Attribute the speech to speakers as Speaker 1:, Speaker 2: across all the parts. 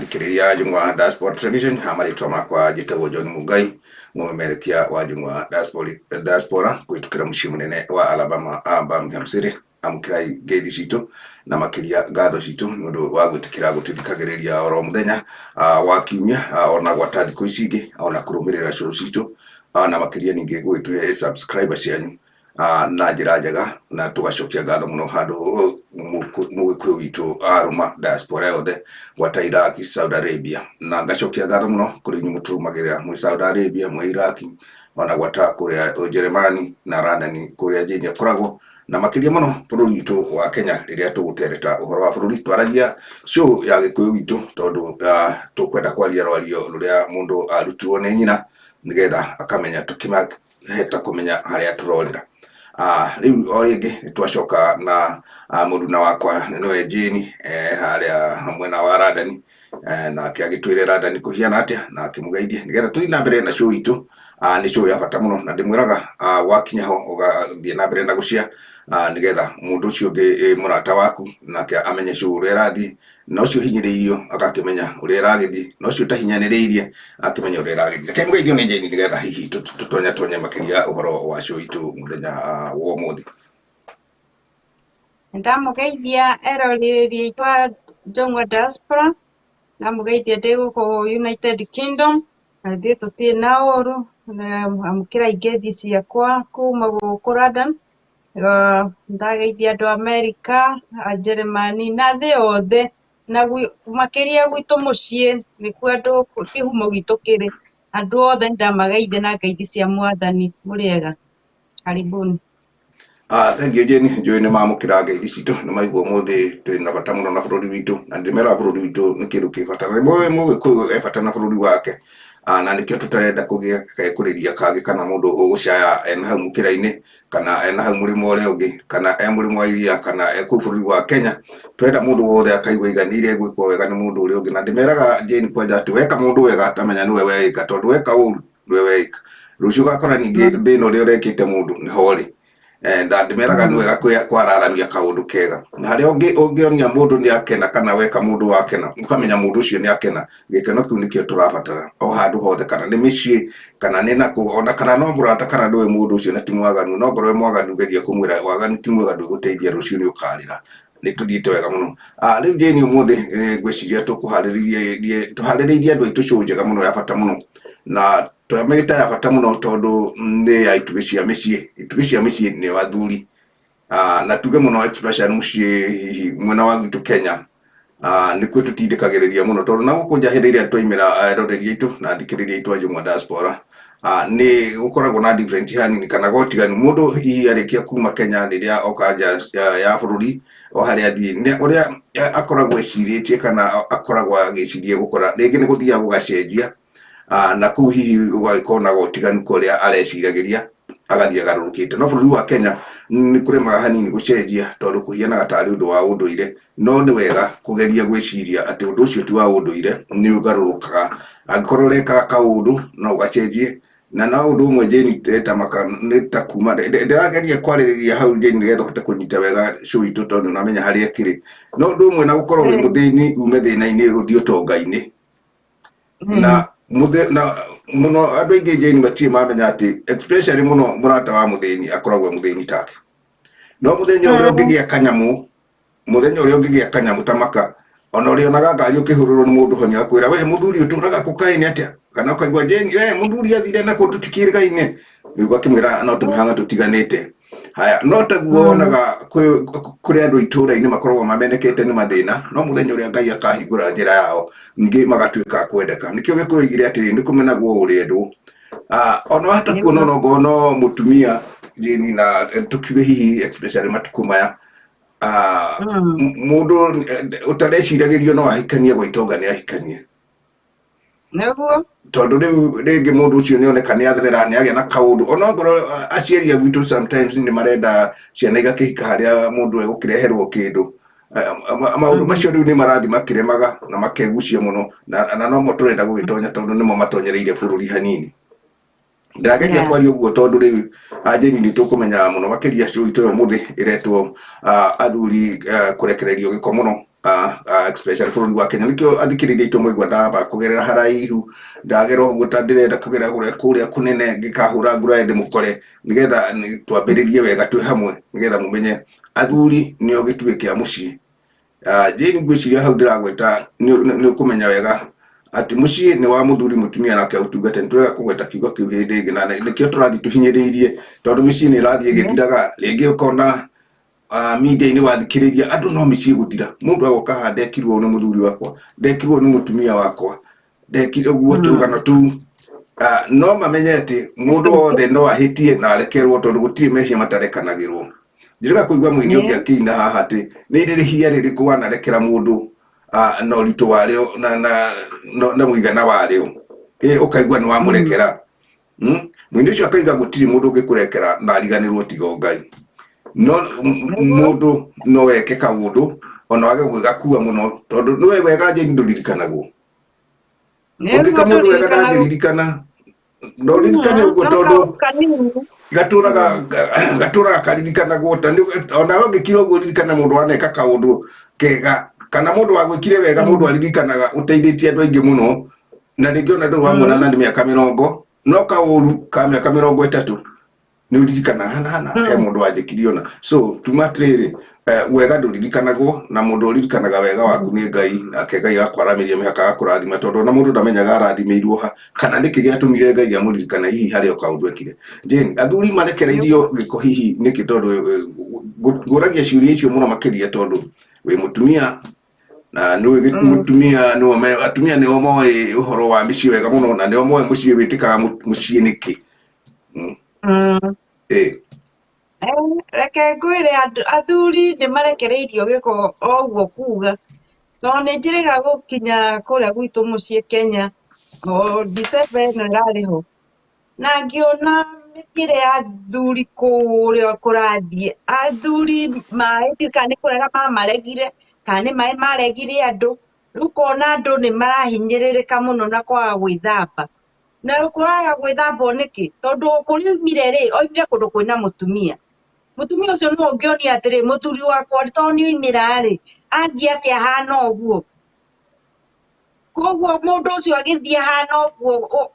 Speaker 1: Athikĩrĩria a Njũng'wa Diaspora Television, ha marĩtwa makwa njĩtagwo John Mungai, mũmemerekia wa Njũng'wa Diaspora kũhĩtũkĩra mũciĩ mũnene wa Alabama, Birmingham City. Amũkĩrai ngeithi citũ na makĩria ngatho citũ nĩ ũndũ wa gwĩtĩkĩra gũtũthikagĩrĩria oro mũthenya wa kiumia, ona gwata thikũ ici ingĩ, ona kũrũmĩrĩra show citũ, na makĩria ningĩ gũgĩtũhe subscriber cianyu na njĩra njega, na tũgacokia ngatho mũno handũ mũgĩkũyũ witũ arũma diaspora yothe gwata Iraq, Saudi Arabia, na ngacokia ngatho mũno kũrĩ inyuĩ mũtũrũmagĩrĩra mwĩ Saudi Arabia, mwĩ Iraq, ona gwata kũrĩa Ũjerũmani na London kũrĩa Jane akoragwo, na makĩria mũno bũrũri witũ wa Kenya rĩrĩa tũgũtereta ũhoro wa bũrũri twaragia show ya gĩkũyũ witũ, tondũ tũkwenda kwaria rwario rũrĩa mũndũ arutirwo nĩ nyina nĩgetha akamenya tũkĩmaheta kũmenya harĩa tũrorĩra. Rĩu o rĩngĩ nĩ twacoka na mũruna wakwa nĩwe Jane, harĩa mwena wa London, nake agĩtwĩre London kũhiana atĩa na akĩmũgeithie nĩgetha tũthiĩ na mbere na show itũ. Nĩ show ya bata mũno na ndĩmwĩraga, wakinya ho ũgathiĩ na mbere na gũshare, nĩgetha mũndũ ũcio ũngĩ, mũrata waku, nake amenye show ũrĩa ĩrathiĩ, na ũcio ũhinyĩrĩirio agakĩmenya ũrĩa ĩragĩthiĩ, na ũcio ũtahinyanĩrĩirie akĩmenya ũrĩa ĩragĩthiĩ. Reke mũgeithio nĩ Jane nĩgetha hihi tũtonye tonye makĩria ũhoro wa show itũ mũthenya wa ũmũthĩ.
Speaker 2: Ndamũgeithia eroreri aitũ a Njũng'wa Diaspora, ndamũgeithia ndĩ gũkũ United Kingdom, na ithuĩ tũtirĩ na ũru, amũkĩrai ngeithi ciakwa kuma gũkũ London. Ndageithia andũ a Amerika, a Njĩrĩmani na thĩ yothe, na makĩria gwitũ mũciĩ nĩkuo andũ kĩhumo gitũ kĩrĩ. Andũ othe nĩndamageithia na ngeithi cia Mwathani. Mũrĩega, karibuni.
Speaker 1: Thank you Jane, njũĩ nĩ mamũkĩra ngeithi citũ, nĩ maigua ũmũthĩ twĩ na bata mũno na bũrũri witũ, na ndĩmeraga bũrũri witũ nĩ kĩndũ kĩ bata, na nĩ mũgĩkũyũ e bata na bũrũri wake, na nĩkĩo tũtarenda kũgĩa gekũrĩria kangĩ kana mũndũ ũgũcaya ena hau mũkĩra-inĩ, kana ena hau mũrĩmo ũrĩa ũngĩ, kana e mũrĩmo wa iria, kana e kũu bũrũri wa Kenya. Tũrenda mũndũ wothe akaigua aiganĩire gwĩkwo wega nĩ mũndũ ũrĩa ũngĩ, na ndĩmeraga Jane kwanja atĩ weka mũndũ wega tamenya nĩwe weĩka, tondũ weka ũru nĩwe weĩka. Rũciũ ũgakora ningĩ thĩna ũrĩa ũrekĩte mũndũ nĩho ũrĩ. Na ndĩmeraga nĩ wega kwararamia kaũndũ kega, na harĩa ũngĩonia mũndũ nĩ akena kana weka mũndũ wakena, ũkamenya mũndũ ũcio nĩ akena. Gĩkeno kĩu nĩkĩo tũrabatara o handũ hothe, kana nĩ mĩciĩ, kana nĩ nakũ, ona kana no mũrata, kana ndũĩ mũndũ ũcio na ti mwaganu, no ngorwo e mwaganu geria kũmwĩra waganu ti mwega, ndũgũteithia, rũciũ nĩ ũkarĩra. Nĩ tũthiĩte wega mũno. Rĩu Jane ũmũthĩ, ngwĩciria tũkũharĩrĩirie tũharĩrĩirie andũ aitũ show njega mũno ya bata mũno, na twamĩta ya bata mũno tondũ nĩ ya itugĩ cia mĩciĩ. Itugĩ cia mĩciĩ nĩo athuri, na tuge mũno especially mũciĩ hihi mwena wa gwitũ Kenya, nĩkuo tũtindĩkagĩrĩria mũno, tondũ na gũkũ nja hĩndĩ ĩrĩa twaimĩra eroreri aitũ na athikĩrĩria aitũ a Njũng'wa Diaspora, nĩ gũkoragwo na different hanini kana gotiganu. Mũndũ hihi arĩkia kuma Kenya rĩrĩa oka nja ya bũrũri o harĩa athiĩ, nĩ ũrĩa akoragwo ecirĩtie kana akoragwo agĩciria gũkora rĩngĩ nĩ gũthiaga gũgacenjia, na kũu hihi ũgagĩkorwo na gotiganu ka ũrĩa areciragĩria agathiĩ agarũrũkĩte. No bũrũri wa Kenya nĩ kũremaga hanini gũcenjia tondũ kũhianaga tarĩ ũndũ wa ũndũire, no nĩ wega kũgeria gwĩciria atĩ ũndũ ũcio ti wa ũndũire, nĩ ũgarũrũkaga. Angĩkorwo ũrekaga kaũndũ no ũgacenjie. Na no ũndũ ũmwe Jane tamaka nĩ ta kuma ndĩrageria kwarĩrĩria hau Jane nĩgetha ũhote kũnyita wega show itũ tondũ nĩũramenya harĩa ĩkĩrĩ. No ũndũ ũmwe na gũkorwo wĩ mũthĩni ume thĩna-inĩ ũthiĩ ũtonga-inĩ, na na mũno andũ aingĩ Jane matirĩ mamenya atĩ especially mũno mũrata wa mũthĩni akoragwo e mũthĩni take, no mũthenya ũrĩa ũngĩgĩa kanyamũ, mũthenya ũrĩa ũngĩgĩa kanyamũ ta maka, ona ũrĩonaga ngari ũkĩhũrĩrwo nĩ mũndũ honi akwĩra we mũthuri ũtũraga kũ kaĩ nĩ atĩa, kana ũkaigua Jane we mũthuri athire na kũ tũtikĩrĩgaine, rĩu ũgakĩmwĩra no tũmĩhang'o tũtiganĩte. Haya, no taguo wonaga kũrĩ andũ itũũra-inĩ makoragwo mamenekete nĩ mathĩna, no mũthenya ũrĩa Ngai akahingũra njĩra yao ningĩ magatuĩka a kwendeka. Nĩkĩo Gĩkũyũ oigire atĩrĩ, nĩ kũmenagwo ũrĩendwo. Ona wahota kuona ona ongorwo no mũtumia Jane, na tũkiuge hihi especially matukũ maya, mũndũ ũtareciragĩrio no ahikanie gwa itonga nĩ ahikanie.
Speaker 2: Nĩguo.
Speaker 1: Tondũ rĩu rĩngĩ mũndũ ũcio nĩ oneka nĩ athera, nĩ agĩa na kaũndũ, ona ongorwo aciari a gwitũ sometimes nĩ marenda ciana igakĩhika harĩa mũndũ egũkĩreherwo kĩndũ. Maũndũ macio rĩu nĩ marathiĩ makĩremaga na makegucia mũno, na nomo tũrenda gũgĩtonya tondũ nĩmo matonyereire bũrũri hanini. Ndĩrageria kwaria ũguo tondũ rĩu Jane nĩ tũkũmenya mũno makĩria show itũ ya ũmũthĩ ĩretwo athuri kũrekererio gĩko mũno. Especially bũrũri wa Kenya. Nĩkĩo athikĩrĩria aitũ mwaigua ndamba kũgerera haraihu, ndagera ũguo ta ndĩrenda kũgera kũrĩa kũrĩa kũnene, ngĩkahũra nguraĩ ndĩmũkore, nĩgetha twambĩrĩrie wega twĩ hamwe, nĩgetha mũmenye athuri nĩo gĩtugĩ kĩa mũciĩ. Jane, ngwĩciria hau ndĩragweta nĩ ũkũmenya wega atĩ mũciĩ nĩ wa mũthuri, mũtumia nake ũtungate. Nĩ tũrega kũgweta kiugo kĩu hĩndĩ ĩngĩ, na nĩkĩo tũrathiĩ tũhinyĩrĩirie, tondũ mĩciĩ nĩ ĩrathiĩ ĩgĩthiraga. Rĩngĩ ũkona media-inĩ wathikĩrĩria andũ no mĩciĩ gũthira, mũndũ agoka haha, "Ndekirwo nĩ mũthuri wakwa, ndekirwo nĩ mũtumia wakwa, ndekire ũguo," tũrũgano tũu. No mamenye atĩ mũndũ wothe no ahĩtie na arekerwo, tondũ gũtirĩ mehia matarekanagĩrwo. Njĩrĩga kũigua mũini ũngĩ akĩina haha atĩ nĩ rĩrĩhia rĩrĩkũ wanarekera mũndũ na ũritũ warĩo na mũigana warĩo, ĩ ũkaigua nĩ wamũrekera. Mũini ũcio akaiga gũtirĩ mũndũ ũngĩkũrekera na ariganĩrwo tiga o Ngai. No mũndũ no eke kaũndũ ona wage gwĩgakua mũno, tondũ nĩwe wega, Jane, ndũririkanagwo. Ũngĩka mũndũ wega ndangĩririkana, no ririkane ũguo, tondũ gatũraga gatũraga karirikanagwo. Ta onawe ũngĩkira ũguo, ririkana mũndũ waneka kaũndũ kega kana mũndũ wagwĩkire wega, mũndũ aririkanaga ũteithĩtie andũ aingĩ mũno, na rĩngĩ ona ndũrĩ wamuona na nĩ mĩaka 40, no kaũru ka mĩaka 30 nĩ ũririkana hana hana he mũndũ wanjĩkire ona. So tuma atĩrĩrĩ, wega ndũririkanagwo, na mũndũ ũririkanaga wega waku nĩ Ngai, nake Ngai agakwaramĩria mĩhaka, agakũrathima, tondũ ona mũndũ ndamenyaga arathimĩirwo ha kana nĩkĩ gĩatũmire Ngai amũririkane, hihi harĩ o kaũndũ ekire. Jane, athuri marekereirio gĩko hihi nĩkĩ? Tondũ ngũragia ciũria icio mũno makĩria tondũ wĩ mũtumia na nĩũĩ mũtumia nĩo atumia nĩo moĩ ũhoro wa mĩciĩ wega mũno, na nĩo moĩ mũciĩ wĩtĩkaga mũciĩ nĩkĩ. Ĩ.
Speaker 2: Reke ngwĩre, andũ athuri nĩ marekereirio gĩko o ũguo kuga, tondũ nĩ njĩrĩga gũkinya kũrĩa gwitũ mũciĩ Kenya o December ĩno ĩrarĩ ho, na ngĩona mĩthiĩre ya athuri kũrĩa kũrathiĩ. Athuri maĩ ndiũĩ kana nĩ kũrega mamaregire kana nĩ maĩ maregire andũ. Rĩu ũkona andũ nĩ marahinyĩrĩrĩka mũno na kwaga gwĩthamba. Na kũraga gwĩthambwo nĩkĩ? Tondũ kũrĩa oimire rĩ, oimire kũndũ kwĩna mũtumia. Mũtumia ũcio nĩwe ũngĩonia atĩrĩ, mũthuri wakwa tondũ nĩ oimĩra rĩ, athiĩ atĩa ahana ũguo? Koguo mũndũ ũcio agĩthiĩ ahana ũguo,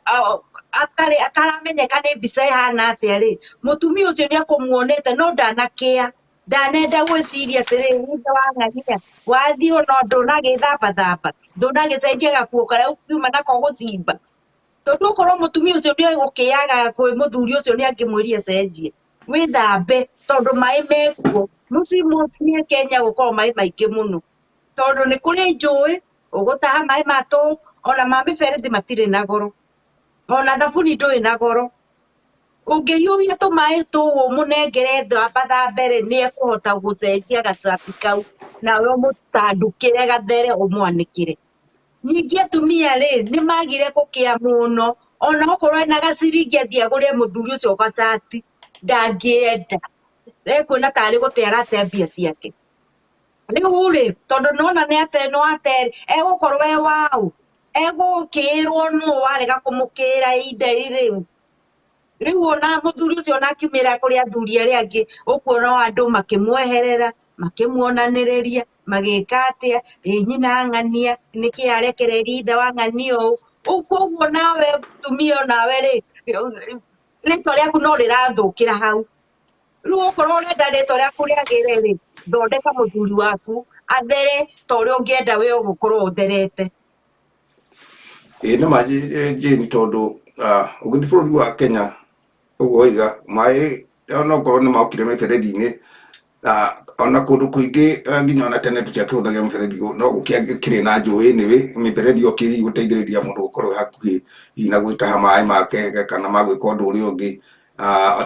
Speaker 2: atarĩ ataramenyeka nĩ mbica ĩhana atĩa rĩ, mũtumia ũcio nĩ akũmuonete no ndanakĩa, ndanenda gwĩciria atĩrĩ, ithe wa ng'ania, wathiĩ ona ndũnagĩthambathamba, ndũnagĩcenjia gakuo karĩa ũkiuma nako gũcimba. Tondũ okorwo mũtumia ũcio nĩ egũkĩaga kwĩ mũthuri ũcio, nĩ angĩmwĩrire cenjie, wĩthambe, tondũ maĩ mekuo. Mũciĩ mũciĩ Kenya gũkoragwo maĩ maingĩ mũno, tondũ nĩ kũrĩ njũĩ, ũgũtaha maĩ ma tũũ, ona ma mĩberethi matirĩ na goro, ona thabuni ndũrĩ na goro. Ũngĩhiũhia tũmaĩ tũu ũmũnengere thamba thambe rĩ, nĩ ekũhota gũcenjia gacati kau, nawe ũmũtandũkĩre gathere ũmwanĩkĩre. Ningĩ atumia rĩ, nĩ magire gũkĩa mũno, ona okorwo ena gaciringi athiĩ agũre mũthuri ũcio gacati, ndangĩenda, ekuona tarĩ gũte arate mbia ciake. Rĩu rĩ, tondũ nĩwona nĩ ate nĩ wate, egũkorwo e waũ? Egũkĩĩrwo nũ warega kũmũkĩra ihinda rĩu? Rĩu ona mũthuri ũcio ona akiumĩra kũrĩ athuri arĩa angĩ, ũkuona o andũ makĩmweherera, makĩmuonanĩrĩria, magĩka atĩa, ĩ nyina ng'ania, nĩkĩ arekereirie ithe wa ng'ania ũũ? Koguo nawe mũtumia onawe rĩ, rĩtwa rĩaku no rĩrathũkĩra hau. Rĩu okorwo ũrenda rĩtwa rĩaku rĩagĩre rĩ, thondeka mũthuri waku athere ta ũrĩa ũngĩenda we ũgũkorwo ũtherete.
Speaker 1: Ĩĩ nĩ ma, Jane, tondũ ũgĩthiĩ bũrũri wa Kenya ũguo waiga, maĩ onokorwo nĩ mokire mĩberethi-inĩ, ona kũndũ kũingĩ, nginya ona tene tũtiakĩhũthagĩra mĩberethi, no gũkĩrĩ na njũĩ anyway. Mĩberethi yokire hihi gũteithĩrĩria mũndũ gũkorwo e hakuhĩ hihi na gwĩtaha maĩ make kana ma gwĩka ũndũ ũrĩa ũngĩ.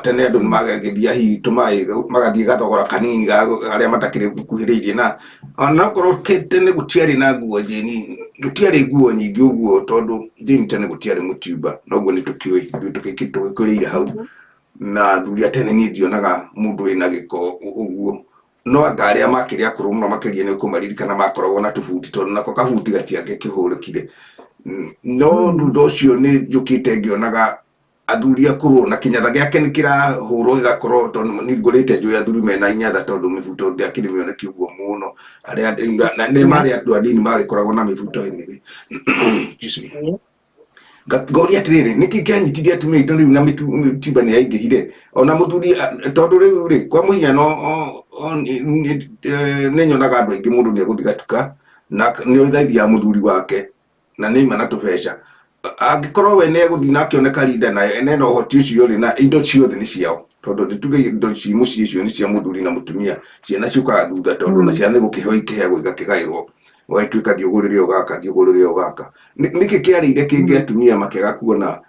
Speaker 1: Tene andũ nĩ magĩthiaga hihi tũmaĩ magathiĩ gathogora kanini arĩa matakĩrĩ gũkuhĩrĩirie, na onokorwo tene gũtiarĩ na nguo, Jane, gũtiarĩ nguo nyingĩ ũguo, tondũ Jane, tene gũtiarĩ mũtiumba, noguo nĩ tũkĩũĩ ithuĩ tũgĩkũrĩire hau na athuri a tene. Niĩ ndionaga mũndũ wĩna gĩko ũguo, no anga arĩa makĩrĩ akũrũ mũno makĩria nĩ ũkũmaririkana makoragwo na tũbuti, tondũ nako kabuti gatiangĩkĩhũrĩkire. No thutha ũcio nĩ njũkĩte ngĩonaga Athuri akũrũ na kĩnyatha gĩake nĩ kĩrahũrwo gĩgakorwo, tondũ nĩ ngũrĩte njũĩ athuri mena inyatha, tondũ mĩbuto ndĩakĩrĩ mĩoneki ũguo mũno arĩa na nĩ marĩ andũ anini magĩkoragwo na mĩbuto anyway. Excuse me. Ngoria atĩrĩrĩ, nĩkĩ kĩanyitirie atumia aitũ rĩu na mĩtimba nĩ yaingĩhire ona mũthuri tondũ rĩu rĩ, kwa mũhiano, nĩ nyonaga andũ aingĩ, mũndũ nĩ egũthiĩ gatuka na nĩ oĩ ya mũthuri wake na nĩ aima na tũbeca, angĩkorwo we nĩ egũthiĩ na akĩone karinda na ena ũhoti ũcio rĩ, na indo ciothe nĩ ciao, tondũ nĩ tuge indo ci mũciĩ icio nĩ cia mũthuri na mũtumia, ciana ciũkaga thutha, tondũ na ciana nĩ gũkĩheo ikĩheagwo igakĩgaĩrwo, ũgagĩtuĩka thiĩ ũgũrĩre ũyũ gaka, thiĩ ũgũrĩre ũyũ gaka. Nĩkĩ kĩarĩire kĩngĩ atumia makĩaga kuona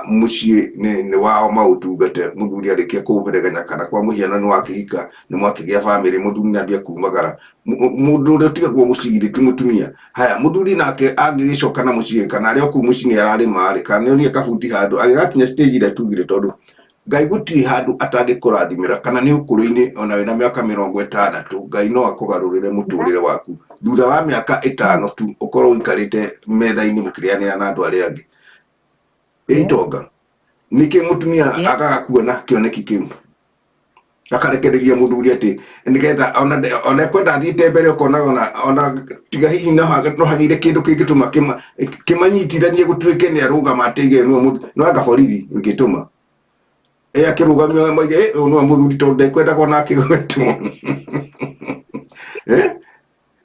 Speaker 1: mũciĩ nĩ wao maũtungate mũthuri arĩkia kũũberegenya? Kana kwa mũhiano nĩ wakĩhika, nĩ mwakĩgĩa bamĩrĩ, mũthuri nĩ ambia kumagara, mũndũ ũrĩa ũtigagwo mũciĩ githĩ ti mũtumia? Haya, mũthuri nake angĩgĩcoka na mũciĩ, kana arĩ o kũu mũciĩ nĩ ararĩma rĩ, kana nĩ onire kabuti handũ agĩgakinya stage ĩrĩa tugire, tondũ Ngai gũtirĩ handũ atangĩkũrathimĩra, kana nĩ ũkũrũ-inĩ, ona wĩna mĩaka 60, Ngai no akũgarũrĩre mũtũrĩre waku thutha wa mĩaka 5 tu, ũkorwo ũikarĩte metha-inĩ mũkĩrĩanĩra na andũ arĩa angĩ. Ĩ itonga, nĩkĩ mũtumia agaga kuona kĩoneki kĩu, akarekereria mũthuri atĩ nĩgetha ona ekwenda athiĩte mbere, ũkona ona tiga hihi no hagĩire kĩndũ kĩngĩtũma kĩmanyitithanie, gũtuĩke nĩ arũgama atĩ ige nĩwe no anga borithi ĩngĩtũma ĩ akĩrũgamio moige, "Ĩ, ũyũ nĩwe mũthuri," tondũ ndekwendaga ona akĩgwetwo.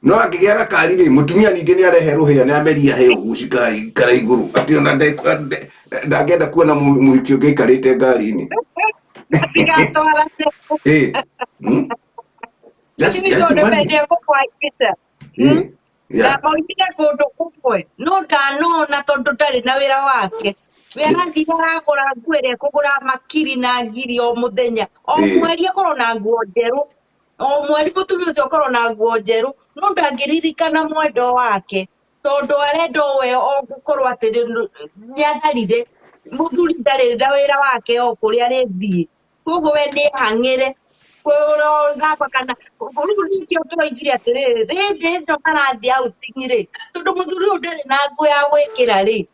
Speaker 1: No angĩgĩa gakari rĩ, mũtumia ningĩ nĩ arehe rũhĩa, nĩ ameria hĩ ũguo cikaikara igũrũ, atĩ ona ndangĩenda kuona mũhiki ũngĩ aikarĩte ngari-inĩ.
Speaker 2: Matigatwarane.
Speaker 1: Ĩ.
Speaker 2: Lakini
Speaker 1: Just
Speaker 2: tondũ
Speaker 1: imagine.
Speaker 2: mendie kũkwanjĩca na maumire kũndũ kũmwe, no ndanona tondũ ndarĩ na wĩra wake, we arathiĩ aragũra nguo ĩrĩa ekũgũra makiri na ngiri o mũthenya, o mweri akorwo na nguo njerũ, o mweri mũtumia ũcio akorwo na nguo njerũ, no ndangĩririkana mwendo wake, tondũ arenda we o gũkorwo atĩ nĩ atharire. Mũthuri ndarĩ na wĩra wake o kũrĩa arĩthiĩ, koguo we nĩ ehang'ĩre kũrogamba kana rĩu nĩkĩo tũroigire atĩrĩrĩ, hĩndĩ ĩno marathiĩ outing rĩ, tondũ mũthuri ũyũ ndarĩ na nguo ya gwĩkĩra rĩ,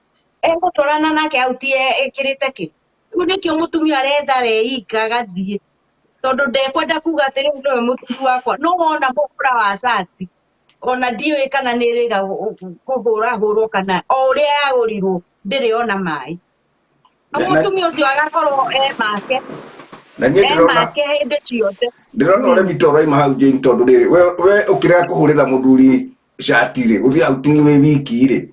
Speaker 2: egũtwarana nake out ekĩrĩte kĩ? Rĩu nĩkĩo mũtumia arethara eika agathiĩ, tondũ ndekwenda kuga atĩ rĩu nĩwe mũthuri wakwa. No wona mũhũra wa cati, ona ndiũĩ kana nĩ ĩrĩga kũhũrahũrwo kana o ũrĩa yagũrirwo ndĩrĩ ona maĩ. Na mũtumia ũcio agakorwo e make
Speaker 1: Na niĩ
Speaker 2: e
Speaker 1: ndĩrona
Speaker 2: make hĩndĩ ciothe.
Speaker 1: Ndĩrona ũremi ta ũraima hau, Jane, tondũ rĩrĩ, we ũkĩrega kũhũrĩra mũthuri cati rĩ, gũthiĩ outing wĩ wiki rĩ,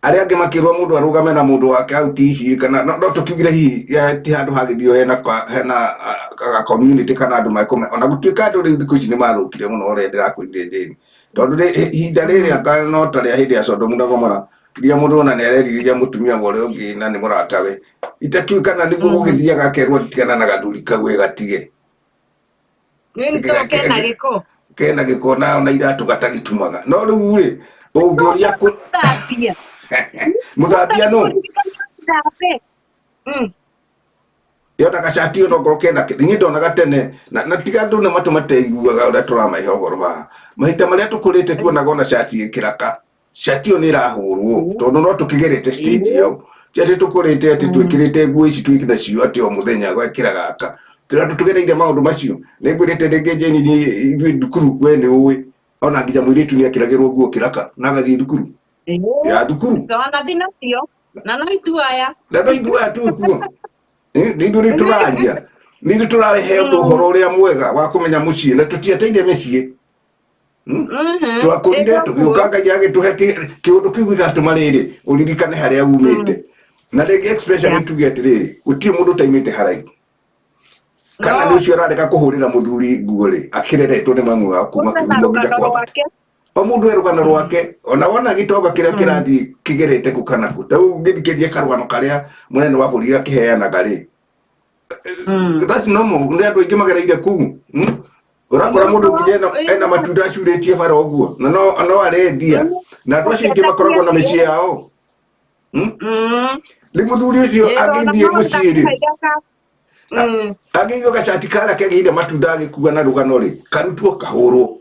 Speaker 1: arĩa angĩ makĩrwo mũndũ arũgame na mũndũ wake out ici, kana no tũkiugire hihi ti handũ hagĩthio hena ga community kana andũ mekũme, ona gũtuĩka andũ rĩu thikũ ici nĩ mathũkire mũno, ũrĩa ndĩrakwĩrire, Jane, tondũ ihinda rĩrĩ anga no ta rĩa hĩndĩ ya Sodomu na Gomora, iria mũndũ ona nĩ arerirĩria mũtumia wa ũrĩa ũngĩ na nĩ mũratawe, itakiũĩ kana nĩguo gũgĩthiaga akerwo tigana na gathuri kau, ĩgatige.
Speaker 2: Nĩ tondũ kena gĩko.
Speaker 1: Kena gĩko na iratũ gatagĩtumaga. No rĩu rĩ, ũngĩũria
Speaker 2: Mũthambia.
Speaker 1: Mũthambia no
Speaker 2: Mũthambe.
Speaker 1: Yonaga cati ona okorwo kena niĩ ndonaga tene na tiga andũ nĩ matũ mateiguaga ũrĩa tũramahe ũhoro haha, mahinda marĩa tũkũrĩte tuonaga ona cati ĩkĩraka, cati ĩyo nĩ ĩrahũrwo, tondũ no tũkĩgerete stage ĩyo, ti atĩ tũkũrĩte atĩ twĩkĩrĩte nguo ici twĩ nacio atĩ o mũthenya gwekĩra gaka. Tũrĩa andũ tũgereire maũndũ macio, nĩ ngwĩrĩte rĩngĩ, Jane, niĩ ithuĩ thukuru, we nĩ ũĩ ona nginya mũirĩtu nĩ ekĩragĩrwo nguo kĩraka na agathiĩ thukuru ya thukuru.
Speaker 2: Wanathi nacio na no ituaya.
Speaker 1: Na no ithuĩ aya twĩ kuo. Nĩ ithuĩ rĩu tũraria, nĩ ithuĩ tũrarehe ũndũ ũhoro ũrĩa mwega wa kũmenya mũciĩ, na tũtiateire mĩciĩ. Twakũrire tũgĩũka, Ngai agĩtũhe kĩũndũ kĩu gĩgatũma rĩrĩ ũririkane harĩa umĩte, na rĩngĩ especially tuge atĩrĩrĩ, gũtirĩ mũndũ ũtaimĩte haraihu, kana nĩ ũcio ũrarega kũhũrĩra mũthuri nguo rĩ, akĩreretwo nĩ mamu wao kuma
Speaker 2: na
Speaker 1: kĩhumo nginya
Speaker 2: rũgano
Speaker 1: kwambata.
Speaker 2: Rwake.
Speaker 1: O mũndũ e rũgano rwake, ona wona gĩtonga kĩrĩa kĩrathiĩ kĩgerete kũ kana kũ, ta rĩu ũngĩthikĩrĩria karũgano karĩa mũnene wa bũrũri akĩheanaga rĩ, that's normal, nĩ andũ aingĩ magereire kũu. Ũrakora mũndũ nginya ena matunda acurĩtie bara ũguo na no arendia, na andũ acio aingĩ makoragwo na mĩciĩ yao. Rĩu mũthuri ũcio angĩthiĩ mũciĩ rĩ, angĩigua gacati karĩa kegĩire matunda agĩkua na rũgano rĩ, karutwo kahũrwo.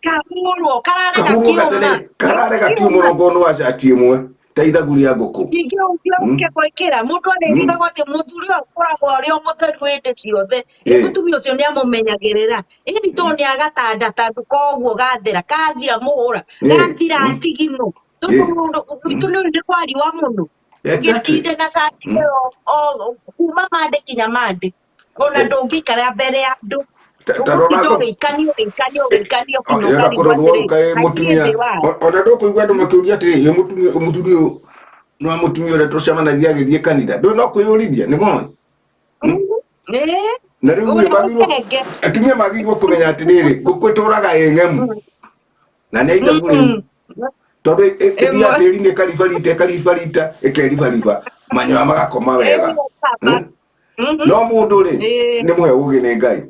Speaker 2: Kahũrwo kararega
Speaker 1: Kahũrwo
Speaker 2: kiuma.
Speaker 1: Gathere kararega kiuma, onokorwo nĩ wa cati ĩmwe. Ta ithagu rĩa ngũkũ.
Speaker 3: Ningĩ ũngĩ ũke gwĩkĩra mũndũ arĩrigagwo atĩ mũthuri ũyũ akoragwo arĩ o mũtheru hĩndĩ ciothe. Ĩ mũtumia ũcio nĩ amũmenyagĩrĩra, ĩni tondũ nĩ agatanda tandũ koguo gathera kathira mũhũra, gathira thigino, tondũ mũndũ gwitũ nĩ nĩ kwariwa mũno. Ũgĩtinde na cati ĩyo o kuma mande kinya mande, ona ndũngĩikara mbere ya andũ.
Speaker 1: Ta rora
Speaker 3: Ũgũtinda ũgĩikanio ũgĩikanio ũgĩikanio kinya
Speaker 1: Ĩra
Speaker 3: ũkarigwo
Speaker 1: kũrorwo
Speaker 3: atĩrĩ,
Speaker 1: kaĩ
Speaker 3: kaĩ niĩ
Speaker 1: mũtumia
Speaker 3: ndĩ wa?
Speaker 1: Ona ndũkũigua andũ makĩũria atĩrĩ, ĩ mũtumia, mũthuri ũyũ nĩ wa mũtumia ũrĩa tũcemanagia agĩthiĩ kanitha? Ndũĩ no kwĩyũrithia nĩ moĩ.
Speaker 3: Ĩĩ.
Speaker 1: Na rĩu rĩ,
Speaker 3: Ũrĩa
Speaker 1: magĩrĩirwo
Speaker 3: mũkenge.
Speaker 1: Atumia magĩrĩirwo kũmenya atĩrĩrĩ, ngũkũ ĩtũraga ĩ ng'emu na nĩ aithagu rĩu, tondũ ĩthiaga tĩri-inĩ ĩkaribarita, ĩkaribarita, ĩkeribariba, manyoya magakoma wega. No mũndũ rĩ, nĩ mũhe ũgĩ nĩ Ngai,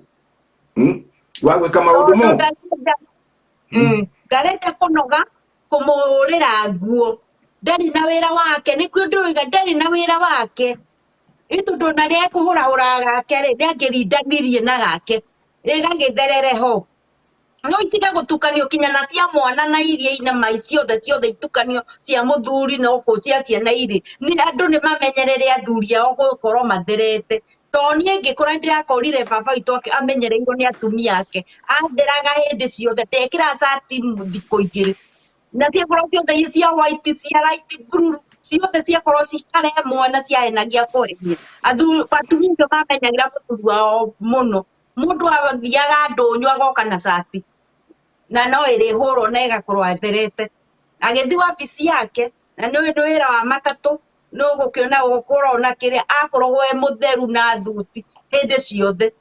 Speaker 1: Wa gwĩka maũndũ mo.
Speaker 3: Ndarenda kũnoga kũmũhũrĩra nguo, ndarĩ na wĩra wake, nĩkĩo ndĩroiga ndarĩ na wĩra wake. Ĩ tondũ ona rĩrĩa ekũhũrahũraga gake rĩ, nĩ angĩrindanirie na gake ĩgagĩtherere ho. No itige gũtukanio kinya na cia mwana na iria ina mai, ciothe ciothe itukanio cia mũthuri na ũkũ cia ciana irĩ. Nĩ andũ nĩ mamenyerere athuri ao gũkorwo matherete. Tondũ niĩ ngĩkũra nĩ ndĩrakorire baba witũ amenyereirwo nĩ atumia ake, atheraga hĩndĩ ciothe, ndekĩraga cati thikũ igĩrĩ. Na ciakorwo ciothe i cia white, cia light blue, ciothe ciakorwo ci kara ĩmwe na ciahenagia kũhenia. Athuri, atumia acio mamenyagĩra mũthuri wao mũno. Mũndũ athiaga ndũnyũ agoka na cati na no ĩrĩhũrwo na ĩgakorwo atherete. Agĩthiĩ wabici yake, na nĩ nĩ wĩra wa matatũ, nĩ ũgũkĩona ũrona kĩrĩa, akoragwo e mũtheru na thuti hĩndĩ ciothe.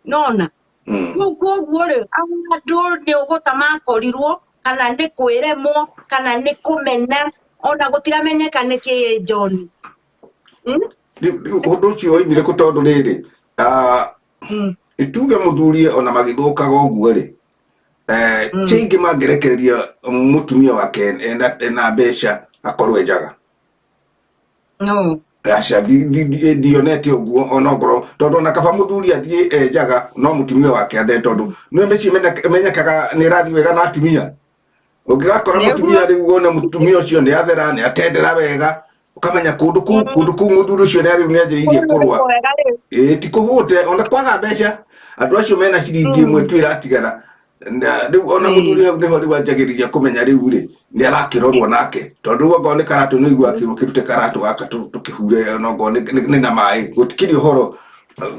Speaker 3: Nona? Rĩu koguo rĩ, andũ nĩ ũgũta makorirwo, kana nĩ kwĩremwo, kana nĩ kũmena, ona gũtiramenyeka nĩ kĩ John.
Speaker 1: Rĩu ũndũ ũcio woimire kũ? Tondũ rĩrĩ, tuge mũthuri ona magĩthũkaga ũguo rĩ, ti aingĩ mangĩrekereria mũtumia wake ena mbeca akorwo e njaga.
Speaker 3: No.
Speaker 1: Aca, ndionete ũguo onokorwo, tondũ ona kaba mũthuri athiĩ e njaga no mũtumia wake athere, tondũ nĩ mĩciĩ ĩmenyekaga nĩ ĩrathiĩ wega na atumia. Ũngĩgakora mũtumia rĩu, wone mũtumia ũcio nĩ athera, nĩ atendera wega, ũkamenya kũndũ kũu, kũndũ kũu mũthuri ũcio nĩ rĩu nĩ anjĩrĩirie kũrũa.
Speaker 3: Wega rĩu.
Speaker 1: Ĩĩ, ti kũhũte ona kwaga mbeca, andũ acio mena ciringi ĩmwe tu ĩratigara. Na rĩu ona mũthuri hau nĩho rĩu anjagĩrĩria kũmenya rĩu rĩ, nĩ arakĩrorwo nake, tondũ rĩu okorwo nĩ karatũ, nĩ ũiguaga akĩrwo kĩrute karatũ gaka tũkĩhure, ona okorwo nĩ na maĩ, gũtikĩrĩ ũhoro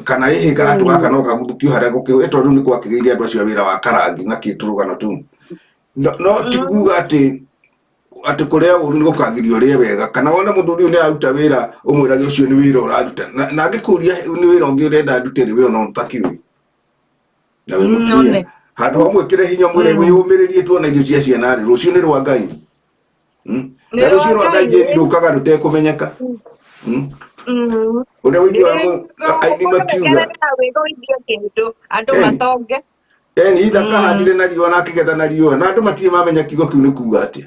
Speaker 1: kana ĩhĩ karatũ gaka no kaguthũkio harĩa gũkĩ, tondũ rĩu nĩ gwakĩgĩire andũ acio a wĩra wa karangi na kĩtũrũgano tũu. No ti kuga atĩ kũrĩa ũru nĩ gũkagiria ũrĩe wega, kana wone mũthuri ũyũ nĩ aruta wĩra, ũmwĩrage ũcio nĩ wĩra ũraruta, na angĩkũria nĩ wĩra ũngĩ ũrenda ndute rĩ, we ona ũtakĩũĩ na wĩ mũtumia.
Speaker 3: None.
Speaker 1: Handũ ha mwĩkĩre hinya, mwĩre wĩyũmĩrĩrie, tuone irio cia ciana rĩ, rũciũ nĩ rwa Ngai.
Speaker 3: Nĩ
Speaker 1: Na rũciũ
Speaker 3: rwa
Speaker 1: rwa Ngai
Speaker 3: Ngai,
Speaker 1: njĩri rũkaga rũtekũmenyeka. Ũrĩa ũiguaga aini makiuga
Speaker 3: Wĩgũithie kĩndũ andũ matonge.
Speaker 1: Eni itha kahandire na riũa na akĩgetha na riũa, na andũ matirĩ mamenya kiugo kĩu nĩ kuga atĩa,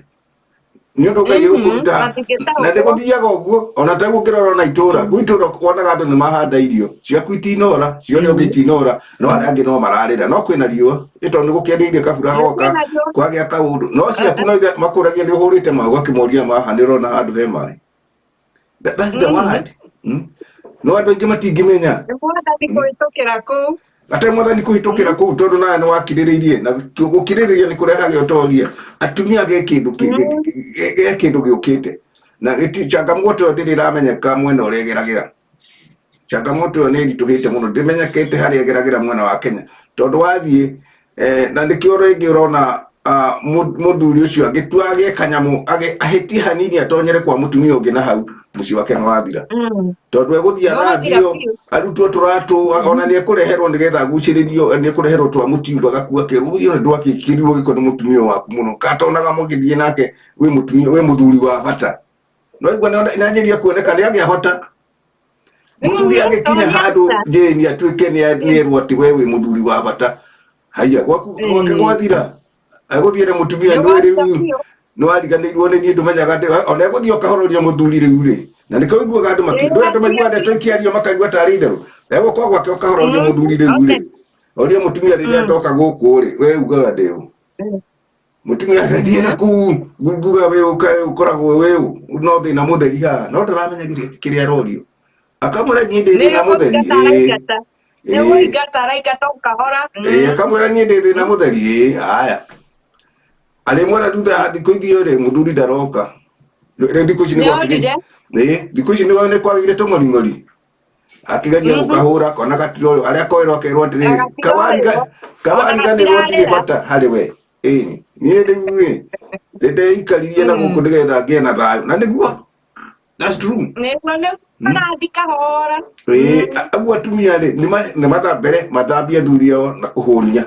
Speaker 1: nĩ ũndũ Ngai egũkũruta.
Speaker 3: Matingĩtaũkwo.
Speaker 1: Na nĩ gũthiaga ũguo, ona ta ũngĩrora ona itũra, gwĩ itũra wonaga andũ nĩ mahanda irio ciaku itinora, cia ũrĩa ũngĩ itinora, no arĩa angĩ no mararĩra, no kwĩna riũa ĩ, tondũ nĩ gũkĩagĩrĩire kabura goka.
Speaker 3: Kwĩna riũa.
Speaker 1: Kwagĩa kaũndũ, no ciaku no makũragia nĩ ũhũrĩte maĩ, ũgakĩmoria maha nĩ ũrona handũ he maĩ. That's the word. No andũ aingĩ matingĩmenya.
Speaker 3: Nĩ mwathani kũhĩtũkĩra kũu.
Speaker 1: Atarĩ mwathani kũhĩtũkĩra kũu, tondũ nawe nĩ wakirĩrĩirie, na gũkirĩrĩria nĩ kũrehaga ũtoria. Atumia ge kĩndũ gĩũkĩte na changamoto ĩyo ndĩrĩ ĩramenyeka mwena ũrĩa ĩgeragĩra. Changamoto ĩyo nĩ ĩritũhĩte mũno, ndĩmenyekete harĩa ĩgeragĩra mwena wa Kenya, tondũ wathiĩ na nĩkĩo rĩngĩ ũrona mũthuri ũcio angĩtua agĩe kanyamũ ahĩtie hanini atonyere kwa mũtumia ũngĩ, na hau mũciĩ wake nĩ wathira, tondũ egũthiĩ
Speaker 3: Nĩ wathira
Speaker 1: athambio,
Speaker 3: biũ.
Speaker 1: arutwo tũratũ, ona nĩ ekũreherwo nĩgetha agucĩrĩrio, nĩ ekũreherwo twa mũtiumba gakua kerwo ũyũ nĩ ndwakĩkĩrirwo gĩko nĩ mũtumia waku mũno, katonaga mũgĩthiĩ nake wĩ mũtumia wĩ mũthuri wa bata. No igua nĩ anjĩria kuoneka nĩ agĩa bata. Mũthuri agĩkinya handũ Jane atuĩke nĩ erwo atĩ we wĩ mũthuri wa bata, haiya, gwaku gwake gwathira, egũthiĩ na mũtumia
Speaker 3: Nĩ
Speaker 1: nĩ rĩu
Speaker 3: wathira biũ.
Speaker 1: Nĩ wariganĩirwo nĩ niĩ, ndũmenyaga atĩ ona egũthiĩ ũkahororia mũthuri rĩu rĩ, na nĩkĩo ũiguaga andũ ndũĩ andũ maiguaga ndeto ikĩario makaigua tarĩ itherũ. Egũkorwo gwake ũkahororia mũthuri rĩu rĩ, oria mũtumia, rĩrĩa ndoka gũkũ rĩ, we ugaga ndĩ ũ? Mũtumia thiĩ na kũu nguga wĩ ũkoragwo wĩ no thĩna mũtheri haha no ndaramenya kĩrĩa arorio akamwĩra niĩ ndĩ
Speaker 2: Nĩ
Speaker 1: thĩna mũtheri
Speaker 2: gũingata
Speaker 1: ĩĩ
Speaker 2: araingata. Nĩ
Speaker 1: ĩĩ
Speaker 2: gũingata araingata o kahora.
Speaker 1: ĩĩ akamwĩra niĩ ndĩ thĩna mũtheri ĩĩ haya arĩmwĩra thutha ya thikũ ithio rĩ mũthuri ndaroka rĩu thikũ ici nĩ
Speaker 2: Nĩ
Speaker 1: gwakĩgĩ
Speaker 2: orire.
Speaker 1: ĩĩ thikũ ici nĩ kwagĩire tũng'oring'ori akigeria gũkahũra kona gatiroyo arĩa koerwo akerwo atĩrĩrĩ
Speaker 2: Gatiroywo. Ona
Speaker 1: kawariganĩrwo ndirĩ
Speaker 2: gatirarĩra.
Speaker 1: bata harĩ we ĩĩ niĩ rĩu ĩ nĩndeikaririe na gũkũ nĩgetha ngĩe na thayũ na nĩguo that's true.
Speaker 2: Nĩguo nĩ arathi kahora.
Speaker 1: Ĩĩ aguo atumia rĩ nĩ mathambere mathambie athuri ao na kũhũnia.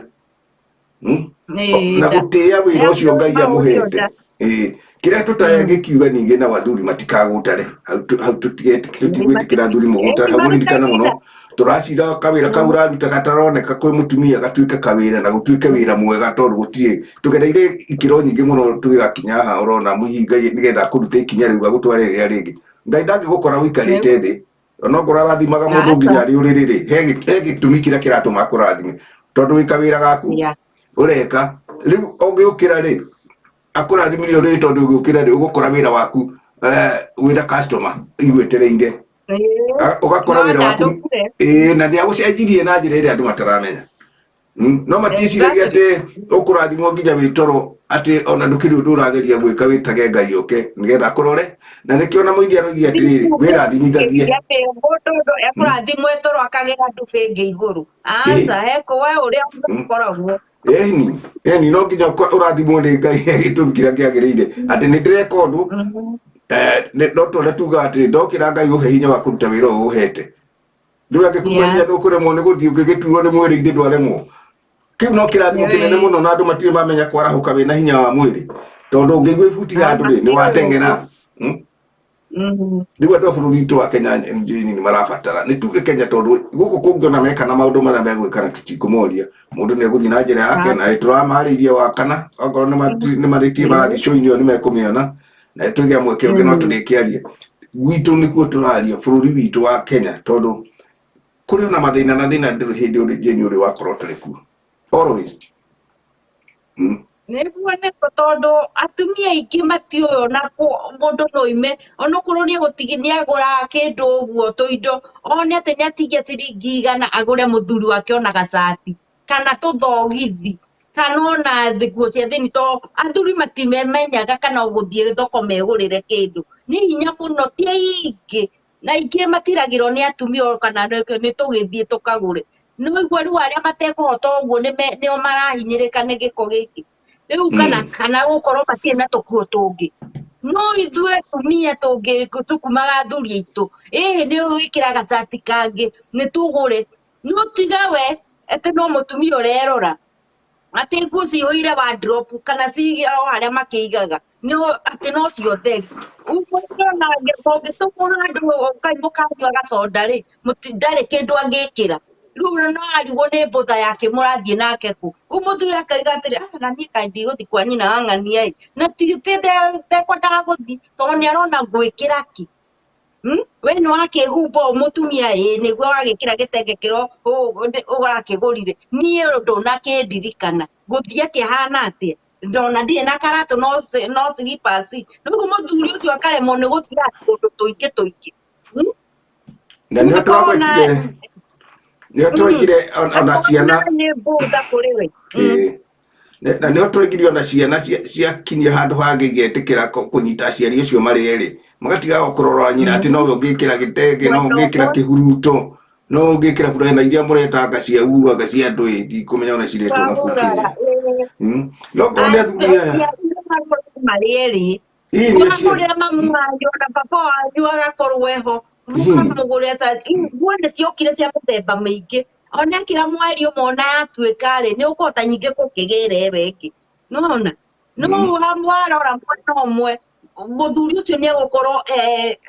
Speaker 2: Nĩ
Speaker 1: Na
Speaker 2: nda.
Speaker 1: gũtĩĩa wĩra ũcio Ngai
Speaker 2: Nĩ
Speaker 1: amũhete.
Speaker 2: nda.
Speaker 1: Ĩĩ kĩrĩa tũtangĩkiuga ningĩ na athuri matikagũtare hau hau tũtigwĩtĩkĩra athuri mũgũtare hau mũririkane mũno tũracira kawĩra kau ũraruta gataroneka kwĩ mũtumia gatuĩke kawĩra na gũtuĩke wĩra mwega tondũ gũtirĩ tũgereire ikĩro nyingĩ mũno tũgĩgakinya haha ũrona mũhihi Ngai nĩgetha akũrute ikinya rĩu agũtware rĩrĩa rĩngĩ Ngai ndangĩgũkora ũikarĩte thĩ onokorwo arathimaga mũndũ
Speaker 2: Aca.
Speaker 1: nginya arĩ ũrĩrĩ rĩ he gĩtũmi kĩrĩa kĩratũma akũrathime tondũ wĩ kawĩra gaku
Speaker 2: Yeah.
Speaker 1: ũreka rĩu ũngĩũkĩra rĩ akũrathimire ũrĩrĩ tondũ ũngĩũkĩra rĩ ũgũkora wĩra waku wĩna customer igwetereire ũgakora
Speaker 2: No
Speaker 1: wĩra waku
Speaker 2: ndandũkire.
Speaker 1: ĩĩ na nĩagũcenjirie na njĩra ĩrĩa andũ mataramenya. No maticiragia
Speaker 2: Exactly.
Speaker 1: atĩ ũkũrathimwo nginya wĩ toro atĩ ona ndũkĩrĩ ũndũ ũrageria gwĩka wĩtage Ngai oke nĩgetha akũrore na nĩkĩo na mũingĩ aroigia atĩrĩrĩ wĩrathimithagie.
Speaker 2: Atĩ mũndũ ũndũ ekũrathimwo toro akagĩra ndubĩ ĩngĩ igũrũ. Aca heko we ũrĩa ũkoragwo.
Speaker 1: Ĩni ĩni no nginya ũrathimwo nĩ Ngai he gĩtũmi kĩrĩa kĩagĩrĩire atĩ nĩ ndĩreka ũndũ no ta ũrĩa tugaga atĩrĩ ndokĩra Ngai ũhe hinya wa kũruta wĩra ũyũ ũhete rĩu angĩkuuma
Speaker 2: Yeah.
Speaker 1: hinya ndũkũremwo nĩ gũthiĩ ũngĩgĩturwo nĩ mwĩrĩ ithe ndwaremwo kĩu no kĩrathimo kĩnene mũno na andũ matirĩ mamenya kwarahũka wĩna hinya wa mwĩrĩ tondũ ũngĩigua ibuti handũ rĩ nĩ wateng'era. Rĩu andũ a bũrũri witũ wa Kenya njĩni nĩ marabatara nĩ tuge Kenya tondũ gũkũ kũngĩ ona meka na maũndũ marĩa megwĩka na tũtikũmoria mũndũ nĩ egũthiĩ na njĩra yake na nĩ tũramarĩirie wa kana okorwo nĩ marĩtie marathiĩ show-inĩ ĩyo nĩ mekũmĩona na twĩgĩa mweke ũngĩ no tũrĩkĩaria gwitũ nĩkuo tũraria bũrũri witũ wa Kenya tondũ kũrĩ ona mathĩna na thĩna ndĩrĩ hĩndĩ ũrĩ Jane ũrĩ wakorwo ũtarĩ kuo always.
Speaker 2: Nĩguo nĩguo tondũ atumia aingĩ matiũĩ ona mũndũ no oime onokorwo nĩ egũtigi nĩ agũraga kĩndũ ũguo tũindo one atĩ nĩ atigia ciringi igana agũre mũthuri wake ona gacati kana tũthogithi kana ona nguo cia thĩinĩ to athuri matimenyaga kana ũgũthiĩ thoko megũrĩre kĩndũ nĩ hinya mũno ti aingĩ na aingĩ matiragĩrwo nĩ atumia o kana nĩ tũgĩthiĩ tũkagũre no igua rĩu arĩa matekũhota ũguo nĩo marahinyĩrĩka nĩ gĩko gĩkĩ rĩu kana kana gũkorwo matirĩ na tũkuo tũngĩ no ithuĩ atumia tũngĩcukumaga athuri aitũ ĩhĩ nĩ ũgwĩkĩra gacati kangĩ nĩ tũgũre no tiga we atĩ no mũtumia ũrerora atĩ nguo cihũire wardrobe kana ci o harĩa makĩigaga no atĩ no cio theri ũguo ndĩrona ũngĩtũmwo handũ mũkanyua gacoda rĩ ndarĩ kĩndũ angĩkĩra rĩu no arigwo nĩ mbũtha yake mũrathiĩ nake kũ rĩu mũthuri akauga atĩrĩ ah na niĩ kaĩ ndigũthiĩ kwa nyina wa ng'ania ĩ na ti ndekwendaga gũthiĩ tondũ nĩ arona ngwĩkĩra kĩ. We nĩ wakĩhumba ũũ mũtumia ĩ nĩguo wagĩkĩra gĩtenge kĩrĩa ũrakĩgũrire niĩ ndũnakĩndirikana ngũthiĩ atĩa hana atĩa ndona ndirĩ na karatũ no slippers rĩu mũthuri ũcio akaremwo nĩ gũthiaga kũndũ tũingĩ tũingĩ.
Speaker 1: Na nĩho tũragwetire nĩho tũraigire ona ciana
Speaker 2: nĩ mbũtha kũrĩ we.
Speaker 1: Ĩĩ. Na nĩho tũraigire ona ciana ciakinyia handũ hangĩ igetĩkĩra kũnyita aciari acio marĩ erĩ magatiga kũrora nyina atĩ nowe ũngĩkĩra gĩtenge no ũngĩkĩra kĩhuruto no ũngĩkĩra burana iria mũretanga cia uru anga cia andũ ĩ ndikũmenya ona ciretwo na kũu Kenya. No korwo nĩ athuri aya
Speaker 2: marĩ erĩ
Speaker 1: ĩĩ nĩ aciari
Speaker 2: mũkagũrĩra mamu wanyu ona baba wanyu agakorwo eho mũkamũgũrĩra nguo nĩ ciokire cia mĩthemba mĩingĩ ona ekĩra mweri ũmwe ona yatuĩka rĩ nĩ ũkũhota nyingĩ gũkĩgĩra ĩyo ĩngĩ nĩwona no warora mwena ũmwe mũthuri ũcio nĩ egũkorwo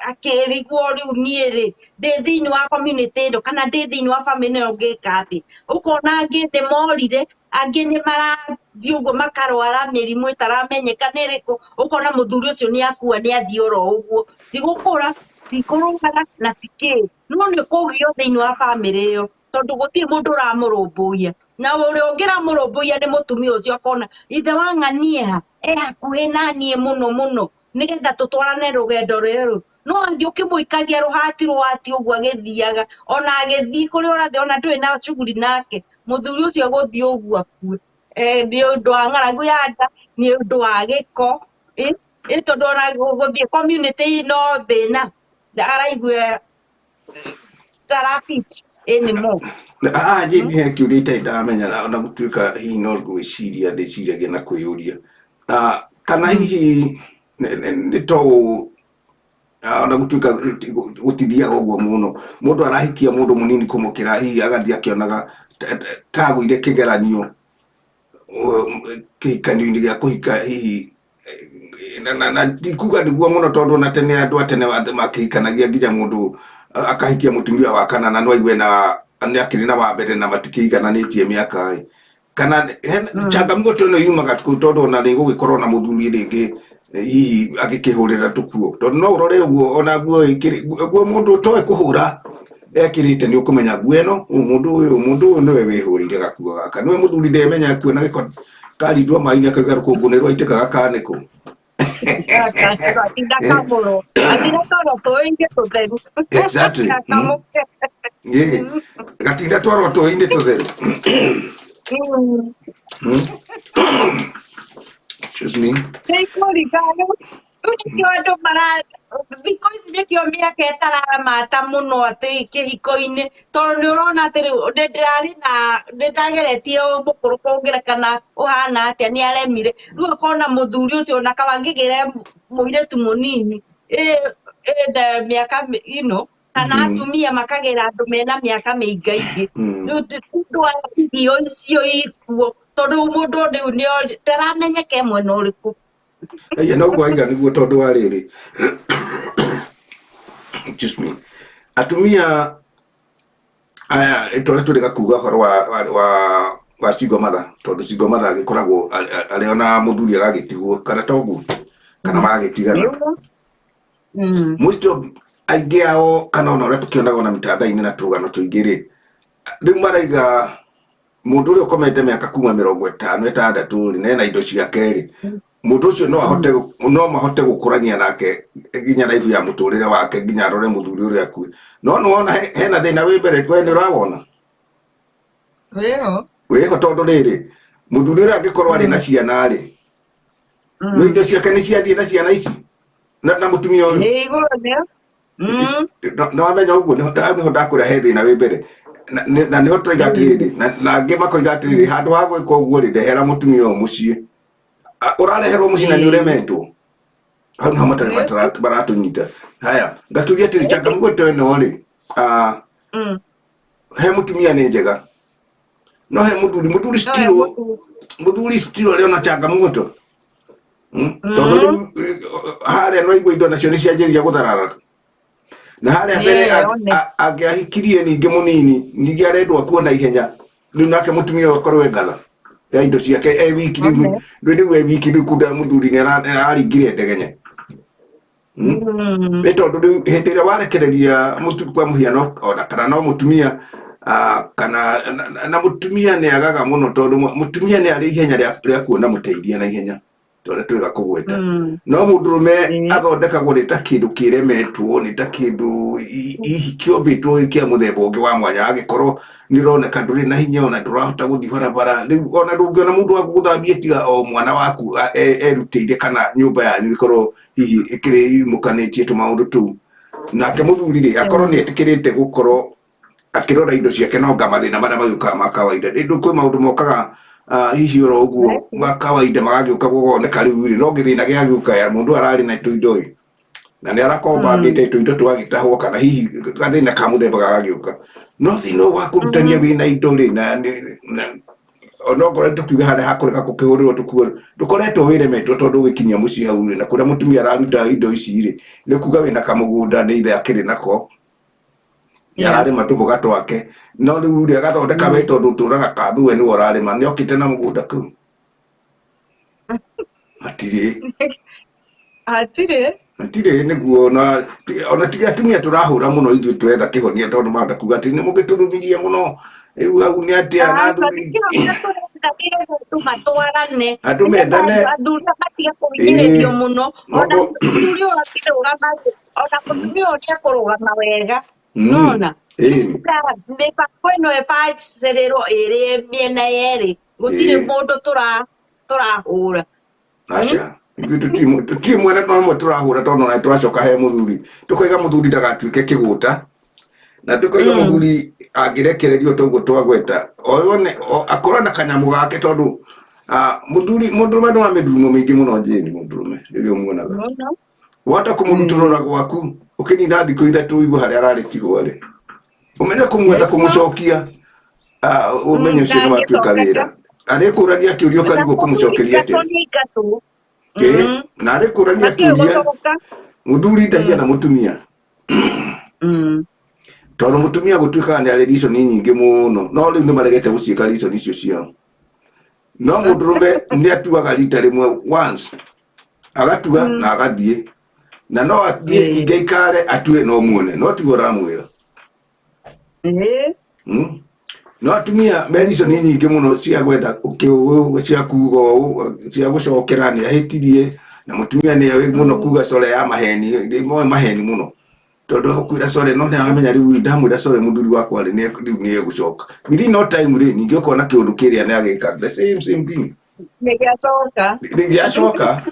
Speaker 2: akĩrigwo rĩu niĩ rĩ ndĩ thĩinĩ wa community ĩno kana ndĩ thĩinĩ wa family ĩno ngĩka atĩ ũkona angĩ nĩ morire angĩ nĩ marathiĩ ũguo makarwara mĩrimũ ĩtaramenyeka nĩ ĩrĩkũ ũkona mũthuri ũcio nĩ akua nĩ athiĩ oro ũguo ti gũkũra ti kũrwara na ti kĩ no nĩ kũgio thĩinĩ wa bamĩrĩ ĩyo tondũ gũtirĩ mũndũ ũramũrũmbũiya.
Speaker 3: Na ũrĩa ũngĩramũrũmbũiya nĩ mũtumia ũcio akona ithe wa ng'anie ha e hakuhĩ na niĩ mũno mũno nĩgetha tũtwarane rũgendo rũrũ. No athiĩ ũkĩmũikagia rũhati rũhati ũguo agĩthiaga, ona agĩthiĩ kũrĩa ũrathiĩ ona ndũrĩ na cuguri nake, mũthuri ũcio egũthiĩ ũguo akue. Nĩ ũndũ wa ng'aragu ya nda, nĩ ũndũ wa gĩko, ĩ tondũ ona gũthiĩ community no thĩna, araigua tarafit anymore.
Speaker 1: Ah, Jane, he kĩũria itarĩ ndamenya na ona gũtuĩka hihi no gwĩciria ndĩciragia na kwĩyũria. Ah, kana hihi nĩ to ona gũtuĩka gũtithiaga ũguo mũno, mũndũ arahikia mũndũ mũnini kũmũkĩra hihi agathiĩ akĩonaga ta agũire kĩgeranio kĩhikanio-inĩ gĩa kũhika hihi na tikuga nĩguo mũno tondũ ona tene andũ a tene makĩhikanagia nginya mũndũ akahikia mũtumia wa kana na no aigue na nĩ akĩrĩ na wa mbere na matikĩigananĩtie mĩaka ĩ. Kana changamoto ĩno yumaga kũ tondũ ona nĩ gũgĩkorwo na mũthuri rĩngĩ hihi agĩkĩhũrĩra tũkuo tondũ no ũrore ũguo ona nguo ĩkĩrĩ nguo mũndũ ũtoĩ kũhũra ekĩrĩte nĩ ũkũmenya nguo ĩno ũyũ mũndũ ũyũ nĩwe wĩhũrĩire gakuo gaka nĩwe mũthuri ndemenya kuo na gĩko karindwo maĩ-inĩ akauga rũkũngũ nĩ rwaitĩka gakanĩkwo.
Speaker 3: Atinda kamũro, atinda twarwo tũĩ-inĩ tũtheru.
Speaker 1: Exactly.
Speaker 3: Gakamũke.
Speaker 1: Gatinda twarwo tũĩ-inĩ tũtheru. Excuse me.
Speaker 3: Nĩikũringana rĩu nĩkĩo andũ mara thikũ ici nĩkĩo mĩaka ĩtaramata mũno atĩ kĩhiko-inĩ tondũ nĩ ũrona atĩ rĩu nĩ ndĩrarĩ na nĩ ndageretie mũkũrũ kũngĩra kana ũhana atĩa nĩ aremire rĩu akona mũthuri ũcio ona kaba ngĩgĩre mũirĩtu mũnini ĩna mĩaka kana atumia makagĩra andũ mena mĩaka mĩingaingĩ. Rĩu ũndũ wa irio icio ikuo tondũ mũndũ rĩu nĩ ndaramenyeka e mwena ũrĩkũ.
Speaker 1: Ĩĩ no gwaiga nĩguo tondũ wa rĩrĩ, excuse me, atumia aya tũrĩa tũrĩga kuga ũhoro wa single mother tondũ single mother agĩkoragwo arĩ ona mũthuri agagĩtigwo kana toguo kana magagĩtigana. Most of aingĩ ao kana ona ũrĩa tũkĩonaga ona mitandao-inĩ na tũrũgano tũingĩ rĩ, rĩu maraiga mũndũ ũrĩa ũkomete mĩaka kuma 56 rĩ na ena indo ciake rĩ, mũndũ ũcio no ahote no mahote gũkũrania nake nginya raibu ya mũtũrĩre wake nginya arore mũthuri ũrĩa akue. No nĩwona hena thĩna wĩ mbere we nĩ ũrawona?
Speaker 2: Wĩho.
Speaker 1: Wĩho tondũ rĩrĩ, mũthuri ũrĩa angĩkorwo arĩ na ciana rĩ, no indo ciake nĩ ciathiĩ na ciana ici na mũtumia ũyũ.
Speaker 2: Nĩ igũrũ nĩ.
Speaker 1: Nĩ wamenya ũguo nĩho ndakwĩra he thĩna wĩ mbere na nĩho tũraiga atĩrĩrĩ na angĩ makoiga atĩrĩrĩ handũ ha gwĩka ũguo rĩ ndehera mũtumia ũyũ mũciĩ. Ũrareherwo mũciĩ na nĩ ũremetwo hau nĩho matarĩ maratũnyita. Haya ngakĩũria atĩrĩ changamoto ĩno rĩ, he mũtumia nĩ njega no he mũthuri still mũthuri still arĩ ona changamoto. Tondũ rĩu harĩa no igua indo nacio nĩ cianjĩrĩria gũtharara na harĩa mbere angĩahikirie ningĩ mũnini ningĩ arendwo akuo na ihenya rĩu nake mũtumia ũyũ akorwo e ngatha ya indo ciake e wiki rĩu rĩu e wiki rĩu kunda mũthuri nĩ araringire ndegenya. Nĩ tondũ rĩu hĩndĩ ĩrĩa warekereria kwa mũhiano ona kana no mũtumia kana na mũtumia nĩ agaga mũno tondũ mũtumia nĩ arĩ ihenya rĩa kuona mũteithia na ihenya tondũ twĩga kũgweta. No mũndũrũme athondekagwo nĩ ta kĩndũ kĩremetwo nĩ ta kĩndũ hihi kĩombĩtwo kĩa mũthemba ũngĩ wa mwanya angĩkorwo nĩ ũroneka ndũrĩ na hinya ona ndũrahota gũthiĩ barabara rĩu ona ndũngĩona mũndũ wa gũgũthambia tiga o mwana waku erutĩire kana nyũmba yanyu ĩkorwo hihi ĩkĩrĩ yumũkanĩtie tũmaũndũ tũu. Nake mũthuri rĩ akorwo nĩ etĩkĩrĩte gũkorwo akĩrora indo ciake no nga mathĩna marĩa magĩũkaga ma kawaida rĩndũ kwĩ maũndũ mokaga hihi oro ũguo ma kawaida magagĩũka gũgoneka rĩu rĩ no gĩthĩna gĩagĩũka ya mũndũ ararĩ na tũindo ĩ na nĩ arakombangĩte tũindo twagĩtahwo kana hihi gathĩna ka mũthemba gagagĩũka no thĩna ũyũ wa kũrutania wĩna indo rĩ na onokorwo tũkiuga harĩa hakũrega gũkĩhũrĩrwo tũkuo ndũkoretwo wĩremetwo tondũ ũgĩkinyia mũciĩ hau rĩ na kũrĩa mũtumia araruta indo ici rĩ nĩ kuga wĩna kamũgũnda nĩ ithe akĩrĩ nako ararĩma tũboga twake no rĩu rĩ agathondeka we tondũ ũtũraga kambi we nĩwe ũrarĩma nĩ okĩte na mũgũnda kũu hatirĩ
Speaker 2: Hatirĩ.
Speaker 1: Hatirĩ nĩguo ona tiga atumia tũrahũra mũno ithuĩ tũretha kĩhonia tondũ manda kuga atĩ nĩ mũgĩtũrumirie mũno. Rĩu hau nĩ atĩa na
Speaker 3: Aca,
Speaker 1: athuri
Speaker 3: nĩkĩo tũrenda nĩgetha andũ matwarane,
Speaker 1: andũ
Speaker 3: nĩgetha
Speaker 1: mendane
Speaker 3: athuri matige kũhinyĩrĩrio
Speaker 1: ĩĩ
Speaker 3: mũno. Ona
Speaker 1: nogo
Speaker 3: mũthuri ũyũ angĩrũgama rĩ, ona mũtumia ũyũ nĩekũrũgama wega.
Speaker 1: Mm.
Speaker 3: Nona
Speaker 1: Ĩĩ
Speaker 3: nĩgetha mĩbango ĩno ĩbacĩrĩrwo ĩrĩ mĩena yerĩ, gũtirĩ
Speaker 1: ĩĩ
Speaker 3: mũndũ tũrahũra.
Speaker 1: Aca ithuĩ tũtirĩ mwena no ũmwe tũrahũra tondũ ona tũracoka he mũthuri tũkoiga mũthuri ndagatuĩke kĩgũta na tũkoiga mũthuri angĩrekererio toguo twagweta oyone akorwo na kanyamũ gake tondũ mũthuri mũndũrũme nĩ wa mĩndurumo mĩingĩ mũno njĩni mũndũrũme rĩrĩa ũmuonaga
Speaker 2: Mũno.
Speaker 1: wahota kũmũrutũrũra gwaku ũkĩnina thikũ ithatũ ũigue harĩa ararĩtigwo rĩ ũmenye kũmwenda
Speaker 2: Nĩguo.
Speaker 1: kũmũcokia ũmenye ũcio nĩ watuĩka
Speaker 2: Ndangĩcokeka.
Speaker 1: wĩra arĩkũragia kĩũria
Speaker 3: Na
Speaker 1: ũkarigwo
Speaker 3: mũthuri
Speaker 1: kũmũcokeria
Speaker 3: ingatwo
Speaker 1: atĩa
Speaker 3: nĩ ingatwo.
Speaker 1: ĩĩ na arĩkũragia
Speaker 3: Matiũĩ
Speaker 1: kĩũria
Speaker 3: gũcoka.
Speaker 1: mũthuri ndahiana mũtumia tondũ mũtumia gũtuĩkaga nĩ arĩ reason nyingĩ mũno no rĩu nĩ maregete gũciĩka reason icio ciao no mũndũrũme nĩ atuaga rita rĩmwe once agatua na agathiĩ na no athiĩ ningĩ aikare atue no muone no tiguo ũramwĩra.
Speaker 2: Ĩĩ.
Speaker 1: No atumia me reason nyingĩ mũno cia gwenda cia kuga ũũ cia gũcokera nĩ ahĩtirie na mũtumia nĩ oĩ mũno kuga core ya maheni nĩ moĩ maheni mũno tondũ ũkwĩra core no nĩ aramenya rĩu ndamwĩra core mũthuri wakwa rĩ rĩu nĩ egũcoka within no time rĩ ningĩ ũkona kĩũndũ kĩrĩa nĩ agĩka the same same thing
Speaker 2: Nĩgĩacoka.
Speaker 1: rĩngĩ acoka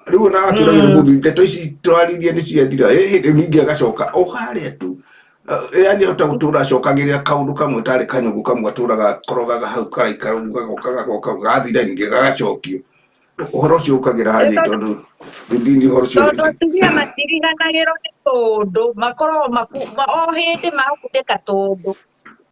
Speaker 1: rĩu ona agakĩũragĩrwo mũthuri ndeto ici twararirie nĩ ciathira ĩhĩ rĩu ningĩ agacoka o harĩa tu yani ahota gũtũra acokagĩrĩra kaũndũ kamwe tarĩ kanyũngũ kamwe atũraga korogaga hau karaikara ũguo gagoka gagoka gathira ningĩ gagacokio ũhoro ũcio ũkagĩra hanyĩ tondũ rĩu ndini ũhoro ũcio
Speaker 3: Tondũ atumia matiriganagĩrwo nĩ tũũndũ, makoragwo o hĩndĩ magakundĩka tũũndũ,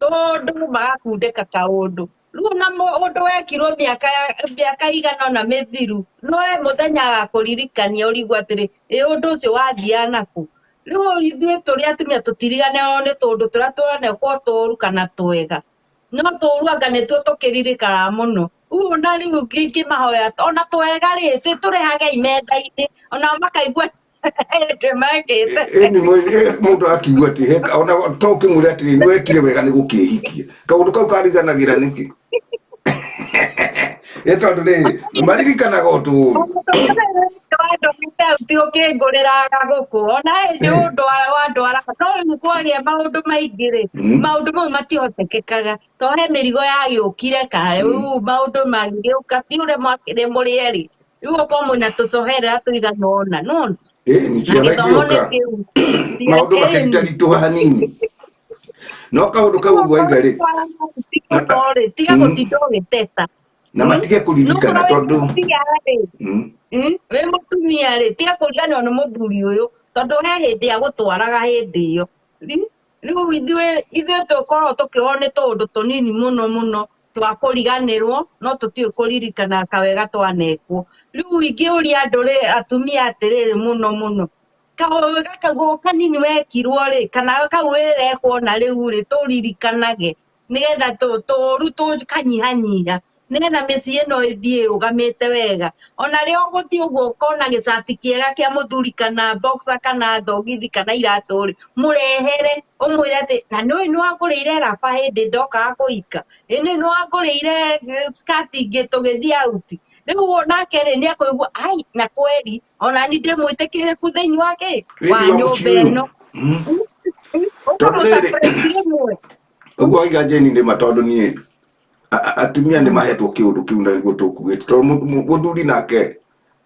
Speaker 3: tũũndũ magakundĩka kaũndũ. Rĩu ona ũndũ wekirwo mĩaka igana ũna mĩthiru, no we mũthenya agakũririkania ũrigwo atĩrĩ, ĩ ũndũ ũcio wathiaga nakũ? Rĩu ithuĩ tũrĩ atumia tũtiriganagĩrwo nĩ tũũndũ tũrĩa tũranekwo tũũru kana twega. No tũũru anga nĩtuo tũkĩririkanaga mũno. Rĩu ona rĩu ingĩmahoya ona twega rĩ, tũrehagei metha-inĩ, onao makaigua hĩndĩ mekĩte.
Speaker 1: Ĩni mũndũ akiuga atĩ ona to ũkĩmwĩra atĩrĩ nĩ wekire wega nĩ gũkĩhikia kaũndũ kau kariganagĩra nĩkĩ ĩ tondũ rĩrĩ maririkanaga o tũũru
Speaker 3: Wandũmĩte uti ũkĩngũrĩra gagũkũ ona hĩndĩ ũndwara wandwaraga no rĩu kwagĩa maũndũ maingĩ rĩ maũndũ mau matihotekekaga to he mĩrigo yagĩũkire kana rĩu maũndũ mangĩgĩũka ti ũrĩa mwakĩrĩ mũrĩ erĩ rĩu okorwo mwĩna tũcoherera tũigana ũna nona
Speaker 1: ĩni
Speaker 3: na
Speaker 1: ciana
Speaker 3: gĩthomo nĩ
Speaker 1: igĩũka
Speaker 3: kĩu
Speaker 1: maũndũ makĩritaritũha hanini no kaũndũ kau ũguo aiga rĩ
Speaker 3: rĩ tiga gũtinda ũgĩteta
Speaker 1: na matige kũririkana
Speaker 3: Nũkorwo wĩ
Speaker 1: tondũ
Speaker 3: mũtumia rĩ wĩ mũtumia rĩ tiga kũriganĩrwo nĩ mũthuri ũyũ tondũ he hĩndĩ agũtwaraga hĩndĩ ĩyo rĩu ithuĩ tũkoragwo tũkĩohwo nĩ tũũndũ tũnini mũno mũno twa kũriganĩrwo no tũtiũĩ kũririkana kawega twanekwo rĩu ingĩũria andũ rĩ atumia atĩrĩrĩ mũno mũno kawega kau kanini wekirwo rĩ kana kau wĩrekwo na rĩu rĩ tũririkanage nĩgetha tũũru tũkanyihanyiha nĩgetha mĩciĩ ĩno ĩthiĩ ĩrũgamĩte wega ona rĩo ũgũthiĩ ũguo ũkona gĩcati kĩega kĩa mũthuri kana boxer kana thogithi kana iratũ rĩ mũrehere ũmwĩre atĩ na nĩũĩ nĩwangũrĩire raba hĩndĩ ndokaga kũhika ĩ nĩũĩ nĩwangũrĩire skirt ingĩ tũgĩthiĩ out rĩu onake rĩ nĩekũigua ai na kweri ona ni ndĩmwĩtĩkĩrĩku thĩinĩ wa kĩ wa
Speaker 1: wĩni wa
Speaker 3: nyũmba
Speaker 1: mũciĩ ũyũ
Speaker 3: ĩno
Speaker 1: tondũ rĩrĩ
Speaker 3: ũkamũsurprise rĩmwe
Speaker 1: ũguo waiga Jane nĩ ma tondũ niĩ atumia nĩ mahetwo kĩũndũ kĩu na nĩguo tũkugĩte tondũ mũthuri nake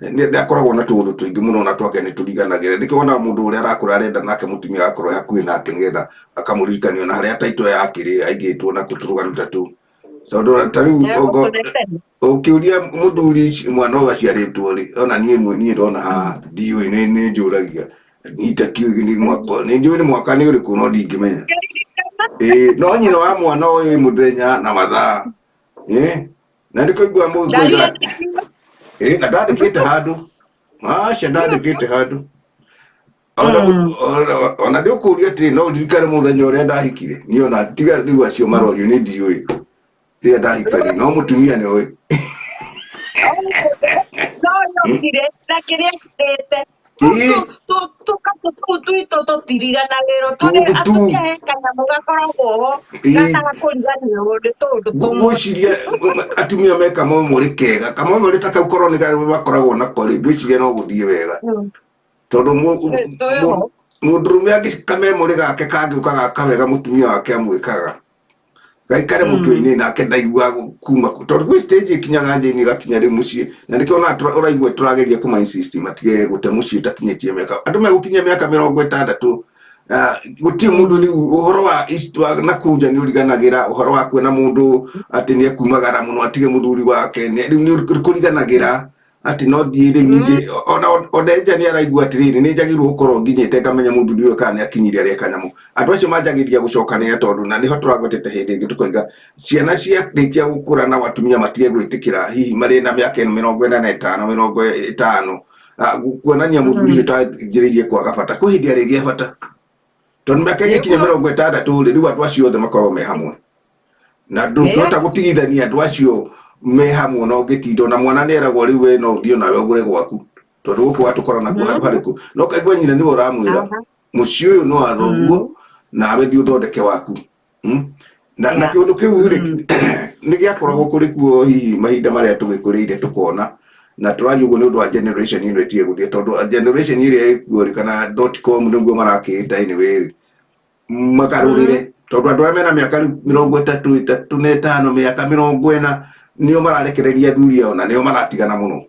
Speaker 1: nĩ akoragwo na tũũndũ tũingĩ mũno na twake nĩ tũriganagĩra nĩkĩo wonaga mũndũ ũrĩa arakũra arenda nake mũtumia agakorwo e hakuhĩ nake nĩgetha akamũririkania ona harĩa taito yake rĩ aigĩtwo na tũrũgano ta tũu tondũ ta rĩu
Speaker 3: Egũkũnetera.
Speaker 1: ũkĩũria mũthuri mwana ũyũ aciarĩtwo rĩ ona niĩ niĩ ndona haha ndiũĩ nĩ njũragia niĩ itakĩũĩ nĩ mwaka nĩ njũĩ nĩ mwaka nĩ ũrĩkũ no ndingĩmenya ĩĩ no nyina wa mwana ũyũ mũthenya na mathaa ĩĩ na nĩ kũigua mũgĩkũiga ĩĩ na ndandĩkĩte handũ aca ndandĩkĩte handũ ona ona nĩ ũkũria atĩrĩ no ũririkane mũthenya ũrĩa ndahikire niĩ ona tiga rĩu acio marorio nĩ ndiũĩ rĩrĩa ndahikanie no mũtumia nĩ oĩ
Speaker 3: No yokire na kĩrĩa ekĩrĩte
Speaker 1: ĩĩ
Speaker 3: tũka Tũũndũ tũu twitũ tũtiriganagĩrwo
Speaker 1: Tũũndũ
Speaker 3: tũrĩ
Speaker 1: tũu.
Speaker 3: atumia he kanyamũ gakoragwo ho
Speaker 1: Ĩĩ.
Speaker 3: gataga kũriganĩrwo nĩ tũũndũ tũmwe.
Speaker 1: Ngwĩciria atumia me kamomorĩ kega, kamomorĩ ta kau korwo nĩ makoragwo nako rĩ, ngwĩciria no gũthiĩ wega. Tondũ
Speaker 2: Twĩho.
Speaker 1: mũndũrũme angĩ kamemorĩ gake kangĩũka gaka wega mũtumia wake amwĩkaga gaikare mũtwe-inĩ nake ndaiguaga kuma tondũ gwĩ stage ĩkinyaga njĩni ĩgakinya rĩu mũciĩ, na nĩkĩo ona ũraigua tũrageria kũma insist matige gũte mũciĩ ũtakinyĩtie mĩaka, andũ megũkinyia mĩaka 60, gũtirĩ mũndũ rĩu ũhoro wa na kũu nja nĩ ũriganagĩra ũhoro wa kuona mũndũ atĩ nĩ ekumagara mũno atige mũthuri wake, rĩu nĩ kũriganagĩra atĩ no thiĩ rĩu ningĩ ona Nja nĩ araigua atĩrĩrĩ, nĩ njagĩrĩirwo gũkorwo nginyĩte ngamenya mũthuri ũyũ kana nĩ akinyire arĩa kanyamũ. Andũ acio manjagĩrĩria gũcokanĩrĩra, tondũ na nĩho tũragwetete hĩndĩ ĩngĩ tũkoiga ciana ciarĩkia gũkũra na atumia matige gwĩtĩkĩra hihi marĩ na mĩaka ĩno 45, 50, kuonania mũthuri ũcio tanjĩrĩirie kwaga bata, kwĩ hĩndĩ arĩgĩa bata, tondũ mĩaka ĩgĩkinya 60 rĩ, rĩu andũ acio othe makoragwo me hamwe, na ndũngĩhota gũtigithania andũ acio me hamwe, na ũngĩtinda ona mwana nĩ eragwo rĩu we no ũthiĩ onawe ũgũre gwaku, tondũ gũkũ watũkora nakuo handũ harĩkũ, no kaigua nyina nĩwe ũramwĩra mũciĩ ũyũ no wa thoguo, nawe thiĩ ũthondeke waku. Na kĩũndũ kĩu rĩ, nĩ gĩakoragwo kũrĩ kuo hihi mahinda marĩa tũgĩkũrĩire tũkona, na tũraria ũguo nĩ ũndũ wa generation ĩno ĩtige gũthiĩ, tondũ generation ĩrĩa ĩkuo rĩ, kana .com nĩguo marakĩĩta, anyway rĩ, magarũrĩre, tondũ andũ arĩa mena mĩaka rĩu 35, mĩaka 40 nĩo mararekereria athuri ao, na nĩo maratigana mũno,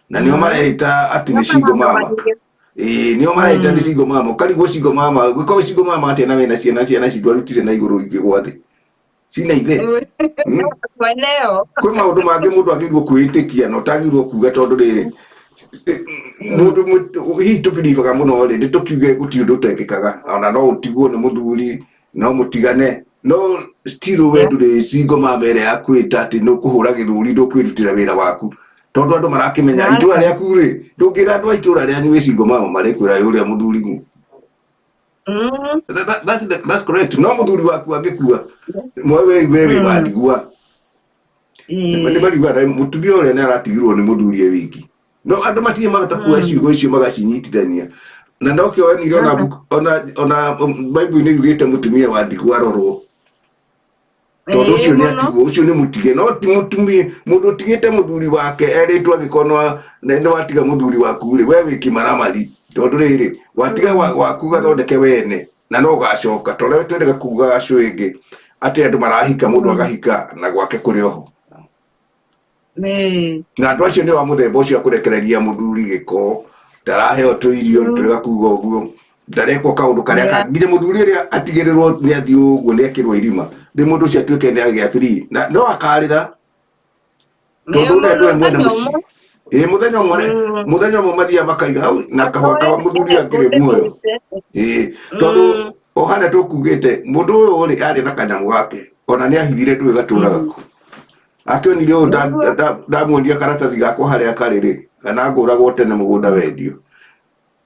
Speaker 1: na nĩo marehĩta atĩ nĩ single mama. Ĩĩ, nĩo marehĩta nĩ single mama. Ũkarigwo single mama gwĩka single mama atĩa na wĩna ciana, ciana ici ndwarutire na igũrũ ingĩgwa thĩ cina ithe.
Speaker 2: Mweneo.
Speaker 1: Kwĩ maũndũ mangĩ mũndũ agĩrĩirwo kwĩĩtĩkia na ũtagĩrĩirwo kuga, tondũ rĩrĩ, mũndũ hihi tũbiribaga mũno rĩ, nĩ tũkiuge gũtirĩ ũndũ ũtekĩkaga, ona no ũtigwo nĩ mũthuri, no mũtigane, no still we ndũrĩ single mama ĩrĩa ya kwĩta atĩ nĩ ũkũhũra gĩthũri, ndũkwĩrutĩra wĩra waku, tondũ andũ marakĩmenya itũra rĩaku rĩ, ndũngĩra andũ a itũra rĩanyu wĩ single mama, marĩkwĩra ũrĩa mũthuri. That's correct. No mũthuri waku angĩkua, mwe we wĩ wa ndigwa, nĩ mariguaga mũtumia ũrĩa nĩ aratigirwo nĩ mũthuri e wiki, no andũ matirĩ mahota kuoya ciugo icio magacinyitithania, na nokĩo wonire ona ona Bible-inĩ yugĩte mũtumia wa ndigwa arorwo, tondũ ũcio nĩ atigwo, ũcio nĩ mũtige, no ti mũtumia mũndũ ũtigĩte mũthuri wake erĩtwo angĩkorwo nĩ watiga mũthuri waku rĩ, we wĩ kĩmaramari, tondũ rĩrĩ watiga waku gathondeke wene na no ũgacoka, tondũ twendaga kuga gacũ ĩngĩ atĩ andũ marahika, mũndũ agahika na gwake kũrĩ oho, na andũ acio nĩ wa mũthemba ũcio akũrekereria mũthuri gĩko, ndaraheo tũirio, twega kuga ũguo, ndarekwo kaũndũ karĩa nginya mũthuri ũrĩa atigĩrĩrwo nĩ athiĩ ũguo nĩ ekĩrwo irima rĩ, mũndũ ũcio atuĩke nĩ agĩa free na no akarĩra, tondũ ũrĩa ndũĩ mwene mũciĩ ĩ mũthenya ũmwe mũthenya ũmwe mathiaga makaiga hau na kahũa kawa mũthuri akĩrĩ muoyo, ĩ tondũ o harĩa tũkugĩte mũndũ ũyũ rĩ arĩ na kanyamũ gake, ona nĩ ahithire ndũĩ gatũraga kũ, akĩonire ũyũ ndamuonia karatathi gakwa harĩa karĩ rĩ, kana ngũragwo tene mũgũnda wendio,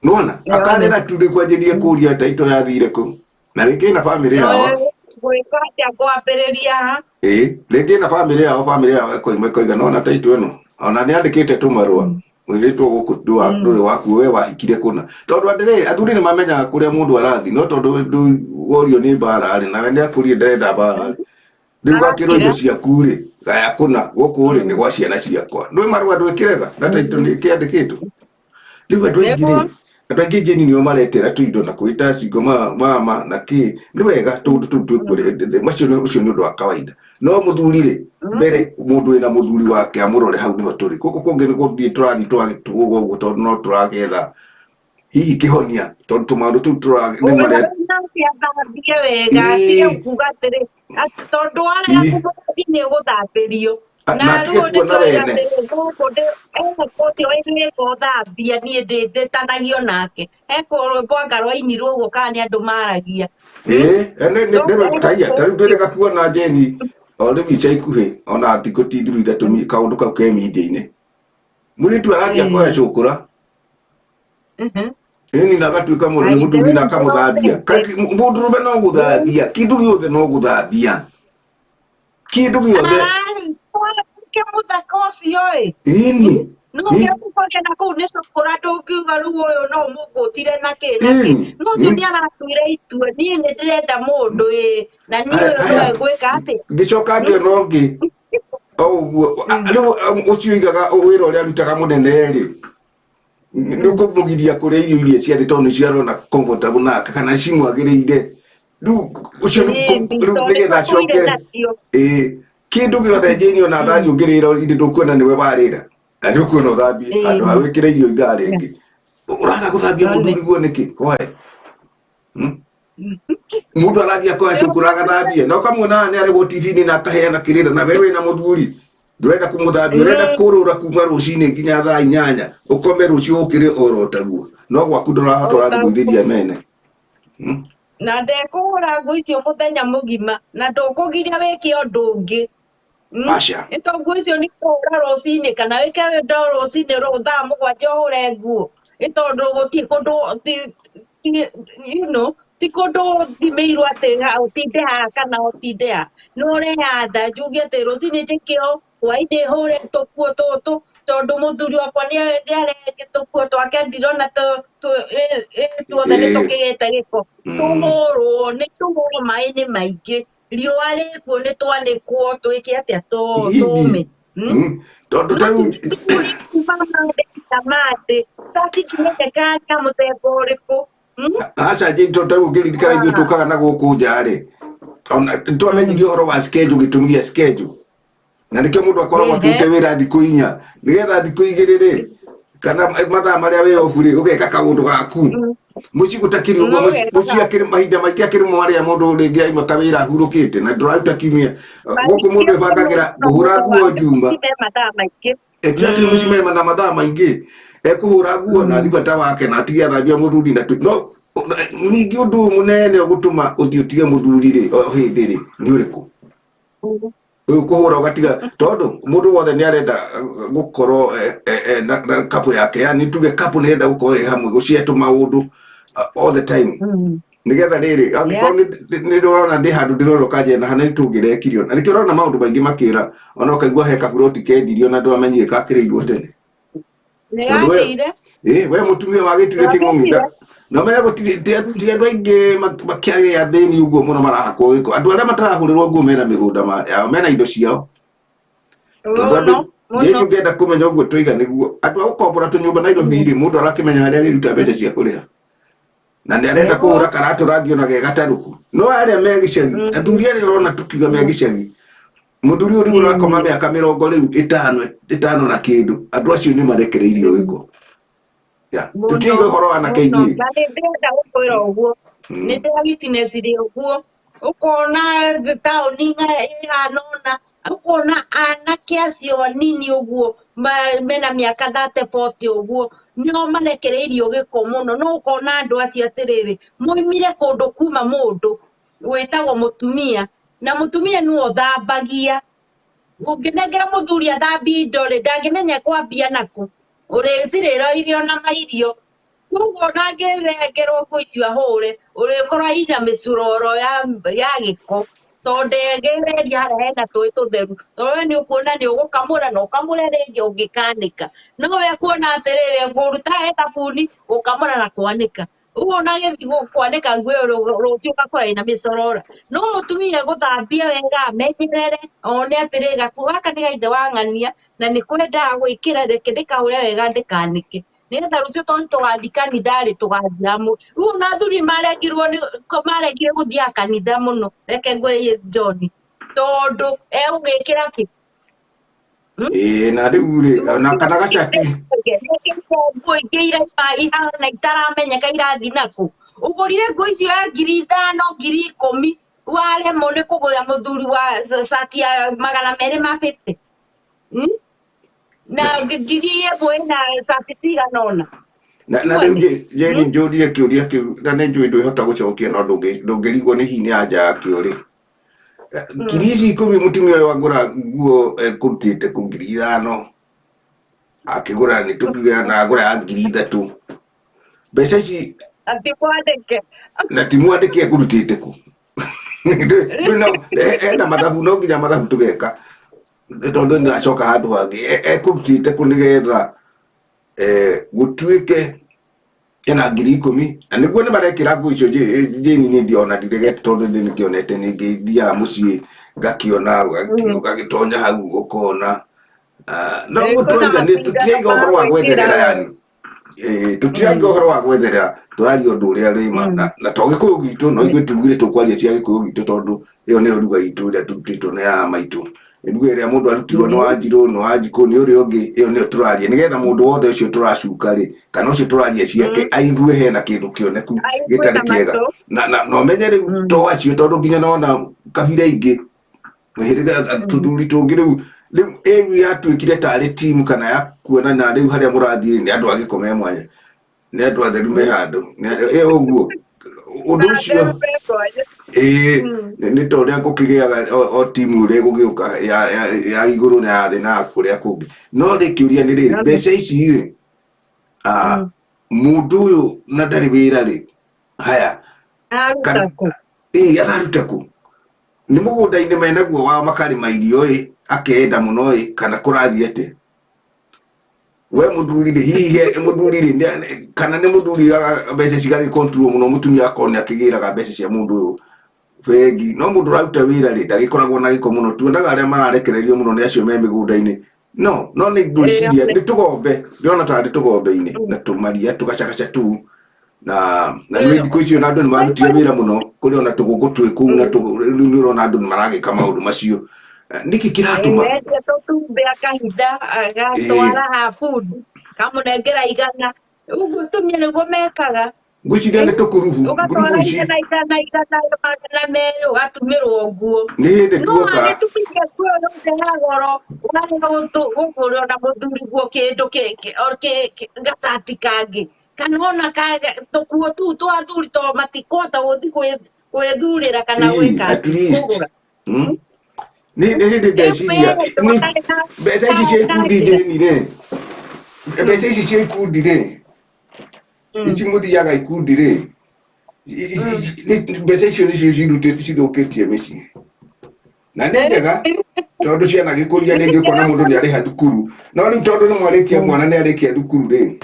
Speaker 1: nona akarĩra tu rĩ kwanjĩria kũria taito yathire kũ, na rĩngĩ na bamĩrĩ yao.
Speaker 2: Gwĩka atĩa, kwambĩrĩria ha?
Speaker 1: Ĩ rĩngĩ na bamĩrĩ yao ĩkoima ĩkoiga nona taito ĩno ona nĩ andĩkĩte tũmarũa, mũirĩtu gũkũ ndũrĩ waku, we wahikire kũna, tondũ atĩrĩrĩ, athuri nĩ mamenyaga kũrĩa mũndũ arathi, no tondũ worio nĩ mbara rĩ, nawe nĩ akũrie ndarenda mbara rĩ, rĩu gakĩrwo indo ciaku rĩ, gaya kũna gũkũ rĩ nĩ gwa ciana ciakwa, ndwĩ marũa ndwĩkĩrega na taito nĩ kĩandĩkĩtwo. Rĩu andũ aingĩ rĩ, andũ aingĩ njeni nĩo maretera tũindo na kwĩta single mama na kĩ, nĩ wega tũndũ tũu twĩkuo macio, ũcio nĩ ũndũ wa kawaida, no mũthuri rĩ mbere, mũndũ wĩna mũthuri wake amũrore, hau nĩho tũrĩ. Gũkũ kũngĩ nĩ gũthiĩ tũrathiĩ tũgũga ũguo, tondũ no tũragetha hihi kĩhonia, tondũ tũmaũndũ tũu tũra nĩ marĩa
Speaker 3: Athambie wega, atige kuga atĩrĩ atĩ tondũ warega kũmũthambia nĩ ũgũthambĩrio. Na
Speaker 1: na atige
Speaker 3: rĩu
Speaker 1: kuona wene.
Speaker 3: Gũkũ ũcio wĩka ũthambia, niĩ ndĩtanagio nake eko rwĩmbo anga rwainirwo ũguo, kana nĩ andũ maragia.
Speaker 1: Ĩĩ nĩ taia ta rĩu ndĩrĩga kuona njeni o rĩu ica ikuhĩ, ona thikũ ti thiru 3, kaũndũ kau ke media-inĩ, mũirĩtu arathiĩ akoya cũkũra ĩni na agatuĩka mũndũ nĩ mũthuri na akamũthambia. Mũndũrũme no gũthambia kĩndũ gĩothe, no gũthambia kĩndũ gĩothe.
Speaker 3: Ke mũthaka ũcio ĩ.
Speaker 1: Ĩni.
Speaker 3: No ũngĩakũbanga na kũu nĩ cũkũra ndũngiuga rĩu ũyũ no ũmũngũthire na kĩ na kĩ. No ũcio nĩ aratuire itua, niĩ nĩ ndĩrenda mũndũ ĩĩ, na niĩ ũyũ nĩwe ngwĩka atĩa.
Speaker 1: Ngĩcoka ngĩona ũngĩ o ũguo rĩu ũcio oigaga wĩra ũrĩa arutaga mũnene rĩ, nĩ ũkũmũgiria kũrĩa irio iria cia thĩ tondũ nĩcio arona comfortable nake kana cimwagĩrĩire. Rĩu ũcio rĩu nĩgetha acokere ĩĩ kĩndũ gĩothe Jane ona thani ũngĩrĩra ithe ndũkuona nĩwe warĩra na nĩ ũkuona ũthambie handũ ha wĩkĩre irio ithaa rĩngĩ ũraga gũthambia mũthuri guo nĩkĩ why? Mũndũ arathiĩ akoya cukuru agathambie na ũkamuona haha nĩ arehwo TV-inĩ na akaheana kĩrĩra na we wĩna mũthuri ndũrenda kũmũthambia ũrenda kũrũra kuma rũcinĩ nginya thaa 8 ũkome rũciũ ũkĩre oro taguo no gwaku ndũrahota ũrathiĩ gwĩthĩria mene.
Speaker 3: Na ndekũhũra nguo icio mũthenya mũgima na ndũkũgiria wĩke ũndũ ũngĩ.
Speaker 1: Aca.
Speaker 3: Nĩ tondũ nguo icio nĩ kũhũra rũcinĩ kana wĩke ũndũ rũcinĩ thaa 7 ũhũre nguo. Nĩ tondũ gũtirĩ kũndũ you know, ti kũndũ ũthimĩirwo atĩ ũtinde haha kana ũtinde haha. No ũreyatha njuge atĩ rũcinĩ njĩke ũũ, hwainĩ hũre tũkuo tũtũ, tondũ mũthuri wakwa nĩ arehe tũkuo twake ndirona tuothe nĩ tũkĩgĩte gĩko. Tũhũrwo, nĩ tũhũrwo maĩ nĩ maingĩ, riũa rĩkuo nĩ twanĩkwo twĩke atĩa tũme.
Speaker 1: Tondũ ta rĩu
Speaker 3: Mandĩ cati ndimenyekaga nĩ ya mũthemba ũrĩkũ.
Speaker 1: Aca Jane, tondũ ta rĩu ũngĩririkana ithuĩ tũkaga na gũkũ nja rĩ, ona nĩtwamenyirie ũhoro wa schedule, gĩtũmi gĩa schedule na nĩkĩo mũndũ akoragwo akĩruta wĩra thikũ 4 nĩgetha thikũ 2 rĩ kana mathaa marĩa wĩ off rĩ ũgeka kaũndũ gaku. Mũciĩ gũtakĩrĩ ũguo, mũciĩ akĩrĩ mahinda maingĩ akĩrĩ mwarĩa mũndũ rĩngĩ aima kawĩra ahurũkĩte na ndũraruta kiumia gũkũ mũndũ ebangagĩra ngũhũra nguo njuma. Exactly, mũciĩ mema na mathaa maingĩ ekũhũra nguo na athiĩ bata wake na atige athambia mũthuri na no ningĩ ũndũ ũyũ mũnene ũgũtũma ũthiĩ ũtige mũthuri rĩ o hĩndĩ rĩ nĩ ũrĩkũ? Rĩu kũhũra ũgatiga tondũ mũndũ wothe nĩ arenda gũkorwo na couple yake, yani tuge couple nĩ ĩrenda gũkorwo ĩ hamwe gũshare tũmaũndũ all the time nĩgetha rĩrĩ angĩkorwo nĩ ndĩrona ndĩ handũ ndĩrona ũkanjĩra na hana tũngĩrekirio na nĩkĩo ũrona maũndũ maingĩ makĩra ona ũkaigua he kaburoti kendirio na ndwamenyire kakĩrĩirwo tene.
Speaker 3: Tondũ
Speaker 1: we mũtumia wagĩtuire kĩng'ong'i na menya gũtirĩ ti andũ aingĩ makĩagĩa athĩni ũguo mũno marahakwo gĩko. Andũ arĩa matarahũrĩrwo nguo mena mĩgũnda yao, mena indo ciao. Tondũ andũ Jane ũngĩenda kũmenya ũguo tũiga nĩguo andũ a gũkombora tũnyũmba Nairobi rĩ, mũndũ arakĩmenya harĩa arĩruta mbeca cia kũrĩha na nĩ arenda kũhũra karatũ rangi ona ge gatarũku. No arĩa me gĩcagi, athuri arĩa ũrona tũkiuga me gĩcagi, mũthuri ũyũ rĩu ũrakoma mĩaka mĩrongo rĩu ĩtano na kĩndũ, andũ acio nĩ marekereirio gĩko. Tũtiaiga ũhoro wa anake ithuĩ.
Speaker 3: Na nĩ ndĩrenda gũkwĩra ũguo, nĩ ndĩra witness ũguo, ũkona taũni ĩhana ũna, ũkona anake acio anini ũguo mena mĩaka 30, 40 ũguo nĩo marekereirio gĩko mũno. No ũkona andũ acio atĩrĩrĩ, moimire kũndũ kuma mũndũ wĩtagwo mũtumia, na mũtumia nĩwe ũthambagia. Ũngĩnengera mũthuri athambie indo rĩ, ndangĩmenya kwambia nakũ, ũrĩcirĩra irio na mairio. Koguo ona angĩrengerwo nguo icio ahũre, ũrĩkora ina mĩcororo ya gĩko, tondũ ndegĩrĩria harĩa hena tũĩ tũtheru. Tondũ we nĩ ũkuona nĩ ũgũkamũra na ũkamũre rĩngĩ ũngĩkanĩka. No we kuona atĩrĩrĩ, ngũruta he thabuni, gũkamũra na kwanĩka. Ũguo ona agĩthiĩ kwanĩka nguo ĩyo rũciũ ũgakora ĩna mĩcorora. No mũtumia egũthambia wega, amenyerere, one atĩrĩ, gakuo gaka nĩ ga ithe wa ng'ania, na nĩ kwendaga gwĩkĩra, reke ndĩkahũre wega ndĩkanĩke. Nĩgetha rũciũ tondũ tũgathiĩ kanitha rĩ, tũgathiĩ hamwe. Rĩu ona athuri maregirwo nĩ maregire gũthiaga kanitha mũno, reke ngwĩre John, tondũ egũgĩkĩra kĩ?
Speaker 1: Ĩĩ na rĩu rĩ ona kana gacati.
Speaker 3: Nguo ingĩ irauma ihana itaramenyeka irathiĩ nakũ. Ũgũrire nguo icio ya 5,000, 10,000, waremwo nĩ kũgũra mũthuri wa cati ya 250. Na 1,000 ĩna cati cigana ũna.
Speaker 1: Na rĩu Jane njũrie kĩũria kĩu na nĩ njũĩ ndwĩhota gũcokia no ndũngĩrigwo nĩ hihi nĩ anja yakĩo rĩ. Ngiri ici 10 mũtumia ũyũ agũra nguo ekũrutĩte kũ 5,000 akĩgũra nĩ tũkiuge na agũra ya 3,000 mbeca ici
Speaker 3: Ati mwandĩke.
Speaker 1: Na ti mwandĩke ekũrutĩte kũ. Ena mathabu no nginya mathabu tũgeka tondũ nĩacoka handũ hangĩ ekũrutĩte kũ nĩgetha Gũtuĩke ena 10,000 na nĩguo nĩ marekĩra nguo icio Jane niĩ ndiona ndiregete tondũ nĩ nĩkĩonete ningĩ thiaga mũciĩ ngakĩona ũgagĩtonya hau ũkona. Ah, no
Speaker 2: Ĩ,
Speaker 1: ũguo
Speaker 2: kwĩna
Speaker 1: tũraiga nĩ
Speaker 2: matinga
Speaker 1: tũtiraiga ũhoro wa gwetherera
Speaker 2: magwĩkĩra.
Speaker 1: yani. Tũtiraiga ũhoro wa gwetherera, tũraria ũndũ ũrĩa wĩ ma na to gĩkũyũ gitũ no ithuĩ tugire tũkwaria cia gĩkũyũ gitũ tondũ ĩyo nĩyo ruga itũ ĩrĩa tũrutĩtwo nĩ aya maitũ. Ruga ĩrĩa mũndũ arutirwo nĩ Wanjirũ, nĩ Wanjikũ, nĩ ũrĩa ũngĩ, ĩyo nĩyo tũraria nĩgetha mũndũ wothe ũcio tũracuka rĩ kana ũcio tũraria ciake aigue hena kĩndũ kĩoneku
Speaker 2: Aigue
Speaker 1: gĩtarĩ
Speaker 2: na
Speaker 1: kĩega.
Speaker 2: matũ.
Speaker 1: Na ũmenye rĩu to acio tondũ nginya nona kabira ingĩ mĩhĩrĩga tũthuri tũngĩ rĩu rĩu ĩu yatuĩkire tarĩ timu kana ya kuonana rĩu harĩa mũrathiĩ nĩ andũ a gĩko me mwanya, nĩ andũ atheru me handũ ĩ ũguo ũndũ ũcio.
Speaker 2: Atheru me mwanya.
Speaker 1: Ĩĩ, nĩ ta ũrĩa gũkĩgĩaga o timu ũrĩa ĩgũgĩũka ya igũrũ na ya thĩ na ya kũrĩa kũngĩ. No rĩ kĩũria nĩ rĩrĩ, mbeca ici rĩ, mũndũ ũyũ na ndarĩ wĩra rĩ, haya
Speaker 2: Aruta
Speaker 1: kana
Speaker 2: kũ?
Speaker 1: Ĩĩ, araruta kũ? Nĩ mũgũnda-inĩ menaguo wao makarĩma irio ĩ, akenda mũno ĩ, kana kũrathiĩ atĩa? We mũthuri rĩ, hihi mũthuri rĩ, kana nĩ mũthuri mbeca cigagĩ control mũno, mũtumia akorwo nĩ akĩgĩraga mbeca cia mũndũ ũyũ bengi. No mũndũ ũraruta wĩra rĩ, ndagĩkoragwo na gĩko mũno. Tuonaga arĩa mararekererio mũno nĩ acio me mĩgũnda-inĩ. No nĩ ngwĩciria nĩ tũgombe, ndĩrona tarĩ tũgombe-inĩ na tũmaria tũgacagaca tu na nĩ thikũ icio na andũ nĩ marutire wĩra mũno, kũrĩ ona tũgũkũ twĩ kũu na rĩu nĩ ũrona andũ nĩ maragĩka maũndũ macio. Nĩkĩ kĩratũma?
Speaker 3: Endia tũtumbĩ akahitha agatwara ha bundi kamũnengera 100 ũguo atumia nĩguo mekaga.
Speaker 1: Ngwĩciria nĩ tũkurubu ngurubu
Speaker 3: Ũgatwara
Speaker 1: ici.
Speaker 3: 100 100 100 200 ũgatumĩrwo nguo.
Speaker 1: Nĩ hĩndĩ
Speaker 3: No
Speaker 1: tuoka
Speaker 3: agĩtumithia nguo yothe ya goro warega gũgũrĩrwo na mũthuri guo kĩndũ gacati kangĩ kana ona tũkuo tũu twa athuri tondũ matikũhota gũthiĩ gwĩthurĩra kana gwĩka
Speaker 1: At least.
Speaker 3: kũgũra.
Speaker 1: Nĩ hĩndĩ ndeciria nĩ mbeca ici cia ikundi Jane rĩ, mbeca ici cia ikundi rĩ, ici mũthiaga ikundi rĩ, mbeca icio nĩcio cirutĩte cithũkĩtie mĩciĩ. Na nĩ njega tondũ ciana gĩkũria rĩngĩ ũkona mũndũ nĩ arĩha thukuru, no rĩu tondũ nĩ mwarĩkia mwana nĩ arĩkia thukuru rĩ,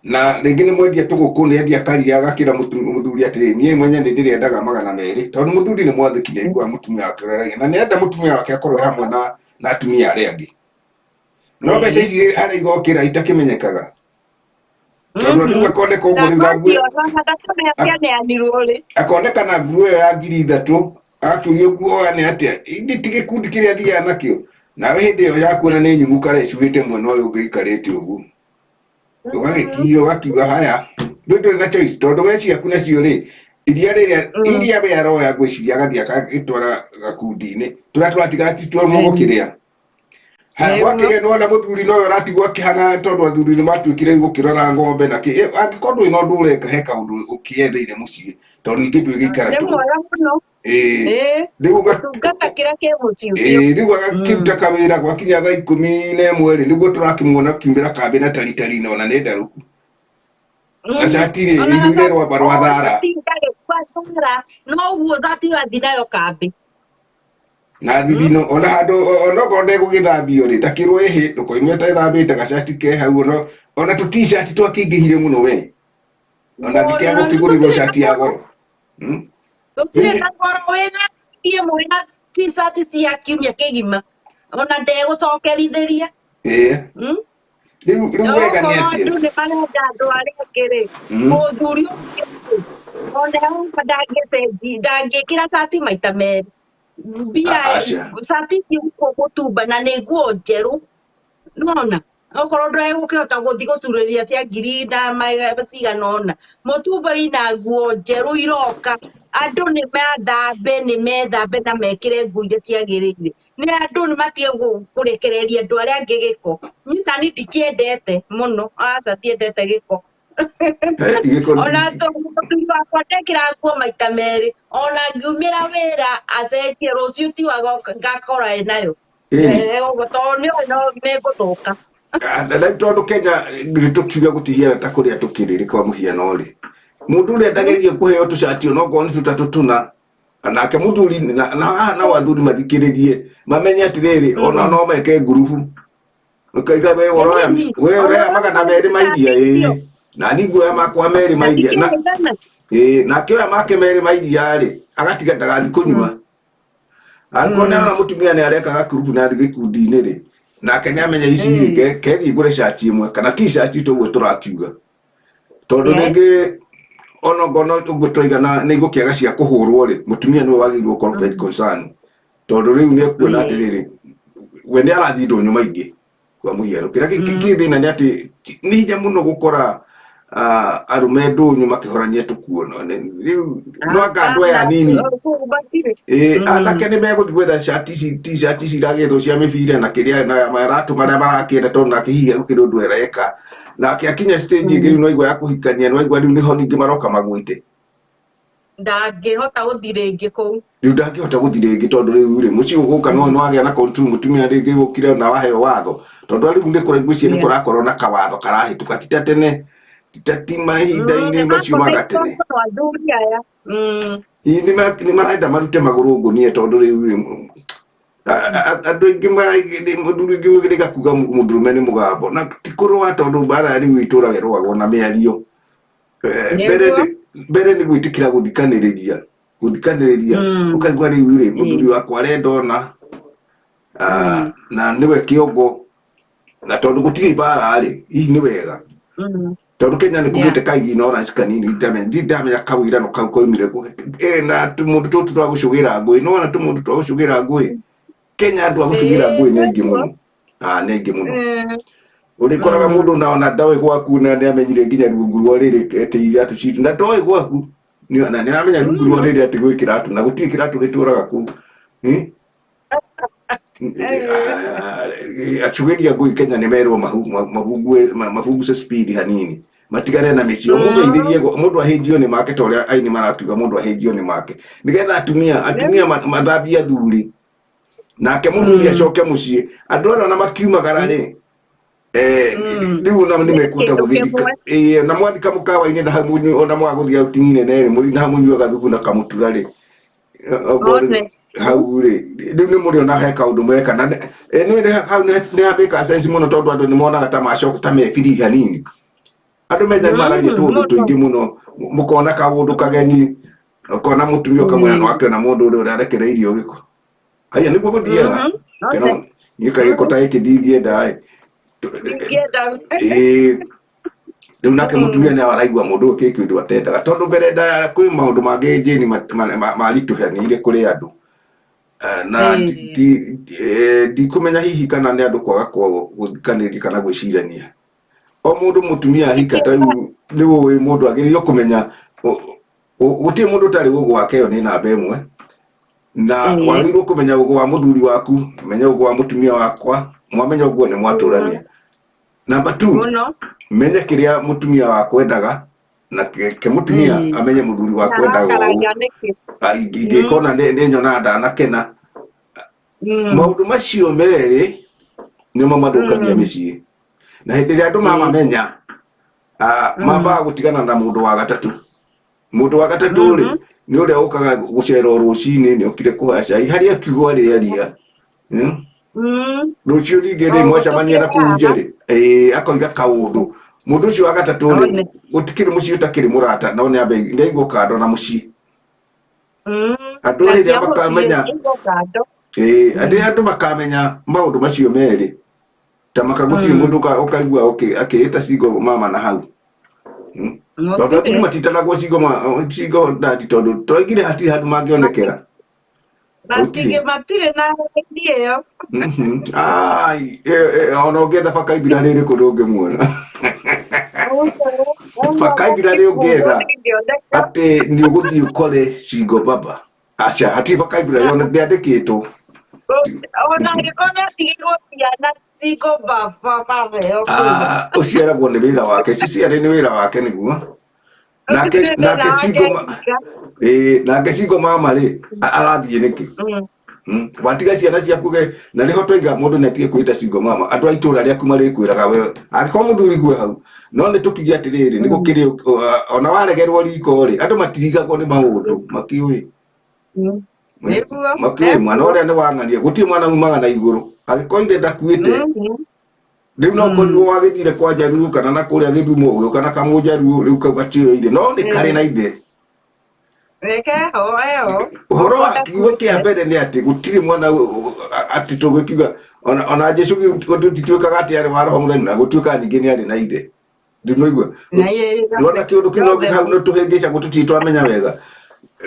Speaker 1: na rĩngĩ nĩ mwendia tũgũkũ, nĩ endia karia agakĩra mũthuri atĩrĩ, niĩ mwenye nĩ ndĩrendaga 200, tondũ mũthuri nĩ mwathĩki, nĩ aiguaga mũtumia wake ũrĩa aragia na nĩ enda mũtumia wake akorwo hamwe na atumia arĩa angĩ. No mbeca ici harĩa igokĩra itakĩmenyekaga tondũ rĩu akoneka ũguo rĩu na nguo akoneka na nguo ĩyo ya 3,000, agakĩũrio nguo oya nĩ atĩa, ithe ti gĩkundi kĩrĩa athiaga nakĩo. Nawe hĩndĩ ĩyo yakuona nĩ nyumu kara ĩcuhĩte mwena ũyũ ũngĩ ĩikarĩte ũguo, ũgagĩkira ũgakiuga haya rĩu ndũrĩ na choice tondũ we ciaku nacio rĩ iria rĩrĩa iria we aroya ngwĩciria agathiĩ akagĩtwara gakundi-inĩ tũrĩa tũratigara ti tuo mũgũkĩrĩa. Haya, gwakĩrĩa nĩwona mũthuri nowe ũratigwo akĩhang'a tondũ athuri nĩ matuĩkire gũkĩrora ng'ombe na kĩ. Angĩkorwo ndũrĩ na ũndũ ũreka, he kaũndũ ũkĩetheire mũciĩ tondũ ningĩ ndwĩgĩikara
Speaker 3: Nĩ
Speaker 1: tũhũ.
Speaker 3: mwega mũno.
Speaker 1: Rĩu
Speaker 3: Ũtungata kĩrĩa kĩ mũciĩ ũcio.
Speaker 1: Rĩu agakĩruta kawĩra gwakinya thaa 11 rĩ, nĩguo tũrakĩmuona akiumĩra kambĩ na taritari na ona nĩ ndarũku na cati rĩ
Speaker 3: Ona
Speaker 1: ĩiyũire rwamba rwa thara.
Speaker 3: cati ndarĩ kwa thara no ũguo cati wathiĩ nayo kambĩ.
Speaker 1: Na thithino ona handũ ona okorwo ndegũgĩthambio rĩ, ndakĩrwo ĩhĩ ndũkoime ũtethambĩte gacati ke hau, ona tũ t-shirt twakĩingĩhire mũno we ona angĩkĩaga gũkĩgũrĩrwo cati ya goro.
Speaker 3: Gũtirĩ na goro, wĩna ĩmwe na t-shirt cia kiumia kĩgima ona ndegũcokerithĩria.
Speaker 1: Rĩu
Speaker 3: No
Speaker 1: wega nĩ
Speaker 3: okorwo
Speaker 1: atĩa?
Speaker 3: andũ nĩ marenda andũ arĩa angĩ rĩ, mũthuri ũcio rĩ, ona oka ndangĩkĩra cati maita merĩ. Mbia
Speaker 1: Aca.
Speaker 3: cati icio nguo gũtumba na nĩ nguo njerũ. Nĩwona? Okorwo ndũgũkĩhota gũthiĩ gũcurĩria cia ngiri na cigana ũna, mũtumba wĩna nguo njerũ iroka, andũ nĩ mathambe, nĩ methambe na mekĩre nguo iria ciagĩrĩire. Nĩ andũ nĩ matige kũrekereria andũ arĩa angĩ gĩko. Niĩ ta niĩ ndikĩendete mũno, aca ndiendete gĩko.
Speaker 1: Gĩko
Speaker 3: Ona mũthuri wakwa ndekĩraga nguo maita merĩ, ona ngiumĩra wĩra acenjie rũciũ tiwa ngakora ĩnayo. Ũguo tondũ nĩoĩ no nĩngũthũka.
Speaker 1: Na rĩu tondũ Kenya nĩ tũkiuga gũtihiana ta kũrĩa tũkĩrĩ rĩ, kwa mũhiano rĩ, mũndũ ũrĩa ndagerie kũheo tũcati onokorwo nĩ tũtatũ tũna, nake mũthuri na haha nao athuri mathikĩrĩrie mamenye atĩrĩrĩ, ona no meke ngurubu. Ũkaiga we
Speaker 3: Nĩ
Speaker 1: ũroya
Speaker 3: nini.
Speaker 1: we
Speaker 3: Ona
Speaker 1: ũroya magana merĩ ma iria
Speaker 3: ũratindĩkio.
Speaker 1: ĩĩ na niĩ nguoya makwa merĩ ma
Speaker 3: Na
Speaker 1: iria na
Speaker 3: ndikĩigana.
Speaker 1: ĩĩ nake oya make merĩ ma iria rĩ agatiga ndagathi kũnyua angĩkorwo nĩ arona mũtumia nĩ areka gakurubu na gĩkundi-inĩ rĩ nake nĩ amenya ici rĩ kethiĩ ngũre cati ĩmwe kana t-shirt tũguo tũrakiuga tondũ rĩngĩ ona ngono ũguo twaiga na nĩ igũkĩaga cia kũhũrwo rĩ mũtumia nĩwe wagĩrĩirwo gũkorwo very concern tondũ rĩu nĩ ekuona atĩrĩrĩ we nĩ arathiĩ ndũnyũ maingĩ kwa mũhiano kĩrĩa kĩ thĩna nĩ atĩ nĩ hinya mũno gũkora arũme ndũnyũ makĩhorania tũkuona rĩu no anga andũ aya anini ĩĩ anake nĩ megũthiĩ gwetha cati ici t-shirt ici iragĩrwo cia mĩbira na kĩrĩa na maratũ marĩa marakĩenda tondũ nake hihi gũkĩrĩ ũndũ areka nake akinya stage ĩngĩ rĩu no aigua ya kũhikania no aigua rĩu nĩho ningĩ maroka magwĩte
Speaker 2: Ndangĩhota gũthiĩ rĩngĩ kũu.
Speaker 1: Rĩu ndangĩhota gũthiĩ rĩngĩ tondũ rĩu rĩ mũciĩ ũgũka no no agĩa na control mũtumia rĩngĩ gũkire na waheo watho tondũ rĩu nĩ kũraigua nĩ kũrakorwo na kawatho karahĩtũka ti ta tene ti ta ti mahinda-inĩ macio ma gatene.
Speaker 2: Athuri aya.
Speaker 1: Ĩĩ nĩ marenda marute magũrũ ngũnia tondũ rĩu rĩ andũ aingĩ mũthuri ũngĩ rĩga kuga mũndũrũme nĩ mũgambo na ti kũrũa tondũ mbara rĩu itũraga ĩrũagwo na mĩario. Mbere nĩ gwĩtĩkĩra gũthikanĩrĩria gũthikanĩrĩria ũkaigua rĩu rĩ mũthuri wakwa arenda ona na nĩwe kĩongo na tondũ gũtirĩ mbara rĩ hihi nĩ wega tondũ Kenya nĩ kugĩte ka ignorance kanini ndamenya ndamenya kawĩra no kau koimire na tũmũndũ tũtũ twa gũcũgĩra ngũĩ no ona tũmũndũ twa gũcũgĩra ngũĩ Kenya andũ a gũcũgĩra ngũĩ nĩ aingĩ mũno nĩ aingĩ mũno ũrĩkoraga mũndũ na ona ndoĩ gwaku na nĩ amenyire nginya rungu rwa rĩrĩ atĩ iratũ citũ na ndoĩ gwaku na nĩ aramenya rungu rwa rĩrĩ atĩ gwĩ kĩratũ na gũtirĩ kĩratũ gĩtũraga kũu acugĩria ngũi Kenya nĩ merwo mabunguce speed hanini matigane na mĩciĩ mũndũ aithĩrie mũndũ ahĩnjio nĩ make ta ũrĩa aini marakiuga mũndũ ahĩnjio nĩ make nĩgetha atumia atumia mathambie athuri nake mũthuri acoke mũciĩ andũ arĩa ona makiumagara rĩ rĩu ona nĩ mekuhota gũgĩthika ĩĩ na mwathika mũkawa-inĩ na hau ona mwaga gũthiĩ outing nene rĩ mũthiĩ na hau mũnyuaga thubu na kamũtura rĩ okorwo hau rĩ rĩu nĩ mũrĩona he kaũndũ mweka na nĩ hau nĩ hamĩka sense mũno tondũ andũ nĩ monaga ta macoka ta me free hanini andũ menja nĩ maragia tũũndũ tũingĩ mũno mũkona kaũndũ kageni ũkona mũtumia ũkamwĩra no akĩona mũndũ ũrĩa ũrarekereirio gĩko aya nĩguo gũthiaga niĩ kagĩko ta gĩkĩ ndingĩenda ĩ rĩu nake mũtumia nĩ araigua mũndũ ũyũ kĩkĩ ũndũ atendaga tondũ mbere ndaya kwĩ maũndũ mangĩ Jane maritũhanĩire kũrĩ andũ na ndikũmenya hihi kana nĩ andũ kwaga gũthikanĩria kana gwĩcirania o mũndũ mũtumia ahika ta rĩu nĩ ũĩ mũndũ agĩrĩirwo kũmenya gũtirĩ mũndũ ũtarĩ ũgũ wake ĩyo nĩ namba ĩmwe na wagĩrĩirwo kũmenya ũgũ wa mũthuri waku menya ũgũ wa mũtumia wakwa mwamenya ũguo nĩ mwatũrania namba 2 menya kĩrĩa mũtumia wakwa endaga na ke mũtumia amenye mũthuri wakwa endaga ũũ ingĩka ona nĩ nyonaga ndanakena maũndũ macio merĩ nĩmo mathũkagia mĩciĩ na hĩndĩ ĩrĩa andũ mamamenya mambaga gũtigana na mũndũ wa gatatũ mũndũ wa gatatũ rĩ nĩ ũrĩa ũkaga gũcera o rũcinĩ nĩ okire kũhoya cai harĩa kiugo arĩaria rũciũ ningĩ rĩ mwacemania na kũu nja rĩ akoiga kaũndũ mũndũ ũcio wa gatatũ rĩ gũtikĩrĩ mũciĩ ũtakĩrĩ mũrata no nĩ ambe nĩ aigwo kando na mũciĩ andũ rĩrĩa makamenya andũ andũ makamenya maũndũ macio merĩ ta makagũtirĩ mũndũ ũkaigua akĩĩta single mama na hau tondũ athuri matitanagwo single daddy tondũ twaigire hatirĩ handũ mangĩonekera
Speaker 2: matirĩ na hĩndĩ ĩyo
Speaker 1: ona ũngĩetha bakaibira rĩrĩ kũ ndũngĩmuona bakaibira rĩ ũngĩetha atĩ nĩ ũgũthiĩ ũkore single baba aca hatirĩ bakaibira rĩandĩkĩtwo
Speaker 2: ona angĩkorwo nĩ atigĩirwo ciana single baba maheo
Speaker 1: ũciaragwo nĩ wĩra wake ciciarĩ nĩ wĩra wake nĩguo nake nake single nake single mama rĩ arathiĩ nĩkĩ watiga ciana ciaku ge na nĩho twaiga mũndũ nĩ atige kwĩta single mama andũ a itũra rĩaku marĩkwĩraga we angĩkorwo mũthuri gwe hau no nĩ tũkiuge atĩrĩrĩ nĩ gũkĩrĩ ona waregerwo riko rĩ andũ matirigagwo nĩ maũndũ makĩũĩ makĩũĩ mwana ũrĩa nĩ wang'ania gũtirĩ mwana umaga na igũrũ angĩkorwo ithe ndakuĩte Rĩu no korirwo wagĩthire kwa Njaruo kana na kũrĩa Gĩthumo ũgĩũka na kamũnjaruo rĩu kau gatiũĩ ithe no nĩ karĩ na ithe.
Speaker 2: Rekeho eho.
Speaker 1: Ũhoro wa kiugo kĩa mbere nĩ atĩ gũtirĩ mwana atĩ tũgĩkiuga ona Jesu gũtituĩkaga atĩ arĩ wa roho mũtheru na gũtuĩka ningĩ nĩ arĩ na ithe. Ndinoigua. Ndona kĩũndũ kĩu no hau no tũhĩngĩcagwo tũtirĩ twamenya wega.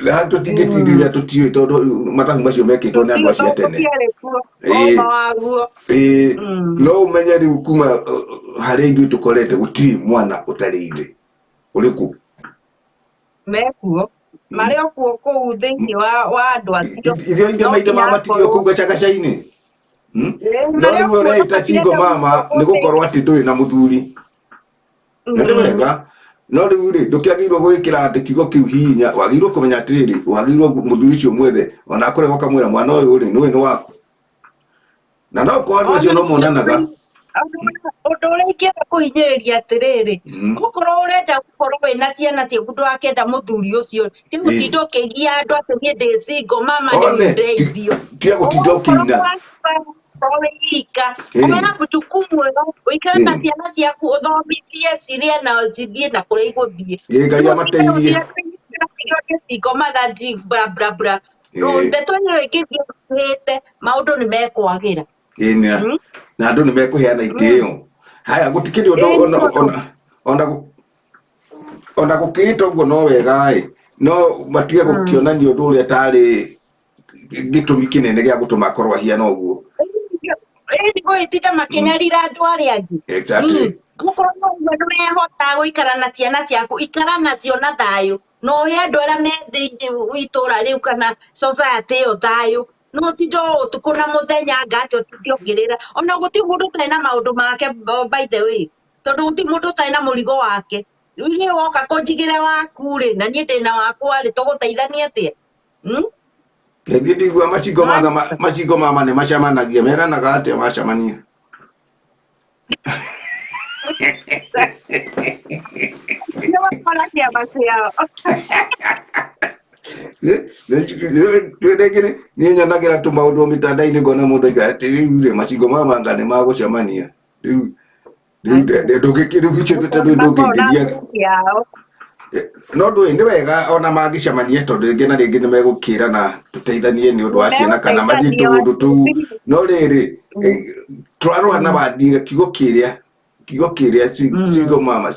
Speaker 1: Na hau tũtingĩtindĩrĩra tũtiũĩ tondũ mathabu macio mekĩtwo nĩ andũ acio a tene. Ĩĩ.
Speaker 2: Ũma waguo.
Speaker 1: Ĩĩ, no ũmenye rĩu kuma harĩa ithuĩ tũkorete gũtirĩ mwana ũtarĩ ithe ũrĩkũ.
Speaker 2: Mekuo. Marĩ o kuo kũu thĩinĩ wa andũ acio.
Speaker 1: Irio ingĩ
Speaker 2: No
Speaker 1: maithe
Speaker 2: nginya
Speaker 1: mao matirio
Speaker 2: akorwo
Speaker 1: kũu gacagaca-inĩ.
Speaker 2: Ĩĩ,
Speaker 1: No
Speaker 2: marĩ o
Speaker 1: rĩu
Speaker 2: kuo no
Speaker 1: ũreita single
Speaker 2: matirenda
Speaker 1: mama
Speaker 2: gũkorwo
Speaker 1: nĩ gũkorwo atĩ ndũrĩ na mũthuri. Na nĩ wega no rĩu rĩ ndũkĩagĩrĩirwo gwĩkĩra atĩ kiugo kĩu hinya wagĩrĩirwo kũmenya atĩrĩrĩ wagĩrĩirwo mũthuri ũcio mwethe ona akũrega ũkamwĩra mwana ũyũ rĩ nĩũĩ nĩ waku na no korwo andũ acio no monanaga.
Speaker 3: Ũndũ ũrĩa ingĩenda kũhinyĩrĩria atĩrĩrĩ, okorwo ũrenda gũkorwo wĩna ciana ciaku ndũgakĩenda mũthuri ũcio, ti gũtinda ũkĩgia andũ atĩ niĩ ndĩ single mama nĩ
Speaker 1: One,
Speaker 3: ndeithio.
Speaker 1: tiga gũtinda ũkĩina.
Speaker 3: Okorwo wĩ ika, oya jukumu ĩyo, ũikare na ciana ciaku ũthomithie cirĩe na cithiĩ na kũrĩa igũthiĩ.
Speaker 1: Ĩĩ, Ngai amateithie.
Speaker 3: Single mother ndi bla bla bla. Ndeto ĩyo ĩngĩthiĩ ĩhĩte, maũndũ nĩ mekwagĩra.
Speaker 1: Ĩĩ, na andũ nĩ mekũheana itĩo. Haya gũtikĩrĩ ũndũ ona gũkĩĩta ũguo no wega ĩ no matige gũkĩonania ũndũ ũrĩa tarĩ gĩtũmi kĩnene gĩa gũtũma akorwo ahiana ũguo.
Speaker 3: Ĩĩ nĩ gũgĩtinda makĩnyarira andũ arĩa angĩ.
Speaker 1: Exactly.
Speaker 3: Okorwo no ũguo nĩwehota gũikara na ciana ciaku, ikara nacio na thayũ na ũhe andũ arĩa me thĩinĩ wa itũra rĩu kana society ĩyo thayũ. No ũtinde o ũtukũ na mũthenya anga atĩ ũtinde ũkĩrĩra. Ona gũtirĩ mũndũ ũtarĩ na maũndũ make by the way. Tondũ gũtirĩ mũndũ ũtarĩ na mũrigo wake. Rĩu niĩ woka kũnjigĩra waku rĩ, na niĩ ndĩna wakwa rĩ, tũgũteithania atĩa?
Speaker 1: Nĩthiĩ ndigua macingo mama macingo mama nĩ macemanagia meranaga atĩa macemania.
Speaker 2: Nĩ wakora kĩama kĩao.
Speaker 1: Rĩngĩ niĩ nyonagĩra tũmaũndũ mĩtandao-inĩ ngona mũndũ aiga atĩ rĩu rĩ macingo mama anga nĩ magũcemania. Rĩu rĩu icio tondũ ndũngĩingĩria no ndũĩ nĩ wega ona mangĩcemania tondũ rĩngĩ na rĩngĩ nĩ megũkĩrana tũteithanie nĩ ũndũ wa ciana kana mathiĩ tũũndũ tũu no rĩrĩ tũrarũa na wandire kiugo kĩrĩa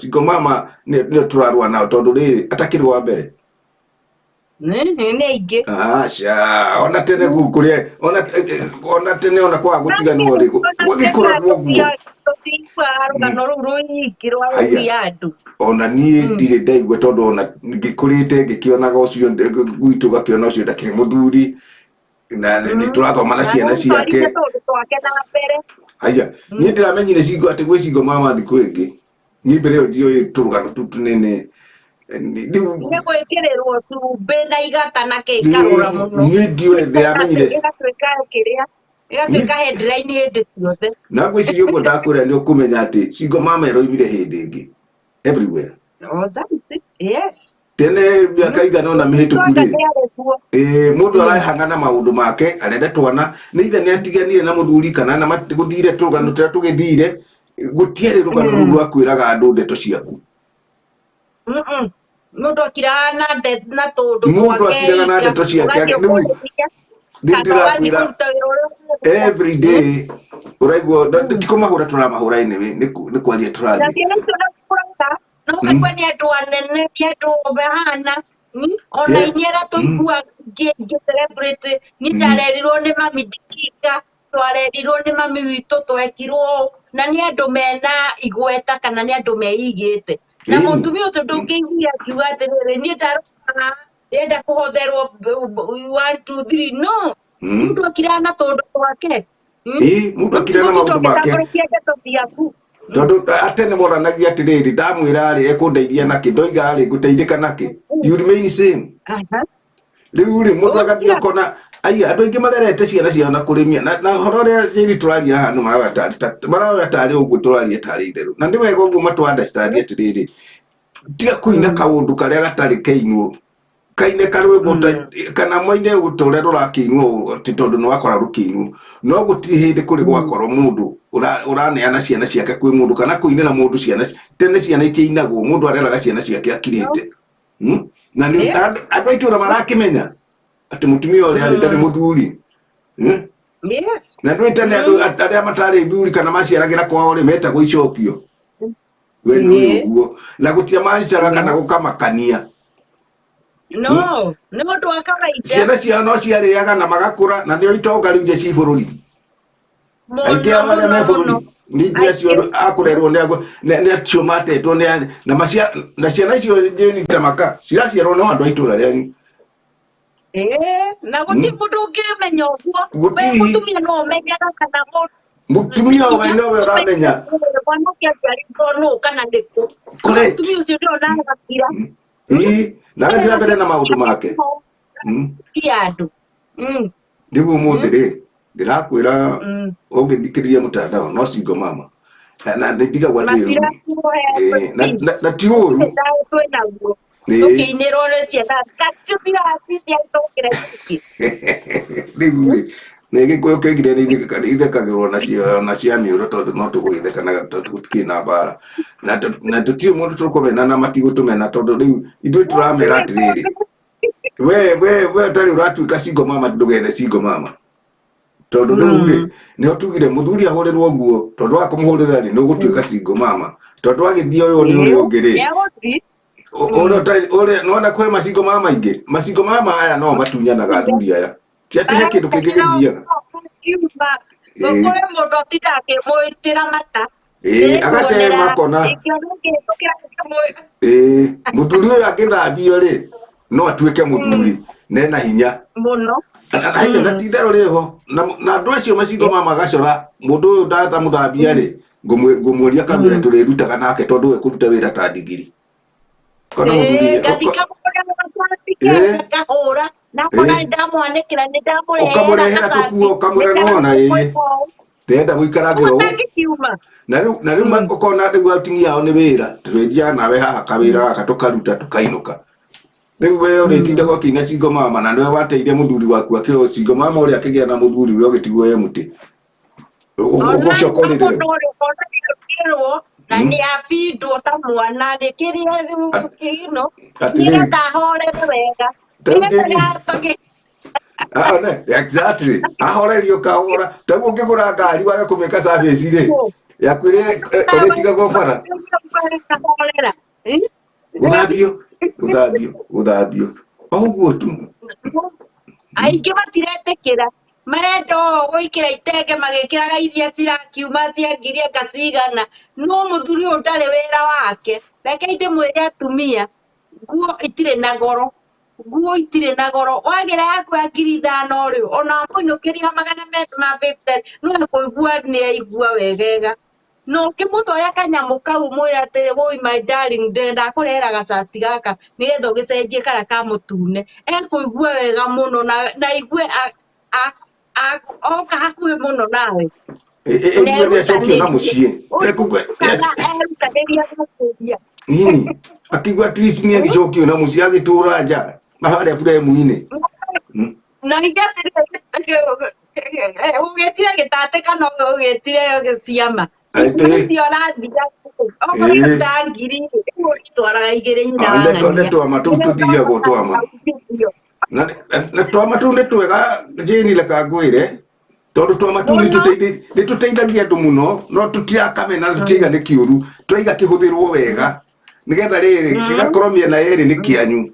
Speaker 1: single mama nĩo tũrarũa nao tondũ rĩrĩ atakĩrĩ wa mbere.
Speaker 3: Nĩ aingĩ.
Speaker 1: Aca, ona tene kũrĩa ona tene ona kwaga gũtiganwo rĩ gũgĩkoragwo ũguo.
Speaker 3: Tũtiguaga rũgano rũu rũingĩ rwa rũgia andũ.
Speaker 1: Ona niĩ ndirĩ ndaigua tondũ ona ngĩkũrĩte ngĩkĩonaga ũcio gwitũ gakĩona ũcio ndakĩrĩ mũthuri na nĩ tũrathoma na ciana ciake.
Speaker 3: Tũndũ twake na mbere.
Speaker 1: Aya, niĩ ndĩramenyire cingo atĩ gwĩ cingo mama thikũ ĩngĩ. Niĩ mbere ĩyo ndioĩ tũrũgano tũu tũnene.
Speaker 3: Nĩ gwĩkĩrĩrwo cumbĩ na igata na kĩ ikarũra mũno.
Speaker 1: Niĩ ndioĩ ndĩramenyire.
Speaker 3: Ĩgatuĩka kĩrĩa ĩgatuĩka headline hĩndĩ ciothe.
Speaker 1: Na ngwĩciria ũguo ndakwĩra nĩ ũkũmenya atĩ single mama ĩroimire hĩndĩ ĩngĩ everywhere.
Speaker 2: Oh, that is it. Yes.
Speaker 1: Tene mĩaka igana ũna mĩhĩtũku rĩ mũndũ arahang'a na maũndũ make arere twana nĩ ithe nĩ atiganire na mũthuri kana na gũthire tũrũgano tũrĩa tũgĩthire gũtiarĩ rũgano rũu rwa kwĩraga andũ ndeto ciaku.
Speaker 3: Mũndũ akiraga na tũndũ
Speaker 1: Mũndũ akiraga na ndeto ciake rĩu ndĩrakwĩra every day ũraigua ti kũmahũra tũramahũra anyway nĩ kwaria tũrathiĩ.
Speaker 3: No ũkaigua nĩ andũ anene nĩ andũ mahana ona inyuĩ arĩa tũiguaga ingĩ celebrity niĩ ndarerirwo nĩ mami ndikika twarerirwo nĩ mami witũ twekirwo na nĩ andũ mena igweta kana nĩ andũ meigĩte na mũtumia ũcio ndũngĩiguire akiuga atĩrĩrĩ niĩ ndarora ndĩrenda kũhotherwo 1 2 3 no mũndũ akiraga na tũndũ twake.
Speaker 1: Ĩĩ, mũndũ akiraga na maũndũ make.
Speaker 3: Ndeto ciaku.
Speaker 1: Tondũ atene moranagia atĩrĩrĩ ndamwĩra rĩ ekũndeithia nakĩ ndoiga rĩ ngũteithĩka nakĩ you remain same. Rĩu rĩ mũndũ agathiĩ akona aya andũ aingĩ marerete ciana ciao na kũrĩmia na ũhoro ũrĩa Jane tũraria haha nĩ maroya tarĩ ũguo tũraria tarĩ itherũ na nĩ wega ũguo matũ understand atĩrĩrĩ tiga kũina kaũndũ karĩa gatarĩ keinwo. Kaine karwĩmbo kana moine ta ũrĩa rũrakĩinwo ti tondũ nĩ wakora rũkĩinwo, no gũtirĩ hĩndĩ kũrĩ gwakorwo mũndũ ũraneana ciana ciake kwĩ mũndũ kana kũinĩra mũndũ ciana. Tene ciana itiainagwo, mũndũ areraga ciana ciake akirĩte. Na nĩ andũ a itũũra marakĩmenya atĩ mũtumia ũrĩa arĩ ndarĩ mũthuri. Na nĩ tene andũ arĩa matarĩ thuri kana maciaragĩra kwao rĩ, metagwo icokio. We nĩ ũyũ ũguo na gũtia maicaga kana gũkamakania.
Speaker 3: No nĩ ũndũ wa kawaida.
Speaker 1: Ciana ciao no ciarĩaga na magakũra, na nĩo itonga rĩu iria ci bũrũri. Aingĩ ao arĩa me bũrũri nĩ acio akũrerwo nĩ acio matetwo nĩ na macia na ciana icio njĩni ta maka ciraciarwo no andũ a itũũra rĩanyu.
Speaker 3: Ĩĩ, na gũtirĩ mũndũ ũngĩmenya ũguo. We
Speaker 1: Gũtirĩ.
Speaker 3: Mũtumia no ũmenyaga kana mũndũ
Speaker 1: Mũtumia we nowe ũramenya.
Speaker 3: Mwana ũcio aciarĩtwo nũ kana nĩkũ.
Speaker 1: Correct.
Speaker 3: Mũtumia ũcio nĩwe ũnagakira.
Speaker 1: Ĩĩ, na agathiĩ na mbere na maũndũ make.
Speaker 3: Kia andũ.
Speaker 1: Rĩu ũmũthĩ rĩ, ndĩrakwĩra, ũngĩthikĩrĩria mũtandao no single mama na ndigagwo atĩ
Speaker 3: Matirakũhe.
Speaker 1: Na ti ũru.
Speaker 3: Thayũ twĩ naguo. Tũkĩinĩrwo nĩ ciana kacio tiraci ciatũkĩra iki.
Speaker 1: Rĩu rĩ, nĩ Gĩkũyũ kĩoigire nĩ ithekagĩrwo nacio na cia mĩũro, tondũ no tũgũgĩtheka na tondũ gũtikĩrĩ na mbara na tũtirĩ mũndũ tũkũmena na matigũtũmena, tondũ rĩu ithuĩ tũramera atĩrĩrĩ, we ũtarĩ ũratuĩka single mama, ndũgethe single mama, tondũ rĩu rĩ, nĩho tugire mũthuri ahũrĩrwo nguo, tondũ wa kũmũhũrĩra rĩ, nĩ ũgũtuĩka single mama, tondũ agĩthiĩ ũyũ nĩ ũrĩa ũngĩ rĩ.
Speaker 3: Nĩegũthiĩ.
Speaker 1: Ũrĩa ũtarĩ ũrĩa nona kwĩ macingo mama maingĩ, macingo mama aya no matunyanaga athuri aya, ti atĩ he kĩndũ kĩngĩ gĩthiaga.
Speaker 3: Kiuma kũrĩ mũndũ atinda akĩmũĩtĩra mata.
Speaker 1: Agacema kona. Mũthuri ũyũ angĩthambio rĩ, no atuĩke mũthuri nena hinya
Speaker 3: mũno.
Speaker 1: Na hinya na ti itherũ rĩho na andũ acio macingo mama magacora mũndũ ũyũ ndatamũthambia rĩ, ngũmũria kawĩra tũrĩrutaga nake, tondũ we kũruta wĩra ta ndigiri kona mũthuri
Speaker 3: Ngathika mũrĩa ngahũra nakona nĩ ndamwanĩkĩra, nĩ ndamũrehera.
Speaker 1: Ũkamũrehera tũkuo, ũkamwĩra nĩwona, ndĩrenda gũikarange ũũ.
Speaker 3: Ũtangĩkiuma.
Speaker 1: Na rĩu ũkona rĩu atumia ao nĩ wĩra tũrĩthiaga nawe haha, kawĩra gaka tũkaruta tũkainũka. Rĩu we ũrĩtindaga ũkĩina single mama, na nĩwe wateire mũthuri waku akĩo single mama ũrĩa akĩgĩa na mũthuri, we ũgĩtigwo e mũtĩ ũgũcoka ũrĩrĩ rĩu.
Speaker 3: Ũrĩrwo na nĩ abindwo ta mwana nĩ kĩrĩa rĩu kĩno
Speaker 1: Atĩrĩrĩ.
Speaker 3: nĩgetha ahorere wega.
Speaker 1: Rĩu
Speaker 3: nĩgetha
Speaker 1: Ah, ne, exactly, ahorerio kahora. Ta rĩu ũngĩgũra ngari wage kũmĩka service rĩ, yaku ĩrĩtigagwo bara.
Speaker 3: Ahorera.
Speaker 1: Gũthambio, gũthambio, gũthambio, o ũguo tu.
Speaker 3: Aingĩ matiretĩkĩra, marenda o gwĩkĩra itenge magĩkĩraga iria cirakiuma cia ngiri anga cigana, no mũthuri ũyũ ndarĩ wĩra wake. Reke ndĩmwĩre atumia, nguo itirĩ na goro, nguo itirĩ na goro. Wagĩra yaku ya 5000 rĩ, ona wamũinũkĩria 250 no ekũigua nĩ aigua wegega. No ũkĩmũtwarĩra kanyamũ kau, mwĩre atĩrĩ, "Woi my darling, ndĩrenda kũrehera gacati gaka nĩgetha ũgĩcenjie karĩa ka mũtune," ekũigua wega mũno na aigue oka hakuhĩ mũno nawe.
Speaker 1: Ĩgue nĩ acokio na mũciĩ.
Speaker 3: Kana erutanĩria gũkũria.
Speaker 1: Nini akigua at least nĩ agĩcokio na mũciĩ, agĩtũra nja harĩa buremu-inĩ.
Speaker 3: Na higa ũgĩtire gĩtate kana ũgĩtire ciama icio ũrathiga okorwo ta ngiri ũtwaraga igĩrĩ nyina
Speaker 1: Ah,
Speaker 3: wa
Speaker 1: nĩ
Speaker 3: ng'ania.
Speaker 1: Twama tũu tũthiagwo twama na twama tũu nĩ twega, Jane, reka ngwĩre, tondũ twama tũu nĩ nĩ tũteithagia andũ mũno, no tũtirakamena, tũtiraiga nĩ kĩũru, tũraiga kĩhũthĩrwo wega nĩgetha rĩrĩ gĩgakorwo mĩena yerĩ nĩ kĩanyu,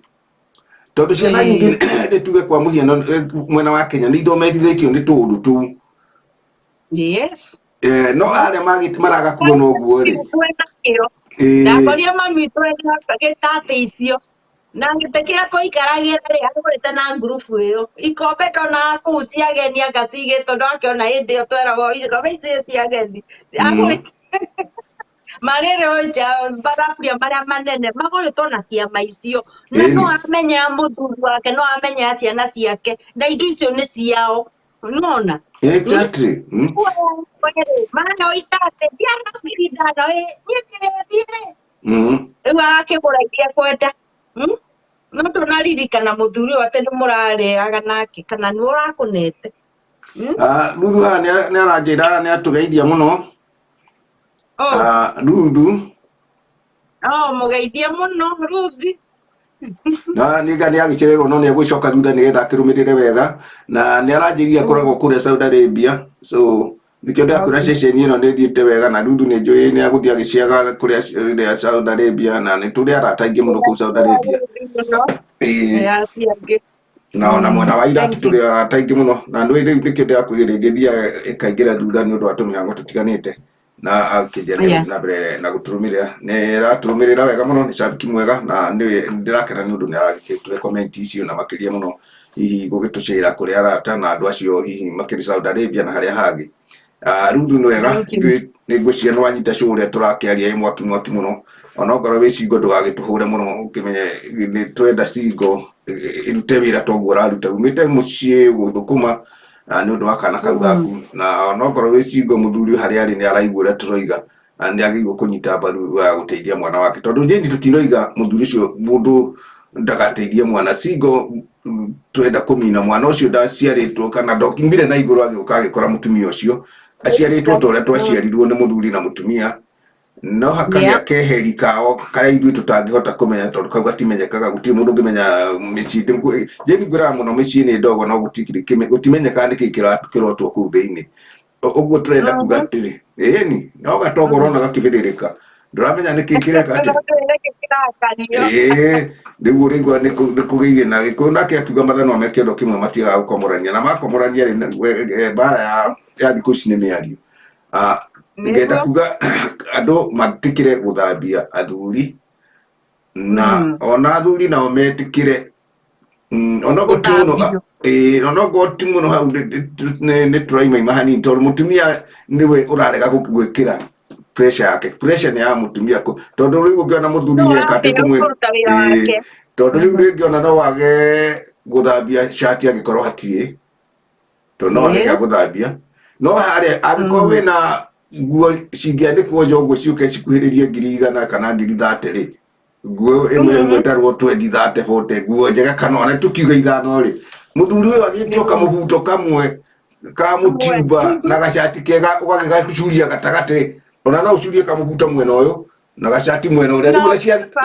Speaker 1: tondũ ciana nyingĩ, nĩ tuge kwa mũhiano, mwena wa Kenya nĩ ithomethithĩtio nĩ tũũndũ tũu. No arĩa maraga kuona ũguo rĩ.
Speaker 3: Twĩnakĩo. Ndakorire mami twĩna gĩtatĩ icio na gĩtĩ kĩrĩa twaikaragĩra rĩ, agũrĩte na ngurubu ĩyo ikombe ndonaga kũu cia ageni anga cigĩtwo, ndwakĩona hĩndĩ ĩyo tweragwo ikombe ici nĩ cia ageni. Agũrĩte marĩrĩ nja mathaburia marĩa manene magũrĩtwo na ciama icio, na no amenyera mũthuri wake, no amenyera ciana ciake, na indo icio nĩ ciao, nona.
Speaker 1: Exactly.
Speaker 3: Mana itate ndiana 5000 ĩ niĩ ndĩrethiĩ rĩ, rĩu agakĩgũra iria kwenda. No ndũnarigwo. Ndũraririkana mũthuri ũyũ atĩ nĩ mũrarĩaga nake kana nĩ ũrakũnete. Mm?
Speaker 1: Ruthu haha nĩ aranjĩra nĩ atũgeithia mũno.
Speaker 2: Oh,
Speaker 1: Ruthu
Speaker 2: oh, mũgeithie mũno Ruthi.
Speaker 1: Na nĩga nĩ agĩcererwo no nĩ egũcoka thutha nĩgetha akĩrũmĩrĩre wega na nĩ aranjĩrire akoragwo kũrĩa Saudi Arabia, so nĩkĩo ndĩrakwĩra ceceni ĩno nĩ ĩthiĩte wega na Ruthu nĩ njũĩ nĩ agũthiĩ agĩciaga kũrĩa rĩrĩa Saudi Arabia, na nĩ tũrĩ arata aingĩ mũno kũu Saudi Arabia.
Speaker 2: Mũno.
Speaker 1: Ĩĩ.
Speaker 2: Ĩ, acio angĩ.
Speaker 1: Na ona mwena wa Iraq
Speaker 2: Thank you.
Speaker 1: tũrĩ arata aingĩ mũno na nĩ rĩu nĩkĩo ndĩrakwĩrire rĩngĩ thiaga ĩkaingĩra thutha nĩ ũndũ wa tũmĩhango tũtiganĩte na akĩnjĩra nĩ
Speaker 2: Yeah.
Speaker 1: egũthiĩ na mbere na gũtũrũmĩrĩra, nĩ ĩratũrũmĩrĩra wega mũno, nĩ cambiki mwega na nĩ ndĩrakena nĩ ũndũ nĩ aragĩtũhe comment icio na makĩria mũno hihi gũgĩtũcĩra kũrĩ arata na andũ acio hihi makĩrĩ Saudi Arabia na harĩa hangĩ. Ruthu nĩ wega.
Speaker 2: Thank you.
Speaker 1: Ithuĩ nĩ ngwĩciria nĩ wanyita show ũrĩa tũrakĩaria ĩ mwaki mwaki mũno, ona okorwo wĩ cingo ndũgagĩtũhũre mũno, ũkĩmenye nĩ twenda cingo ĩrute wĩra toguo ũraruta umĩte mũciĩ gũthũkũma nĩ ũndũ wa kana kau gaku, na onokorwo wĩ cingo mũthuri harĩa arĩ nĩ araigua ũrĩa tũroiga na nĩ agĩrĩirwo kũnyita mbaru gũteithia mwana wake, tondũ Jane tũtiroiga mũthuri ũcio mũndũ ndagateithie mwana cingo, twenda kũmina mwana ũcio ndaciarĩtwo kana ndokiumire na igũrũ agĩũka agĩkora mũtumia ũcio aciarĩtwo ta ũrĩa twaciarirwo nĩ mũthuri na mũtumia, no hakagĩa keheri kao karĩa ithuĩ tũtangĩhota kũmenya tondũ kau gatimenyekaga, gũtirĩ mũndũ ũngĩmenya mĩciĩ. Jane ngwĩraga mũno mĩciĩ nĩ ndogo no gũtimenyekaga nĩkĩ kĩrotwo kũu thĩinĩ. Ũguo tũrenda kuga atĩrĩ, ĩni no gatogo ũrona gakĩbĩrĩrĩka, ndũramenya nĩkĩ kĩreka atĩ ĩĩ rĩu ũrĩigua nĩ kũgĩire na Gĩkũyũ nake akiuga mathanwa me kĩondo kĩmwe matiagaga gũkomorania na makomorania rĩ mbara ya thikũ ici nĩ mĩario. Ngenda kuga andũ matikire gũthambia athuri na ona athuri nao metĩkĩre onokorwo ti mũno.
Speaker 3: Gũthambio.
Speaker 1: Ĩĩ, onokorwo ti mũno hau nĩ tũraimaima hanini tondũ mũtumia nĩwe ũrarega gwĩkĩra pressure yake, pressure nĩ ya mũtumia tondũ rĩu ũngĩona mũthuri
Speaker 3: No
Speaker 1: nĩ eka atĩ
Speaker 3: ũrambĩra
Speaker 1: kũmwĩra
Speaker 3: kũruta wĩra
Speaker 1: ĩĩ
Speaker 3: wake.
Speaker 1: Tondũ rĩu rĩngĩ ona no wage gũthambia cati angĩkorwo hatirĩ, tondũ no arega gũthambia, no harĩa angĩkorwo wĩna nguo cingĩandĩkwo nja ũguo ciũke cikuhĩrĩrie 100,000 kana 30,000 rĩ, nguo ĩmwe ĩmwe tarwo 20, 30, 40, nguo njega kana ona tũkiuga 5 rĩ, mũthuri ũyũ agĩtio kamũbuto kamwe ka mũtimba na gacati kega ũgagĩgacuria gatagatĩ, ona no ũcurie kamũbuto mwena ũyũ na gacati mwena ũrĩa rĩu na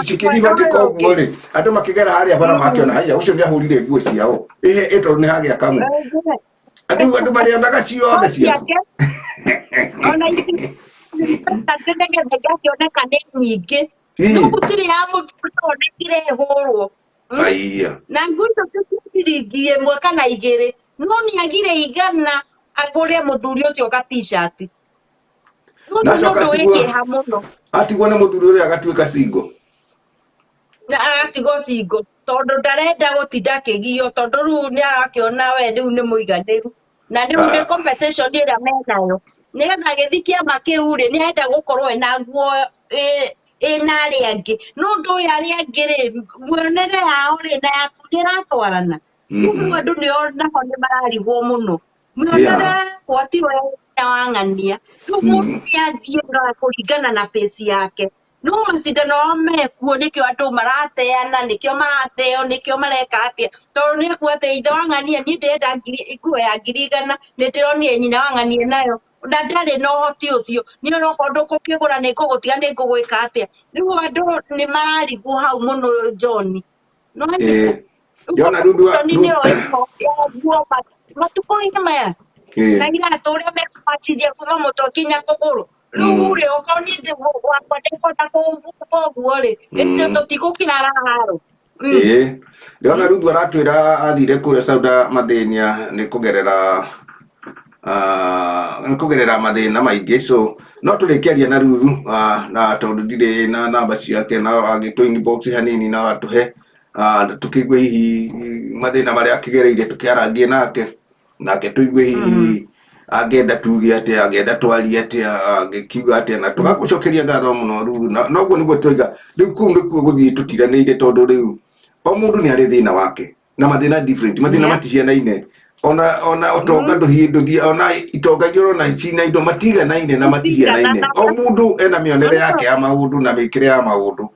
Speaker 1: cikĩribatĩka ũguo rĩ, andũ makĩgera harĩa bara makĩona haiya ũcio nĩ ahũrire nguo ciao ĩhe ĩ tondũ nĩ hagĩa kamwe andũ marĩonaga ciothe ciaku.
Speaker 3: Ciake ona nĩgetha igakĩoneka nĩ nyingĩ, no gũtirĩ ya mũthuri onekire ĩhũrwo.
Speaker 1: Aiya.
Speaker 3: Na nguo icio ti cia ciringi 1 kana 2, no nĩ agire 100 agũre mũthuri ũcio ga t-shirt. Ũcio
Speaker 1: Na
Speaker 3: nĩ
Speaker 1: acoka
Speaker 3: ũndũ wĩ
Speaker 1: atigwo
Speaker 3: kĩeha mũno.
Speaker 1: Atigwo nĩ mũthuri ũrĩa agatuĩka single.
Speaker 3: Na agatigwo single tondũ ndarenda gũtinda akĩgio, tondũ rĩu nĩ arakĩona we rĩu nĩ mũiganĩru na rĩu nĩ competition ĩrĩa menayo, nĩgetha agĩthiĩ kĩama kĩu rĩ, nĩ arenda gũkorwo ena nguo ĩna arĩa angĩ, no ũndũ ũyũ arĩa angĩ rĩ, muonere yao rĩ na yaku nĩ ĩratwarana. Rĩu andũ nĩo naho nĩ mararigwo mũno, mĩonere yakwa tiyo ya wang'ania. Rĩu mũndũ nĩ athiĩ na kũringana na pace yake, no macindano mekuo nĩkĩo andũ marateana, nĩkĩo marateo, nĩkĩo mareka atĩa, tondũ nĩ akuga atĩ ithe wa ng'ania niĩ ndĩrenda ngiri nguo ya 100,000, nĩ ndĩronire nyina wa ng'ania nayo na ndarĩ na ũhoti ũcio, niĩ onokorwo ndũgũkĩgũra nĩ ngũgũtiga nĩ ngũgwĩka atĩa. Rĩu andũ nĩ mararigwo hau mũno, John. No
Speaker 1: Ĩĩ. Ndĩrona rĩu
Speaker 3: competition nĩyo ĩho ya nguo matukũ-inĩ maya na iratũ ũrĩa mekũmacithia kuma mũtwe nginya kũgũrũ. Rĩu rĩ, okorwo niĩ ndĩ wakwa ndĩkwenda kũbumba ũguo rĩ, ĩndĩ tũtigũkĩrara haro.
Speaker 1: Ĩĩ. Ndĩrona Ruthu aratwĩra athire kũrĩa Sauda mathĩnia nĩ kũgerera mathĩna maingĩ, so no tũrĩkĩaria na Ruthu na tondũ ndirĩ na namba ciake no angĩtũ inbox hanini no atũhe tũkĩigue hihi mathĩna marĩa akĩgereire, tũkĩarangie nake nake tũigue hihi angĩenda tuge atĩa, angĩenda twarie atĩa, angĩkiuga atĩa, na tũgagũcokeria ngatho mũno Ruthu. Na noguo nĩguo twaiga rĩu kũu nĩkuo gũthiĩ tũtiranĩire, tondũ rĩu o mũndũ nĩ arĩ thĩna wake na mathĩna different, mathĩna matihianaine, ona ũtonga ndũhiĩ ndũthiĩ, ona itonga iria ũrona cina indo matiganaine na matihanaine, o mũndũ ena mĩonere yake ya maũndũ na mĩkĩre ya maũndũ.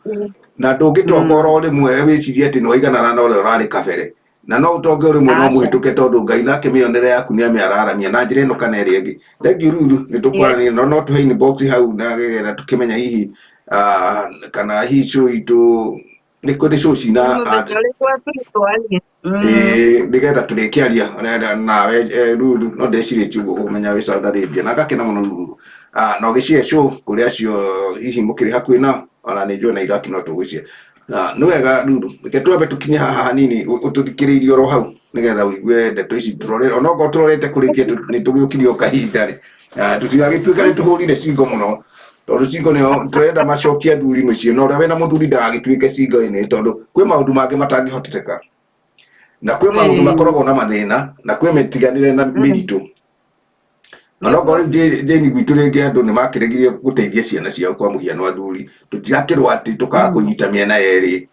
Speaker 1: Na ndũngĩtonga oro rĩmwe wĩcirie atĩ nĩwaiganana na ũrĩa ũrarĩ kabere, na no ũtonge o rĩmwe no
Speaker 2: Aca.
Speaker 1: mũhĩtũke, tondũ Ngai nake mĩonere yaku nĩ amĩararamia na njĩra ĩno kana ĩrĩa ĩngĩ. Thengiũ Ruthu, nĩ tũkwaranĩria no no tũhe inbox hau na nĩgetha tũkĩmenya hihi kana hihi show itũ nĩ kũrĩ show
Speaker 2: Nĩ
Speaker 1: cina
Speaker 2: mũthenya ũrĩkũ athiĩ twarie.
Speaker 1: Ĩĩ, nĩgetha tũrĩkĩaria nawe Ruthu, no ndĩrecirĩtie ũguo kũmenya wĩ Saudi Arabia na ngakena mũno Ruthu. Na ũgĩshare show kũrĩ acio hihi mũkĩrĩ hakuhĩ nao, ona nĩ njũĩ na Iraq no tũgũshare. Nĩ wega Ruthu, reke twambe tũkinye haha hanini ũtũthikĩrĩirie oro hau nĩgetha ũigue ndeto ici tũrore, onokorwo tũrorete kũrĩkia nĩ tũgĩũkirie o kahinda rĩ, tũtigagĩtuĩke nĩ tũhũrire cingo mũno, tondũ cingo nĩo tũrenda macokie athuri mũciĩ, na ũrĩa wĩna mũthuri ndagagĩtuĩke cingo-inĩ, tondũ kwĩ maũndũ mangĩ matangĩhoteteka, na kwĩ maũndũ makoragwo na mathĩna, na kwĩ mĩtiganĩre na mĩritũ. Onokorwo rĩu Jane gwitũ rĩngĩ andũ nĩ makĩregire gũteithia ciana ciao, kwa mũhiano athuri tũtirakĩrwo atĩ tũkaga kũnyita mĩena yerĩ.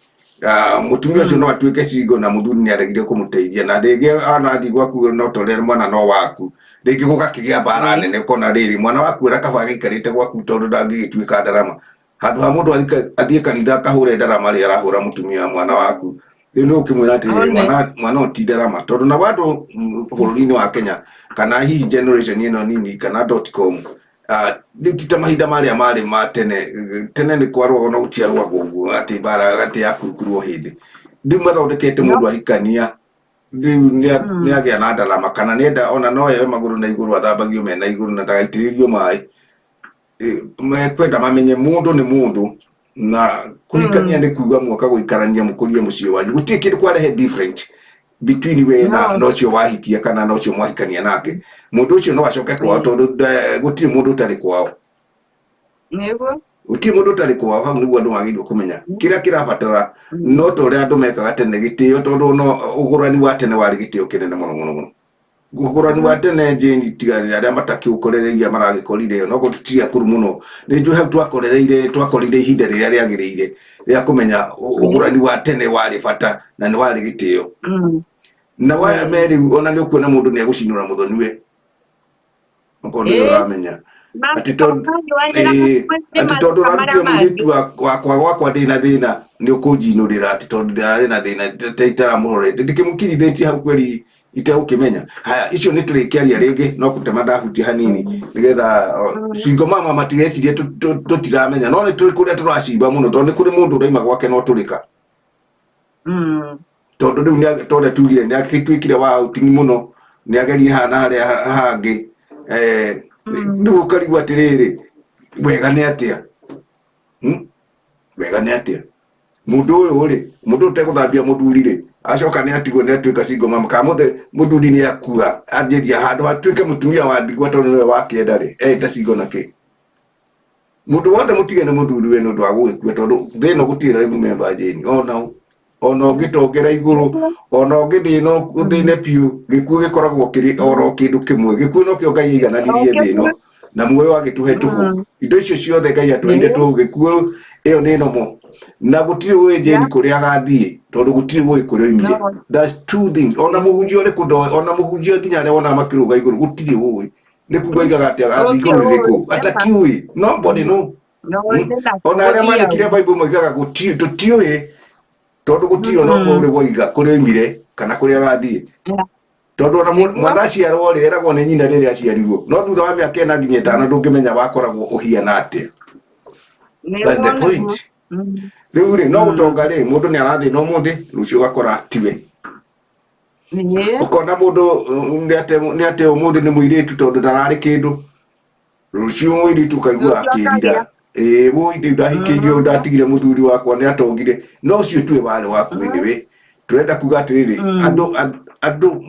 Speaker 1: Mũtumia ũcio no atuĩke cingo na mũthuri nĩ aregire kũmũteithia, na rĩngĩ anathiĩ gwaku no ta ũrĩa mwana no waku, rĩngĩ gũgakĩgĩa mbara nene, ũkona rĩrĩ mwana waku era kaba agĩikarĩte gwaku tondũ ndangĩgĩtuĩka ndarama. Handũ ha mũndũ athiĩ kanitha akahũre ndarama rĩ, arahũra mũtumia wa mwana waku. Rĩu nĩ ũkĩmwĩra atĩrĩrĩ, mwana ũyũ ti ndarama, tondũ nao andũ bũrũri-inĩ wa Kenya kana hihi generation ĩno nini kana dotcom, rĩu ti ta mahinda marĩa marĩ ma tene. Tene nĩ kwarũagwo no gũtiarũagwo ũguo atĩ mbara atĩ ya kurukuru o hĩndĩ. Rĩu mathondekete mũndũ ahikania rĩu nĩ agĩa na ndarama, kana nĩenda ona no oe magũrũ na igũrũ athambagio me na igũrũ na ndagaitĩrĩrio maĩ. Mekwenda mamenye mũndũ nĩ mũndũ, na kũhikania nĩ kuga mwaka gũikarania mũkũrie mũciĩ wanyu, gũtirĩ kĩndũ kwarehe different between we na
Speaker 2: No.
Speaker 1: na ũcio wahikia kana na ũcio mwahikania nake. Mũndũ ũcio no acoke kwao, tondũ gũtirĩ mũndũ ũtarĩ kwao.
Speaker 2: Nĩguo.
Speaker 1: Gũtirĩ mũndũ ũtarĩ kwao. Hau nĩguo andũ magĩrĩirwo kũmenya kĩrĩa kĩrabatara, no ta ũrĩa andũ mekaga tene, gĩtĩo, tondũ no ũgũrani wa tene warĩ gĩtĩo kĩnene mũno mũno mũno. Ũgũrani wa tene, Jane, tiga arĩa matakĩũkorereirie maragĩkorire, no tũtirĩ akũrũ mũno, nĩ njũĩ hau twakorereire, twakorire ihinda rĩrĩa rĩagĩrĩire rĩa kũmenya ũgũrani wa tene warĩ bata na nĩ warĩ gĩtĩo. Na waya me rĩu ona nĩ ũkuona mũndũ nĩ egũcinũra mũthoniwe okorwo nĩ ũramenya atĩ tondũ atĩ tondũ ũrarutire mũirĩtu wakwa gwakwa ndĩ na thĩna, nĩ ũkũnjinũrĩra atĩ tondũ ndarĩ na thĩna itaramũrorete ndĩkĩmũkirithĩtie hau kweri itegũkĩmenya. Haya, icio nĩ tũrĩkĩaria rĩngĩ, no kũtema ndahutia hanini nĩgetha cingo mama matigecirie tũtiramenya, no nĩ tũrĩ kũrĩa tũracimba mũno, tondũ nĩ kũrĩ mũndũ ũraima gwake no tũrĩka, tondũ rĩu ta ũrĩa tugire nĩ agĩtuĩkire wa outing mũno, nĩ agerie haha na harĩa hangĩ, rĩu ũkarigwo atĩrĩrĩ, wega nĩ atĩa? Wega nĩ atĩa mũndũ ũyũ rĩ, mũndũ ũtegũthambia mũthuri rĩ, acoka nĩ atigwo nĩ atuĩka single mama, kana mũthuri nĩ akua anjĩria handũ hatuĩke mũtumia wa ndigwa, tondũ nĩwe wakĩenda rĩ, eĩta single na kĩ? Mũndũ wothe mũtige nĩ mũthuri we nĩ ũndũ wa gũgĩkua, tondũ thĩ ĩno gũtirĩ life member, Jane, ona ona ũngĩtongera igũrũ, ona ũngĩthĩna ũthĩne biũ, gĩkuũ gĩkoragwo kĩrĩ oro kĩndũ kĩmwe. Gĩkuũ nokĩo Ngai aigananirie thĩ ĩno na muoyo agĩtũhe tũhũ. Indo icio ciothe Ngai atũheire tũhũ, gĩkuũ ĩyo nĩ nomo, na gũtirĩ ũĩ, Jane, kũrĩa agathiĩ, tondũ gũtirĩ ũĩ kũrĩa oimire. That's two things. Ona mũhunjia ũrĩkũ ndoĩ, ona mũhunjia nginya arĩa wonaga makĩrũga igũrũ, gũtirĩ ũĩ nĩ kuga oigaga atĩ agathiĩ igũrũ rĩrĩkũ, atakiũĩ. Nobody know. Ona arĩa mandĩkire Bible moigaga tũtiũĩ, tondũ gũtirĩ ona ũmwe ũrĩ woiga kũrĩa oimire kana kũrĩa agathiĩ, tondũ ona mwana aciarwo rĩ, eragwo nĩ nyina rĩrĩa aciarirwo, no thutha wa mĩaka 4 nginya 5 ndũngĩmenya wakoragwo ũhiana atĩa. That's the point. Rĩu rĩ, no gũtonga rĩ, mũndũ nĩ arathĩna ũmũthĩ, rũciũ ũgakora tiwe. Ũkona mũndũ nĩ ate ũmũthĩ nĩ mũirĩtu tondũ ndararĩ kĩndũ, rũciũ mũirĩtu ũkaigua
Speaker 2: Rũciũ
Speaker 1: akĩrira,
Speaker 2: akagĩa.
Speaker 1: Ĩĩ, wũi rĩu ndahikĩirio ũyũ, ndatigire mũthuri wakwa nĩ atongire, no ũcio tuwe warĩ waku. Anyway, tũrenda kuga atĩrĩrĩ, andũ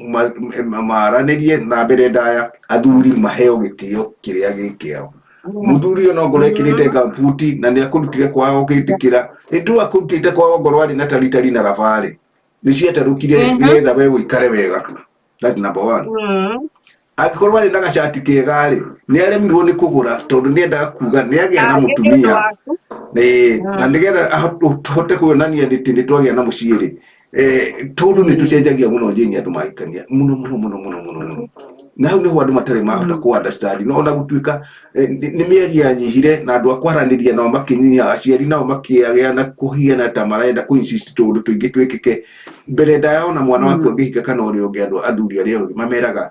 Speaker 1: maranĩrie na mbere ndaya, athuri maheo gĩtĩo kĩrĩa gĩ kĩao. Mũthuri ũyũ no ngorwo ekĩrĩte gambuti na nĩ akũrutire kwao ũgĩtĩkĩra, ĩndũ akũrutĩte kwao ngorwo arĩ na taritari na rabarĩ nĩ ciatarũkire nĩgetha we ũikare wega. That's number one. Angĩkorwo arĩ na gacati kega rĩ, nĩ aremirwo nĩ kũgũra tondũ nĩ endaga kuga nĩ agĩa na
Speaker 2: Nĩ ũndũ
Speaker 1: mũtumia.
Speaker 2: waku.
Speaker 1: Ĩĩ, na nĩgetha tũhote kuonania atĩ nĩ twagĩa na mũciĩ rĩ, tondũ nĩ tũcenjagia mũno, Jane, andũ mahikania mũno mũno mũno mũno mũno mũno. Na hau nĩho andũ matarĩ mahota kũ understand. No ona gũtuĩka nĩ mĩario yanyihire na andũ a kwaranĩria nao makĩnyiha, aciari nao makĩagĩa na kũhiana ta marenda kũ insist tũũndũ tũingĩ twĩkĩke. Mbere ndaya ona mwana waku angĩhika kana ũrĩa ũngĩ, andũ athuri arĩa ũngĩ mameraga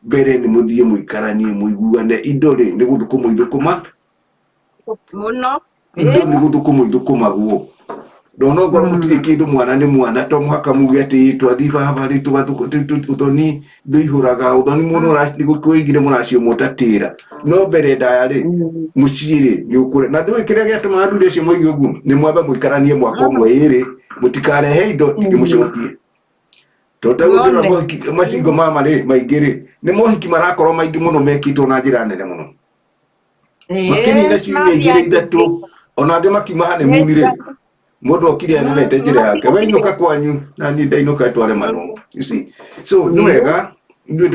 Speaker 1: mbere nĩ mũthiĩ mũikaranie mũiguane. Indo rĩ nĩ gũthũkũmwo ithũkũma
Speaker 2: Mũno.
Speaker 1: Indo nĩ gũthũkũmwo ithũkũmagwo. Ndona ongorwo mũtirĩ kĩndũ, mwana nĩ mwana, to mũhaka muge atĩ twathiĩ baba rĩ ũthoni ndũihũraga ũthoni mũno kwĩigire mũracio mũtatĩra. No mbere ndaya rĩ mũciĩ rĩ nĩ ũkũre na ndũĩ kĩrĩa gĩatũma athuri acio moige ũguo nĩ mwambe mũikaranie mwaka ũmwe ĩrĩ, mũtikarehe indo ingĩmũcokie, tondũ ta ũngĩrora mohiki macingo mama rĩ maingĩ rĩ nĩ mohiki marakorwo maingĩ mũno mekĩtwo na njĩra nene mũno, makĩnina ciumia igĩrĩ ithatũ, ona angĩ makiuma honeymoon rĩ mũndũ okire arorete njĩra yake, we inũka kwanyu na niĩ ndainũka twaremanwo. You see, so nĩ wega ithuĩ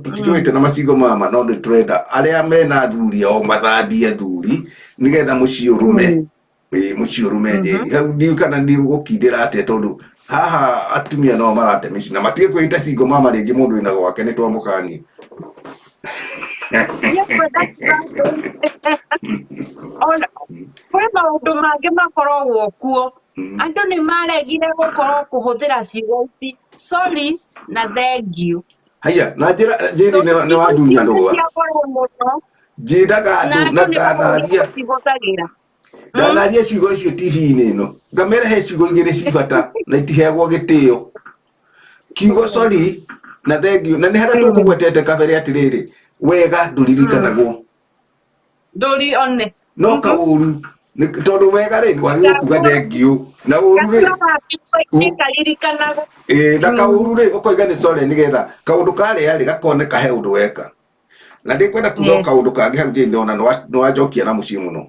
Speaker 1: tũtirũĩte na macingo mama, no nĩ tũrenda arĩa mena athuri ao mathambie athuri nĩgetha mũciĩ ũrũme. Ĩĩ, mũciĩ ũrũme. Njeri hau ndiũĩ kana nĩ ũgũkindĩra atĩa, tondũ haha atumia no marate mĩciĩ na matige kwĩta cingo mama rĩngĩ. Mũndũ wĩna gwake nĩ twamũkania.
Speaker 2: Niĩ ngwenda kuga atĩ ona kwĩ maũndũ mangĩ makoragwo kuo. Andũ nĩ maregire gũkorwo kũhũthĩra ciugo ici sorry na thank you.
Speaker 1: Haya, na njĩra Njeri nĩ wandunya rũa.
Speaker 2: Cia goro mũno.
Speaker 1: Njĩraga
Speaker 2: Na
Speaker 1: andũ
Speaker 2: andũ
Speaker 1: na
Speaker 2: nĩ
Speaker 1: ndanaria
Speaker 2: magũcihũthagĩra.
Speaker 1: Ndanaria ciugo icio TV-inĩ ĩno, ngamera he ciugo igĩrĩ ci bata na itiheagwo gĩtĩo, kiugo sorry na thank you. Na nĩ harĩa tũkũgwetete kabere atĩrĩrĩ, wega ndũririkanagwo.
Speaker 2: Ndũri one.
Speaker 1: No kaũru tondũ wega rĩ wagĩrĩirwo kuga thank you, na ũru rĩ
Speaker 2: Karirikanagwo.
Speaker 1: Ĩĩ, na kaũru rĩ ũkoiga nĩ sorry, nĩgetha kaũndũ karĩa rĩ gakoneka he ũndũ weka. Na ndĩkwenda kuga o kaũndũ kangĩ hau njĩĩ ndona nĩwanjokia na mũciĩ mũno.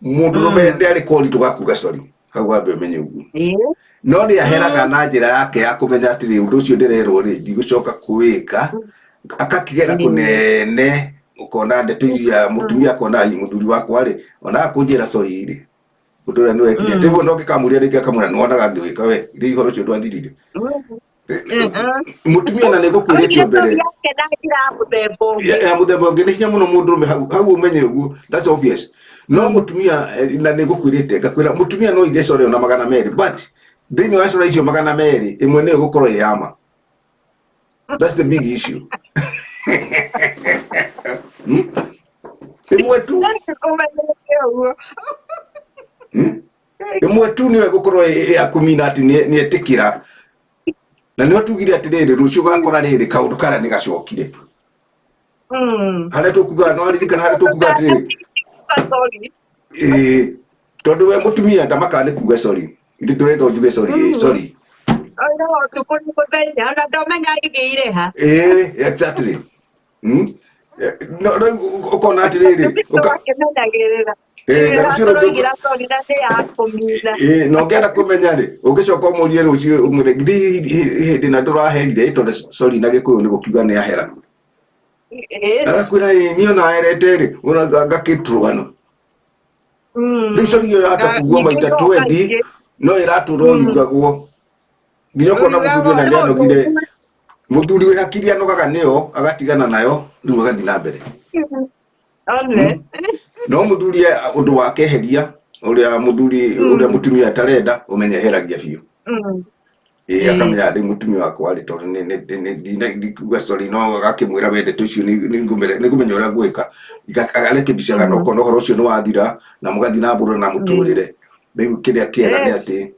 Speaker 1: Mũndũrũme ndarĩ koritũ ga kuga sorry, hau wambe ũmenye ũguo. No nĩ aheraga na njĩra yake ya kũmenya atĩrĩ, ũndũ ũcio ndĩrerwo rĩ ndigũcoka kũwĩka, akakĩgera kũnene. Ũkona ndeto iria mũtumia akona, "Ai, mũthuri wakwa rĩ ona akũnjĩra sorry rĩ, ũndũ ũrĩa nĩ wekire." Rĩu ona ũngĩkamũria rĩngĩ akamwĩra, "Nĩwonaga ngĩwĩka we rĩu ũhoro ũcio ndwathirire." Mũtumia na nĩ ngũkwĩrĩte mbere
Speaker 2: yake na njĩra ya mũthemba ũngĩ.
Speaker 1: Ya mũthemba ũngĩ. Nĩ hinya mũno mũndũrũme hau hau ũmenye ũguo, that's obvious. No mũtumia na nĩ ngũkwĩrĩte ngakwĩra mũtumia no ige sorry ona 200, but thĩinĩ wa sorry icio 200, ĩmwe nĩyo ĩgũkorwo ĩ ya ma. That's the big issue. Ĩmwe tu.
Speaker 2: Ũmenyete ũguo.
Speaker 1: Ĩmwe tu nĩyo ĩgũkorwo ĩ ya kũmina atĩ nĩ etĩkĩra. Na nĩho tugire atĩrĩrĩ, rũciũ ũgakora rĩrĩ kaũndũ karĩa nĩ gacokire harĩa tũkuga. No ririkana harĩa tũkuga atĩrĩrĩ,
Speaker 2: Sorry.
Speaker 1: ĩĩ, tondũ we mũtumia ndamakaga nĩ kuga sorry. Ithe tũrenda ũnjuge sorry, ĩĩ, sorry.
Speaker 2: Ona ũtukũ nĩ mũthenya, ona ndomenya igĩire ha.
Speaker 1: Ĩĩ, exactly. No rĩu ũkona atĩrĩrĩ
Speaker 2: Akĩmenyagĩrĩra.
Speaker 1: Ĩĩ, na rũciũ rũngĩ
Speaker 2: Tũroigĩra sorry na nĩ ya kũmina.
Speaker 1: Ĩĩ, na ũngĩenda kũmenya rĩ, ũngĩcoka ũmũrie rũciũ ũmwĩre, "Githĩ hĩndĩ na ndũraherire?" Ĩ tondũ sorry na Gĩkũyũ nĩ gũkiuga nĩ ahera. Agakwĩra, "Ĩĩ, niĩ ona herete rĩ ona ngakĩtũrũgano." Rĩu sorry ĩyo yahota kugwo maita 20, no ĩratũra yugagwo nginya ũkona mũthuri ona nĩ anogire. Mũthuri wĩ hakiri anogaga nĩyo agatigana nayo, rĩu agathiĩ na mbere.
Speaker 2: One.
Speaker 1: No mũthuri ũndũ wake eheria ũrĩa mũthuri ũrĩa mũtumia atarenda ũmenye eheragia biũ. Ĩĩ, akamenya rĩu mũtumia wakwa rĩ, tondũ ndikuga sorry, no agakĩmwĩra we ndeto icio nĩ ngũmenya ũrĩa ngwĩka. Akarekebishaga na ũkona ũhoro ũcio nĩ wathira na mũgathiĩ na mbere na mũtũrĩre. Rĩu kĩrĩa kĩega nĩ atĩ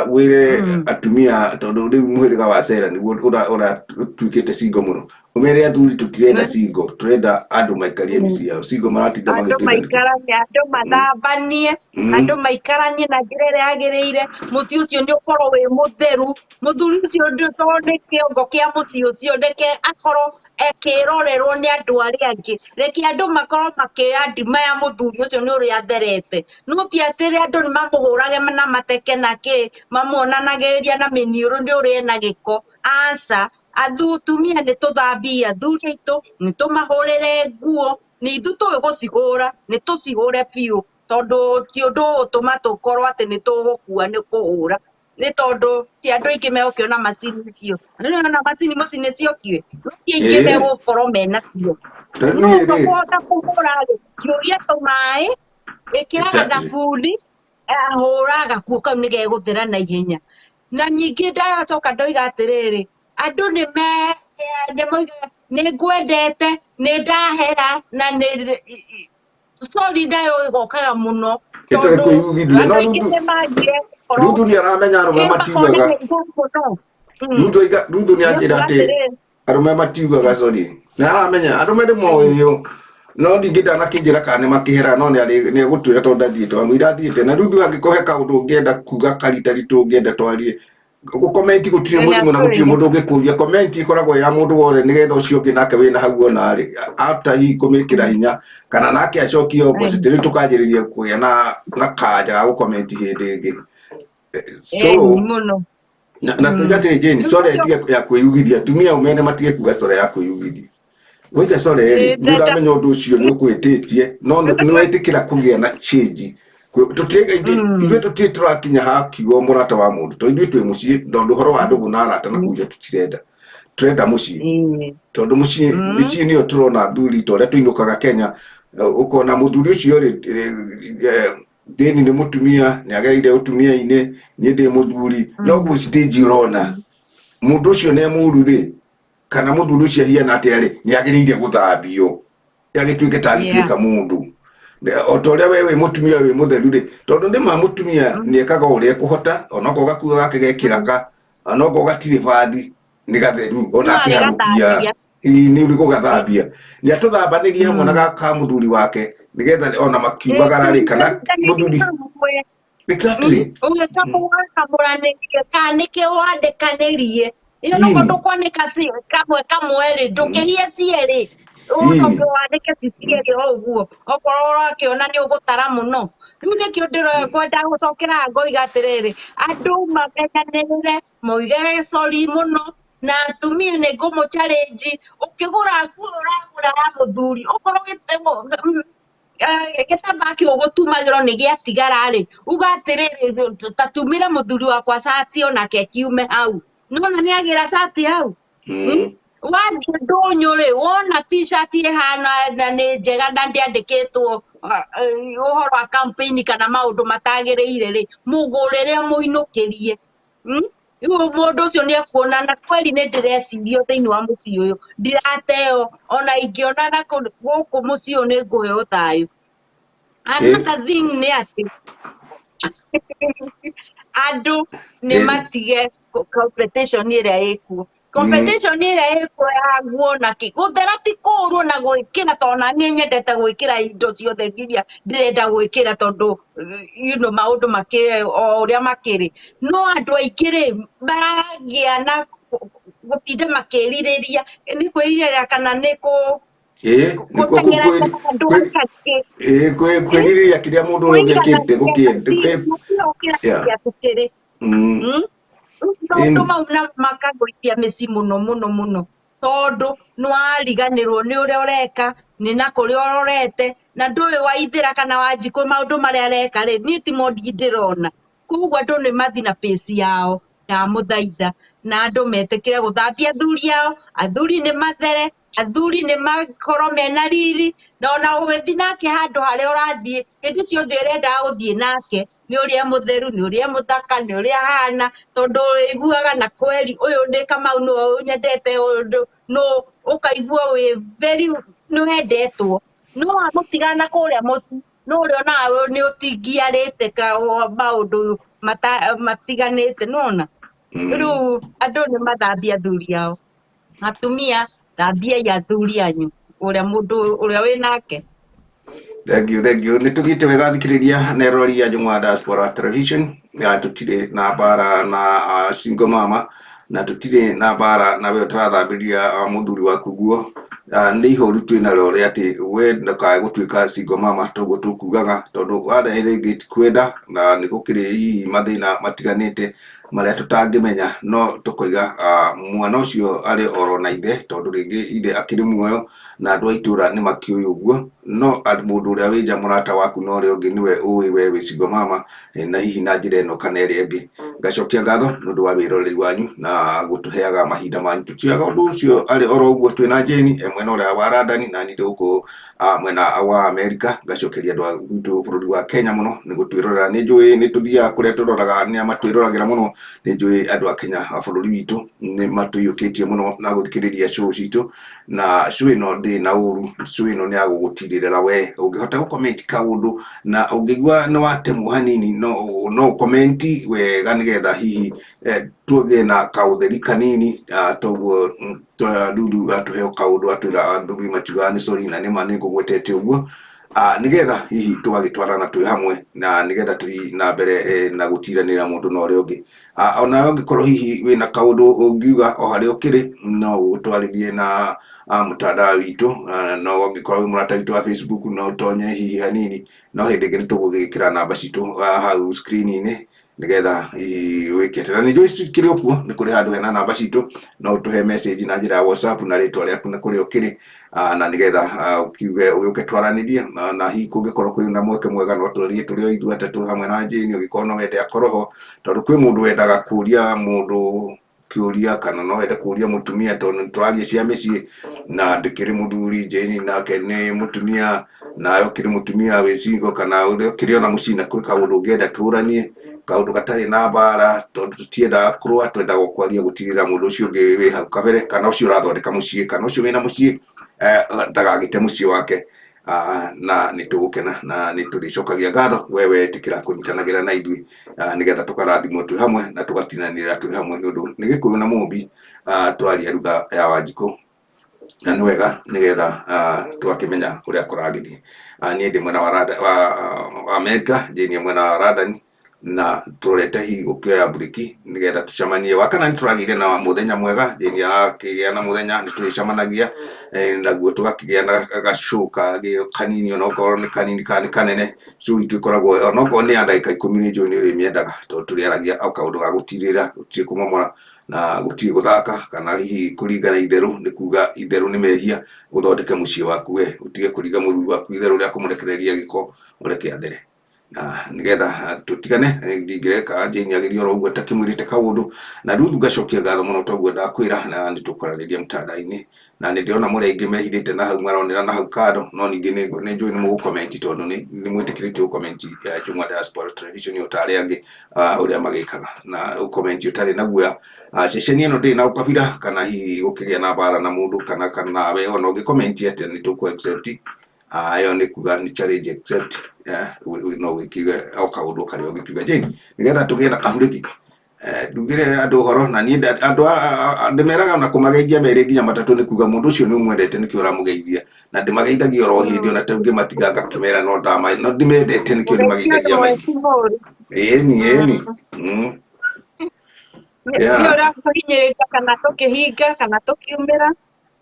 Speaker 1: wĩre atumia, tondũ rĩu mũhĩrĩga wa Sera nĩguo ũratuĩkĩte single mũno, ũmere athuri tũtirenda single, tũrenda andũ maikarie mĩciĩ yao. Single maratinda
Speaker 2: Andũ
Speaker 1: magĩtĩra nĩkĩ?
Speaker 2: Maikaranie, andũ mathambanie, andũ maikaranie na njĩra ĩrĩa yagĩrĩire. Mũciĩ ũcio nĩ ũkorwo wĩ mũtheru. Mũthuri ũcio tondũ nĩ kĩongo kĩa mũciĩ ũcio, reke akorwo akĩrorerwo nĩ andũ arĩa angĩ. Reke andũ makorwo makĩandimaya mũthuri ũcio nĩ ũrĩa atherete, no ti atĩ andũ nĩ mamũhũrage na mateke na kĩ mamuonanagĩrĩria na mĩniũrũ nĩ ũrĩa ena gĩko. Aca, atumia nĩ tũthambie athuri aitũ, nĩ tũmahũrĩre nguo, nĩ ithuĩ tũĩ gũcihũra, nĩ tũcihũre biũ, tondũ ti ũndũ ũgũtũma tũkorwo atĩ nĩ tũgũkua nĩ kũhũra. Nĩ tondũ ti andũ aingĩ megũkĩona macini icio. Nĩ ona macini mũciĩ nĩ ciokire, no ti aingĩ megũkorwo menacio.
Speaker 1: Tondũ
Speaker 2: No
Speaker 1: niĩ rĩ
Speaker 2: ũkũhota kũhũra rĩ, hiũria tũmaĩ, ĩkĩra gathabuni, hũra gakuo kau nĩ gegũthera na ihenya. Na ningĩ ndacoka ndoiga atĩrĩrĩ, andũ nĩ me nĩ moiga nĩ ngwendete, nĩ ndahera, na nĩ sorry nayo ĩgokaga mũno
Speaker 1: Ĩtarĩ
Speaker 2: tondũ
Speaker 1: kwĩyugithia
Speaker 2: andũ
Speaker 1: no
Speaker 2: aingĩ
Speaker 1: Ruthu
Speaker 2: nĩ magire gũkorwo
Speaker 1: Ruthu nĩ aramenya arũme
Speaker 2: ĩ makorwo nĩ
Speaker 1: matiugaga.
Speaker 2: igũrũ mũno.
Speaker 1: Ruthu oiga Ruthu nĩ anjĩra
Speaker 2: Nĩũkuga
Speaker 1: atĩ
Speaker 2: atĩrĩrĩ,
Speaker 1: arũme matiugaga sorry. Nĩ aramenya arũme nĩ moĩyo no ningĩ ndanakĩnjĩra kana nĩ makĩhera no nĩ egũtwĩra tondũ ndathiĩte wamũira athiĩte na Ruthu angĩkorwo he kaũndũ ũngĩenda kuga karitaritũ ũngĩenda twarie gũkomenti gũtirĩ
Speaker 2: nĩ
Speaker 1: mũrimũ na gũtirĩ
Speaker 2: atwĩre.
Speaker 1: mũndũ ũngĩkũria komenti ĩkoragwo ya mũndũ wothe nĩgetha ũcio ũngĩ nake wĩna hau ona rĩ after hihi kũmĩkĩra hinya kana nake acokie opposite rĩu tũkanjĩrĩria kũgĩa na kanja ga gũkomenti hĩndĩ ĩngĩ. So
Speaker 2: Mũno.
Speaker 1: na tuiga atĩrĩ Jane,
Speaker 2: Rĩu
Speaker 1: sore
Speaker 2: nĩkĩo
Speaker 1: ĩtige ya kwĩyugithia atumia umene matige kuga sore ya kwĩyugithia woiga sore rĩ nĩ ũramenya ũndũ ũcio nĩ ũkwĩtĩtie no nĩ wetĩkĩra kũgĩa na change. Ithuĩ tũtirĩ tũrakinya ha kiugo mũrata wa mũndũ tondũ ithuĩ twĩ mũciĩ tondũ ũhoro wa ndũgũ na arata na kũu tũtirenda tũrenda mũciĩ tondũ mũciĩ mĩciĩ nĩyo tũrona athuri ta ũrĩa tũinũkaga Kenya, ũkona mũthuri ũcio rĩ, Jane nĩ mũtumia nĩ agereire ũtumia-inĩ niĩ ndĩ mũthuri no gwĩ stage ũrona mũndũ ũcio nĩ mũru rĩ kana mũthuri ũcio ahiana atĩa rĩ nĩ agĩrĩire gũthambio agĩtuĩke ta agĩtuĩka mũndũ o ta ũrĩa we wĩ mũtumia wĩ mũtheru rĩ tondũ nĩ ma mũtumia nĩ ekaga ũrĩa ekũhota onokorwo gakuo gake gekĩraka onokorwo gatirĩ bathi nĩ gatheru ona
Speaker 2: No
Speaker 1: akĩharũkia
Speaker 2: arĩgathambia.
Speaker 1: Ĩĩ, nĩ ũrĩ gũgathambia nĩ atũthambanĩrie hamwe na gaka mũthuri wake nĩgetha ona makiumagara rĩ kana mũthuri exactly.
Speaker 2: Ũgĩka kũwakamũranĩrie kana nĩkĩ wandĩkanĩrie ĩyo noko ndũkwanĩka kamwe kamwe rĩ ndũkĩhie cierĩ ũcoke wandĩke ci cierĩ o ũguo okorwo ũrakĩona nĩ ũgũtara mũno. Rĩu nĩkĩo ndĩrenda gũcokera ngoiga atĩrĩrĩ, andũ mamenyanĩrĩre moige sorry mũno na atumia nĩ ngũmũ challenge ũkĩgũra nguo ũragũra ya mũthuri okorwo gĩtambaya kĩu ũgũtumagĩrwo nĩ gĩatigara rĩ uga atĩrĩrĩ ta tumĩre mũthuri wakwa cati onake kiume hau nona nĩ agĩra cati hau. Wathiĩ ndũnyũ rĩ wona t-shirt ĩhana na nĩ njega na ndĩandĩkĩtwo ũhoro wa campaign kana maũndũ matagĩrĩire rĩ mũgũrĩre mũinũkĩrie. Rĩu mũndũ ũcio nĩ ekuona na kweli nĩ ndĩrecirio thĩinĩ wa mũciĩ ũyũ ndirateo ona ingĩona na gũkũ mũciĩ ũyũ nĩ ngũheo thayũ. Another thing nĩ atĩ andũ nĩ matige competition ĩrĩa ĩkuo. Competition ĩrĩa ĩkuo ya nguo na kĩ gũthera ti kũũru na gwĩkĩra tondũ na niĩ nyendete gwĩkĩra indo ciothe nginya ndĩrenda gwĩkĩra tondũ you know maũndũ makĩrĩ o ũrĩa makĩrĩ no andũ aingĩ rĩ maragĩa na gũtinda makĩrirĩria nĩ kwĩrirĩria kana nĩ kũ gũteng'era andũ angĩ
Speaker 1: kwĩrirĩria kĩrĩa mũndũ ũrĩa ũngĩ ekĩte gũkĩenda.
Speaker 2: Gũkĩra tũkĩrĩ maũndũ mau na makagũithia mĩciĩ mũno mũno mũno tondũ nĩ wariganĩrwo nĩ ũrĩa ũreka nĩ na kũrĩa ũrorete na ndũĩ waithĩra kana wanjikũ maũndũ marĩa areka rĩ niĩ ti mo ndĩrona. Koguo andũ nĩ mathi na pace yao ndamũthaitha na andũ metĩkĩre gũthambia athuri ao athuri nĩ mathere athuri nĩ makorwo mena riri na ona ũgĩthiĩ nake handũ harĩa ũrathiĩ hĩndĩ ciothe ũrendaga gũthiĩ nake nĩ ũrĩa mũtheru nĩ ũrĩa mũthaka nĩ ũrĩa ahana tondũ ũiguaga na kweri ũyũ nĩ Kamau nĩwe ũnyendete ũndũ no ũkaigua wĩ very nĩ wendetwo no wamũtiga na kũrĩa mũciĩ no ũrĩa onawe nĩ ũtingiarĩte maũndũ matiganĩte nĩwona. Rĩu andũ nĩ mathambie athuri ao atumia thambiai athuri anyu ũrĩa mũndũ ũrĩa wĩ nake.
Speaker 1: Thank you, thank you. Nĩ tũthiĩte wega thikĩrĩria na erori ya Njũng'wa Diaspora Television. Ya tũtirĩ na mbara na single mama na tũtirĩ na mbara na we ũtarathambĩria mũthuri waku nguo. Nĩ ihoru twĩ narĩo rĩa atĩ we ndũkae gũtuĩka single mama toguo tũkugaga tondũ warehe rĩngĩ ti kwenda na nĩ gũkĩrĩ hihi mathĩna matiganĩte marĩa tũtangĩmenya no tũkoiga mwana ũcio arĩ oro na ithe tondũ rĩngĩ ithe akĩrĩ muoyo na andũ a itũra nĩ makĩũĩ ũguo No mũndũ ũrĩa wĩ nja mũrata waku na ũrĩa ũngĩ nĩwe ũĩ we wĩ single mama, na hihi na njĩra ĩno kana ĩrĩa ĩngĩ. Ngacokia ngatho nĩ ũndũ wa wĩroreri wanyu na gũtũheaga mahinda manyu. Tũtioyaga ũndũ ũcio arĩ oro ũguo twĩna Jane e mwena ũrĩa wa London na niĩ ndĩ gũkũ mwena wa Amerika. Ngacokeria andũ a gwitũ bũrũri wa Kenya mũno nĩ gũtwĩrorera. Nĩ njũĩ nĩ tũthiaga kũrĩa tũroraga nĩa matwĩroragĩra mũno. Nĩ njũĩ andũ a Kenya a bũrũri witũ nĩ matũiyũkĩtie mũno na gũthikĩrĩria show citũ, na show ĩno ndĩrĩ na ũru, show ĩno nĩ ya gũgũtirĩrĩra we. Ũngĩhota gũ comment kaũndũ na ũngĩigua nĩ watemwo hanini, no ũ comment wega nĩgetha hihi tũgĩe na kaũtheri kanini. Toguo Lulu atũhe kaũndũ atwĩra athuri matiugaga nĩ sorry, na nĩma nĩ ngũgwetete ũguo, nĩgetha hihi tũgagĩtwarana twĩ hamwe na nĩgetha tũthiĩ na mbere na gũtiranĩra mũndũ na ũrĩa ũngĩ. Onawe ũngĩkorwo hihi wĩna kaũndũ ũngiuga o harĩa ũkĩrĩ, no ũtwarithie na mũtandao witũ, no ũngĩkorwo wĩ mũrata witũ wa Facebook no ũtonye hihi hanini, no hĩndĩ ĩngĩ nĩ tũgũgĩkĩra namba citũ hau screen-inĩ nĩgetha hihi wĩke. Na nĩ njũĩ cikĩrĩ o kuo, nĩ kũrĩ handũ hena namba citũ, no ũtũhe message na njĩra ya WhatsApp na rĩtwa rĩaku na kũrĩa ũkĩrĩ, na nĩgetha ũkiuge ũgĩũke twaranĩrie, na hihi kũngĩkorwo kwĩna mweke mwega no twarie tũrĩ o ithuĩ atatũ hamwe na Jane, ũngĩkorwo no wende akorwo ho, tondũ kwĩ mũndũ wendaga kũria mũndũ kĩũria kana no wende kũria mũtumia, tondũ nĩ tũraria cia mĩciĩ na ndĩkĩrĩ mũthuri, Jane nake nĩ mũtumia, nawe ũkĩrĩ mũtumia wĩ single kana ũrĩa ũkĩrĩ ona mũciĩ na kwĩ kaũndũ ũngĩenda tũranie, kaũndũ gatarĩ na mbara, tondũ tũtiendaga kũrũa, twendaga kwaria gũtigĩrĩra mũndũ ũcio ũngĩ wĩ hau kabere kana ũcio ũrathondeka mũciĩ kana ũcio wĩna mũciĩ ndagagĩte mũciĩ wake. Na nĩ tũgũkena na nĩ tũrĩcokagia ngatho we wetĩkĩra kũnyitanagĩra na ithuĩ, nĩgetha tũkarathimwo twĩ hamwe na tũgatinanĩra twĩ hamwe, nĩ ũndũ nĩ Gĩkũyũ na Mũmbi, tũraria lugha ya Wanjikũ na nĩ wega nĩgetha tũgakĩmenya ũrĩa kũragĩthiĩ. Niĩ ndĩ mwena wa Amerika, Jane e mwena wa London, na tũrorete hihi gũkĩoya mburĩki nĩgetha tũcemanie. Wakana nĩ tũragĩire na mũthenya mwega, Jane arakĩgĩa na mũthenya, nĩ tũrĩcemanagia naguo tũgakĩgĩa na gacũ kangĩ kanini, onokorwo nĩ kanini kana nĩ kanene. Show itũ ĩkoragwo onokorwo nĩ ya ndagĩka 10, nĩ njũĩ nĩ ũrĩmĩendaga tondũ tũrĩaragia o kaũndũ ga gũtirĩra, gũtirĩ kũmomora na gũtirĩ gũthaka kana hihi kũringana itherũ. Nĩ kuga itherũ nĩ mehia, ũthondeke mũciĩ waku we, ũtige kũringa mũthuri waku itherũ rĩa kũmũrekereria gĩko, ũreke athere. Na nĩgetha tũtigane, ndingĩreka Jane agĩthiĩ oro ũguo atakĩmwĩrĩte kaũndũ. Na Ruthu ngacokia ngatho mũno toguo ndakwĩra, na nĩ tũkwaranĩria mtandao-inĩ, na nĩ ndĩrona mũrĩ aingĩ mehithĩte na hau maronera na hau kando, no ningĩ nĩ njũĩ nĩ mũgũ comment tondũ nĩ mwĩtĩkĩrĩtio gũ comment Njũng'wa Diaspora Television o ta arĩa angĩ ũrĩa magĩkaga, na ũ comment ũtarĩ na guoya. Ceceni ĩno ndĩrĩ na ũkabira kana hihi gũkĩgĩa na mbara na mũndũ kana nawe ona ũngĩ comment atĩa nĩ tũkũ accept. Ĩyo nĩ kuga nĩ challenge accept, no wĩkiuge o kaũndũ karĩa ũngĩkiuga. Jane, nĩgetha tũgĩe na kaburĩki, ndugĩre andũ ũhoro, na niĩ andũ ndĩmeraga ona kũmageithia merĩ nginya matatũ nĩ kuga mũndũ ũcio nĩ ũmwendete, nĩkĩo ũramũgeithia, na ndĩmageithagia oro hĩndĩ ona ta ũngĩmatiga ngakĩmera no ndama no ndĩmendete, nĩkĩo ndĩmageithagia maingĩ. Ĩni ĩni.
Speaker 2: Nĩ ũrĩa kũhinyĩrĩria kana tũkĩhinga kana tũkiumĩra,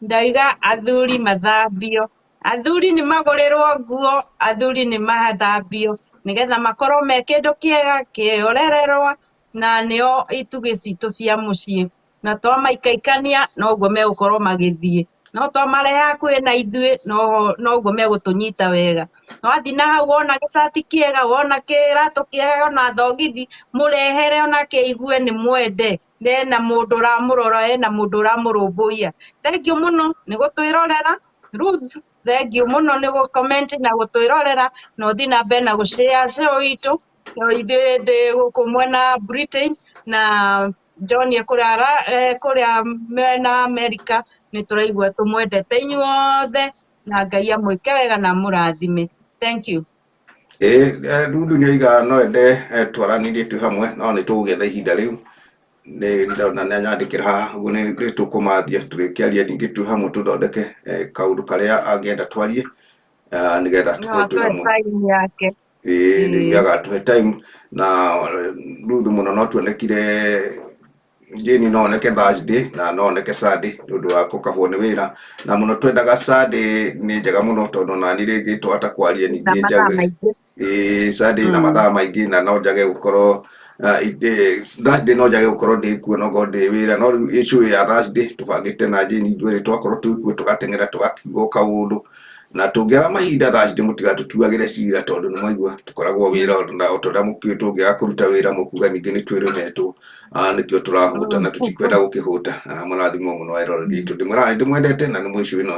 Speaker 2: ndauga athuri mathambio, athuri nĩ magũrĩrwo nguo, athuri nĩ mathambio nĩgetha makorwo me kĩndũ kĩega kĩorererwa, na nĩo itugĩ citũ cia mũciĩ, na twamaikaikania noguo megũkorwo magĩthiĩ, no twamarehe hakuhĩ na ithuĩ noguo megũtũnyita wega. Wathiĩ na hau wona gĩcati kĩega, wona kĩratũ kĩega, ona thogithi mũrehere, onake aigue nĩ mwende, ena mũndũ ũramũrora, ena mũndũ ũramũrũmbũiya. Thengiũ mũno nĩ gũtwĩrorera. Ruth, thengiũ mũno nĩ gũ comment na gũtwĩrorera, na ũthiĩ na mbere na gũ share show itũ. Ithuĩ ndĩ gũkũ mwena Britain na John e kũrĩa mwena America, nĩ tũraigua tũmwendete inyuothe, na Ngai amwĩke wega na amũrathime. Thank you.
Speaker 1: Ĩĩ, Ruthu nĩ oiga no ende twaranĩrie twĩ hamwe, no nĩ tũgũgĩetha ihinda rĩu. Nĩ ndona nĩ anyandĩkĩra haha ũguo, nĩ tũkũmathia tũrĩkĩaria ningĩ twĩ hamwe, tũthondeke kaũndũ karĩa angĩenda twarie, nĩgetha
Speaker 2: No
Speaker 1: tũkorwo twĩ
Speaker 2: atũhe
Speaker 1: hamwe.
Speaker 2: Time yake.
Speaker 1: Ĩĩ, nĩ agatũhe time na Ruthu mũno no tuonekire, Jane no oneke Thursday na no oneke Sunday nĩ ũndũ wa kũkabwo nĩ wĩra, na mũno twendaga Sunday nĩ njega mũno tondũ nani rĩngĩ twahota kwaria
Speaker 2: na
Speaker 1: ningĩ
Speaker 2: mathaa
Speaker 1: njage
Speaker 2: maingĩ.
Speaker 1: Ĩĩ, Sunday na mathaa maingĩ, na no njage gũkorwo Thursday no njage gũkorwo ndĩ kuo, no ngorwo ndĩ wĩra, no rĩu issue ya Thursday tũbangĩte na Jane ithuerĩ twakorwo twĩ kuo tũgateng'era tũgakiuga o kaũndũ. Na tũngĩaga mahinda thaa ici mũtiga tũtuagĩre cira tondũ nĩ mwaigua tũkoragwo wĩra na o ta ũrĩa mũkĩũĩ tũngĩaga kũruta wĩra mũkuga ningĩ nĩ twĩrũmetwo. Nĩkĩo tũrahũta na tũtikwenda gũkĩhũta. Mũrathimwo mũno eroreri aitũ, ndĩmwĩraga nĩ ndĩmwendete na nĩ mũico ĩno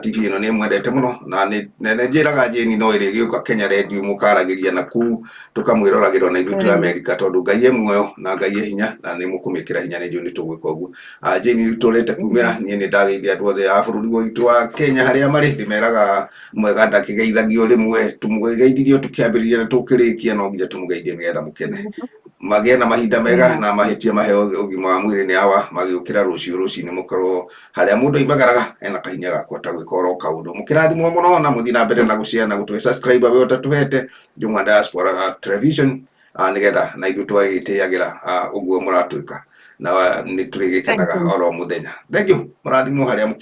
Speaker 1: TV ĩno nĩ mwendete mũno na nĩ njĩraga Jane no ĩrĩgĩũka Kenya Radio mũkaragĩria na kũu tũkamwĩroragĩra ona ithuĩ twĩ Amerika tondũ Ngai e muoyo na Ngai e hinya na nĩ mũkũmĩkĩra hinya nĩ njũĩ nĩ tũgwĩka ũguo. Jane rĩu tũrĩte kumĩra niĩ nĩ ndageithia andũ othe a bũrũri witũ wa Kenya harĩa marĩ, ndĩmeraga mwega ndakĩgeithagio rĩmwe, tũmũgeithirio tũkĩambĩrĩria na tũkĩrĩkia no nginya tũmũgeithie nĩgetha mũkene, magĩe na mahinda mega na mahĩtia maheo ũgima wa mwĩrĩ nĩ awa magĩũkĩra rũciũ rũcinĩ mũkorwo harĩa mũndũ aimagaraga ena kahinya ga kũhota gwĩka oro kaũndũ. Mũkĩrathimwo mũno na mũthiĩ na mbere na gũshare na gũtũhe subscribe we ũtatũhete Njũng'wa Diaspora Television, nĩgetha na ithuĩ tũgagĩtĩagĩra ũguo mũratwĩka na nĩ tũrĩgĩkenaga oro mũthenya. Thank you, mũrathimwo harĩa mũkĩrĩ.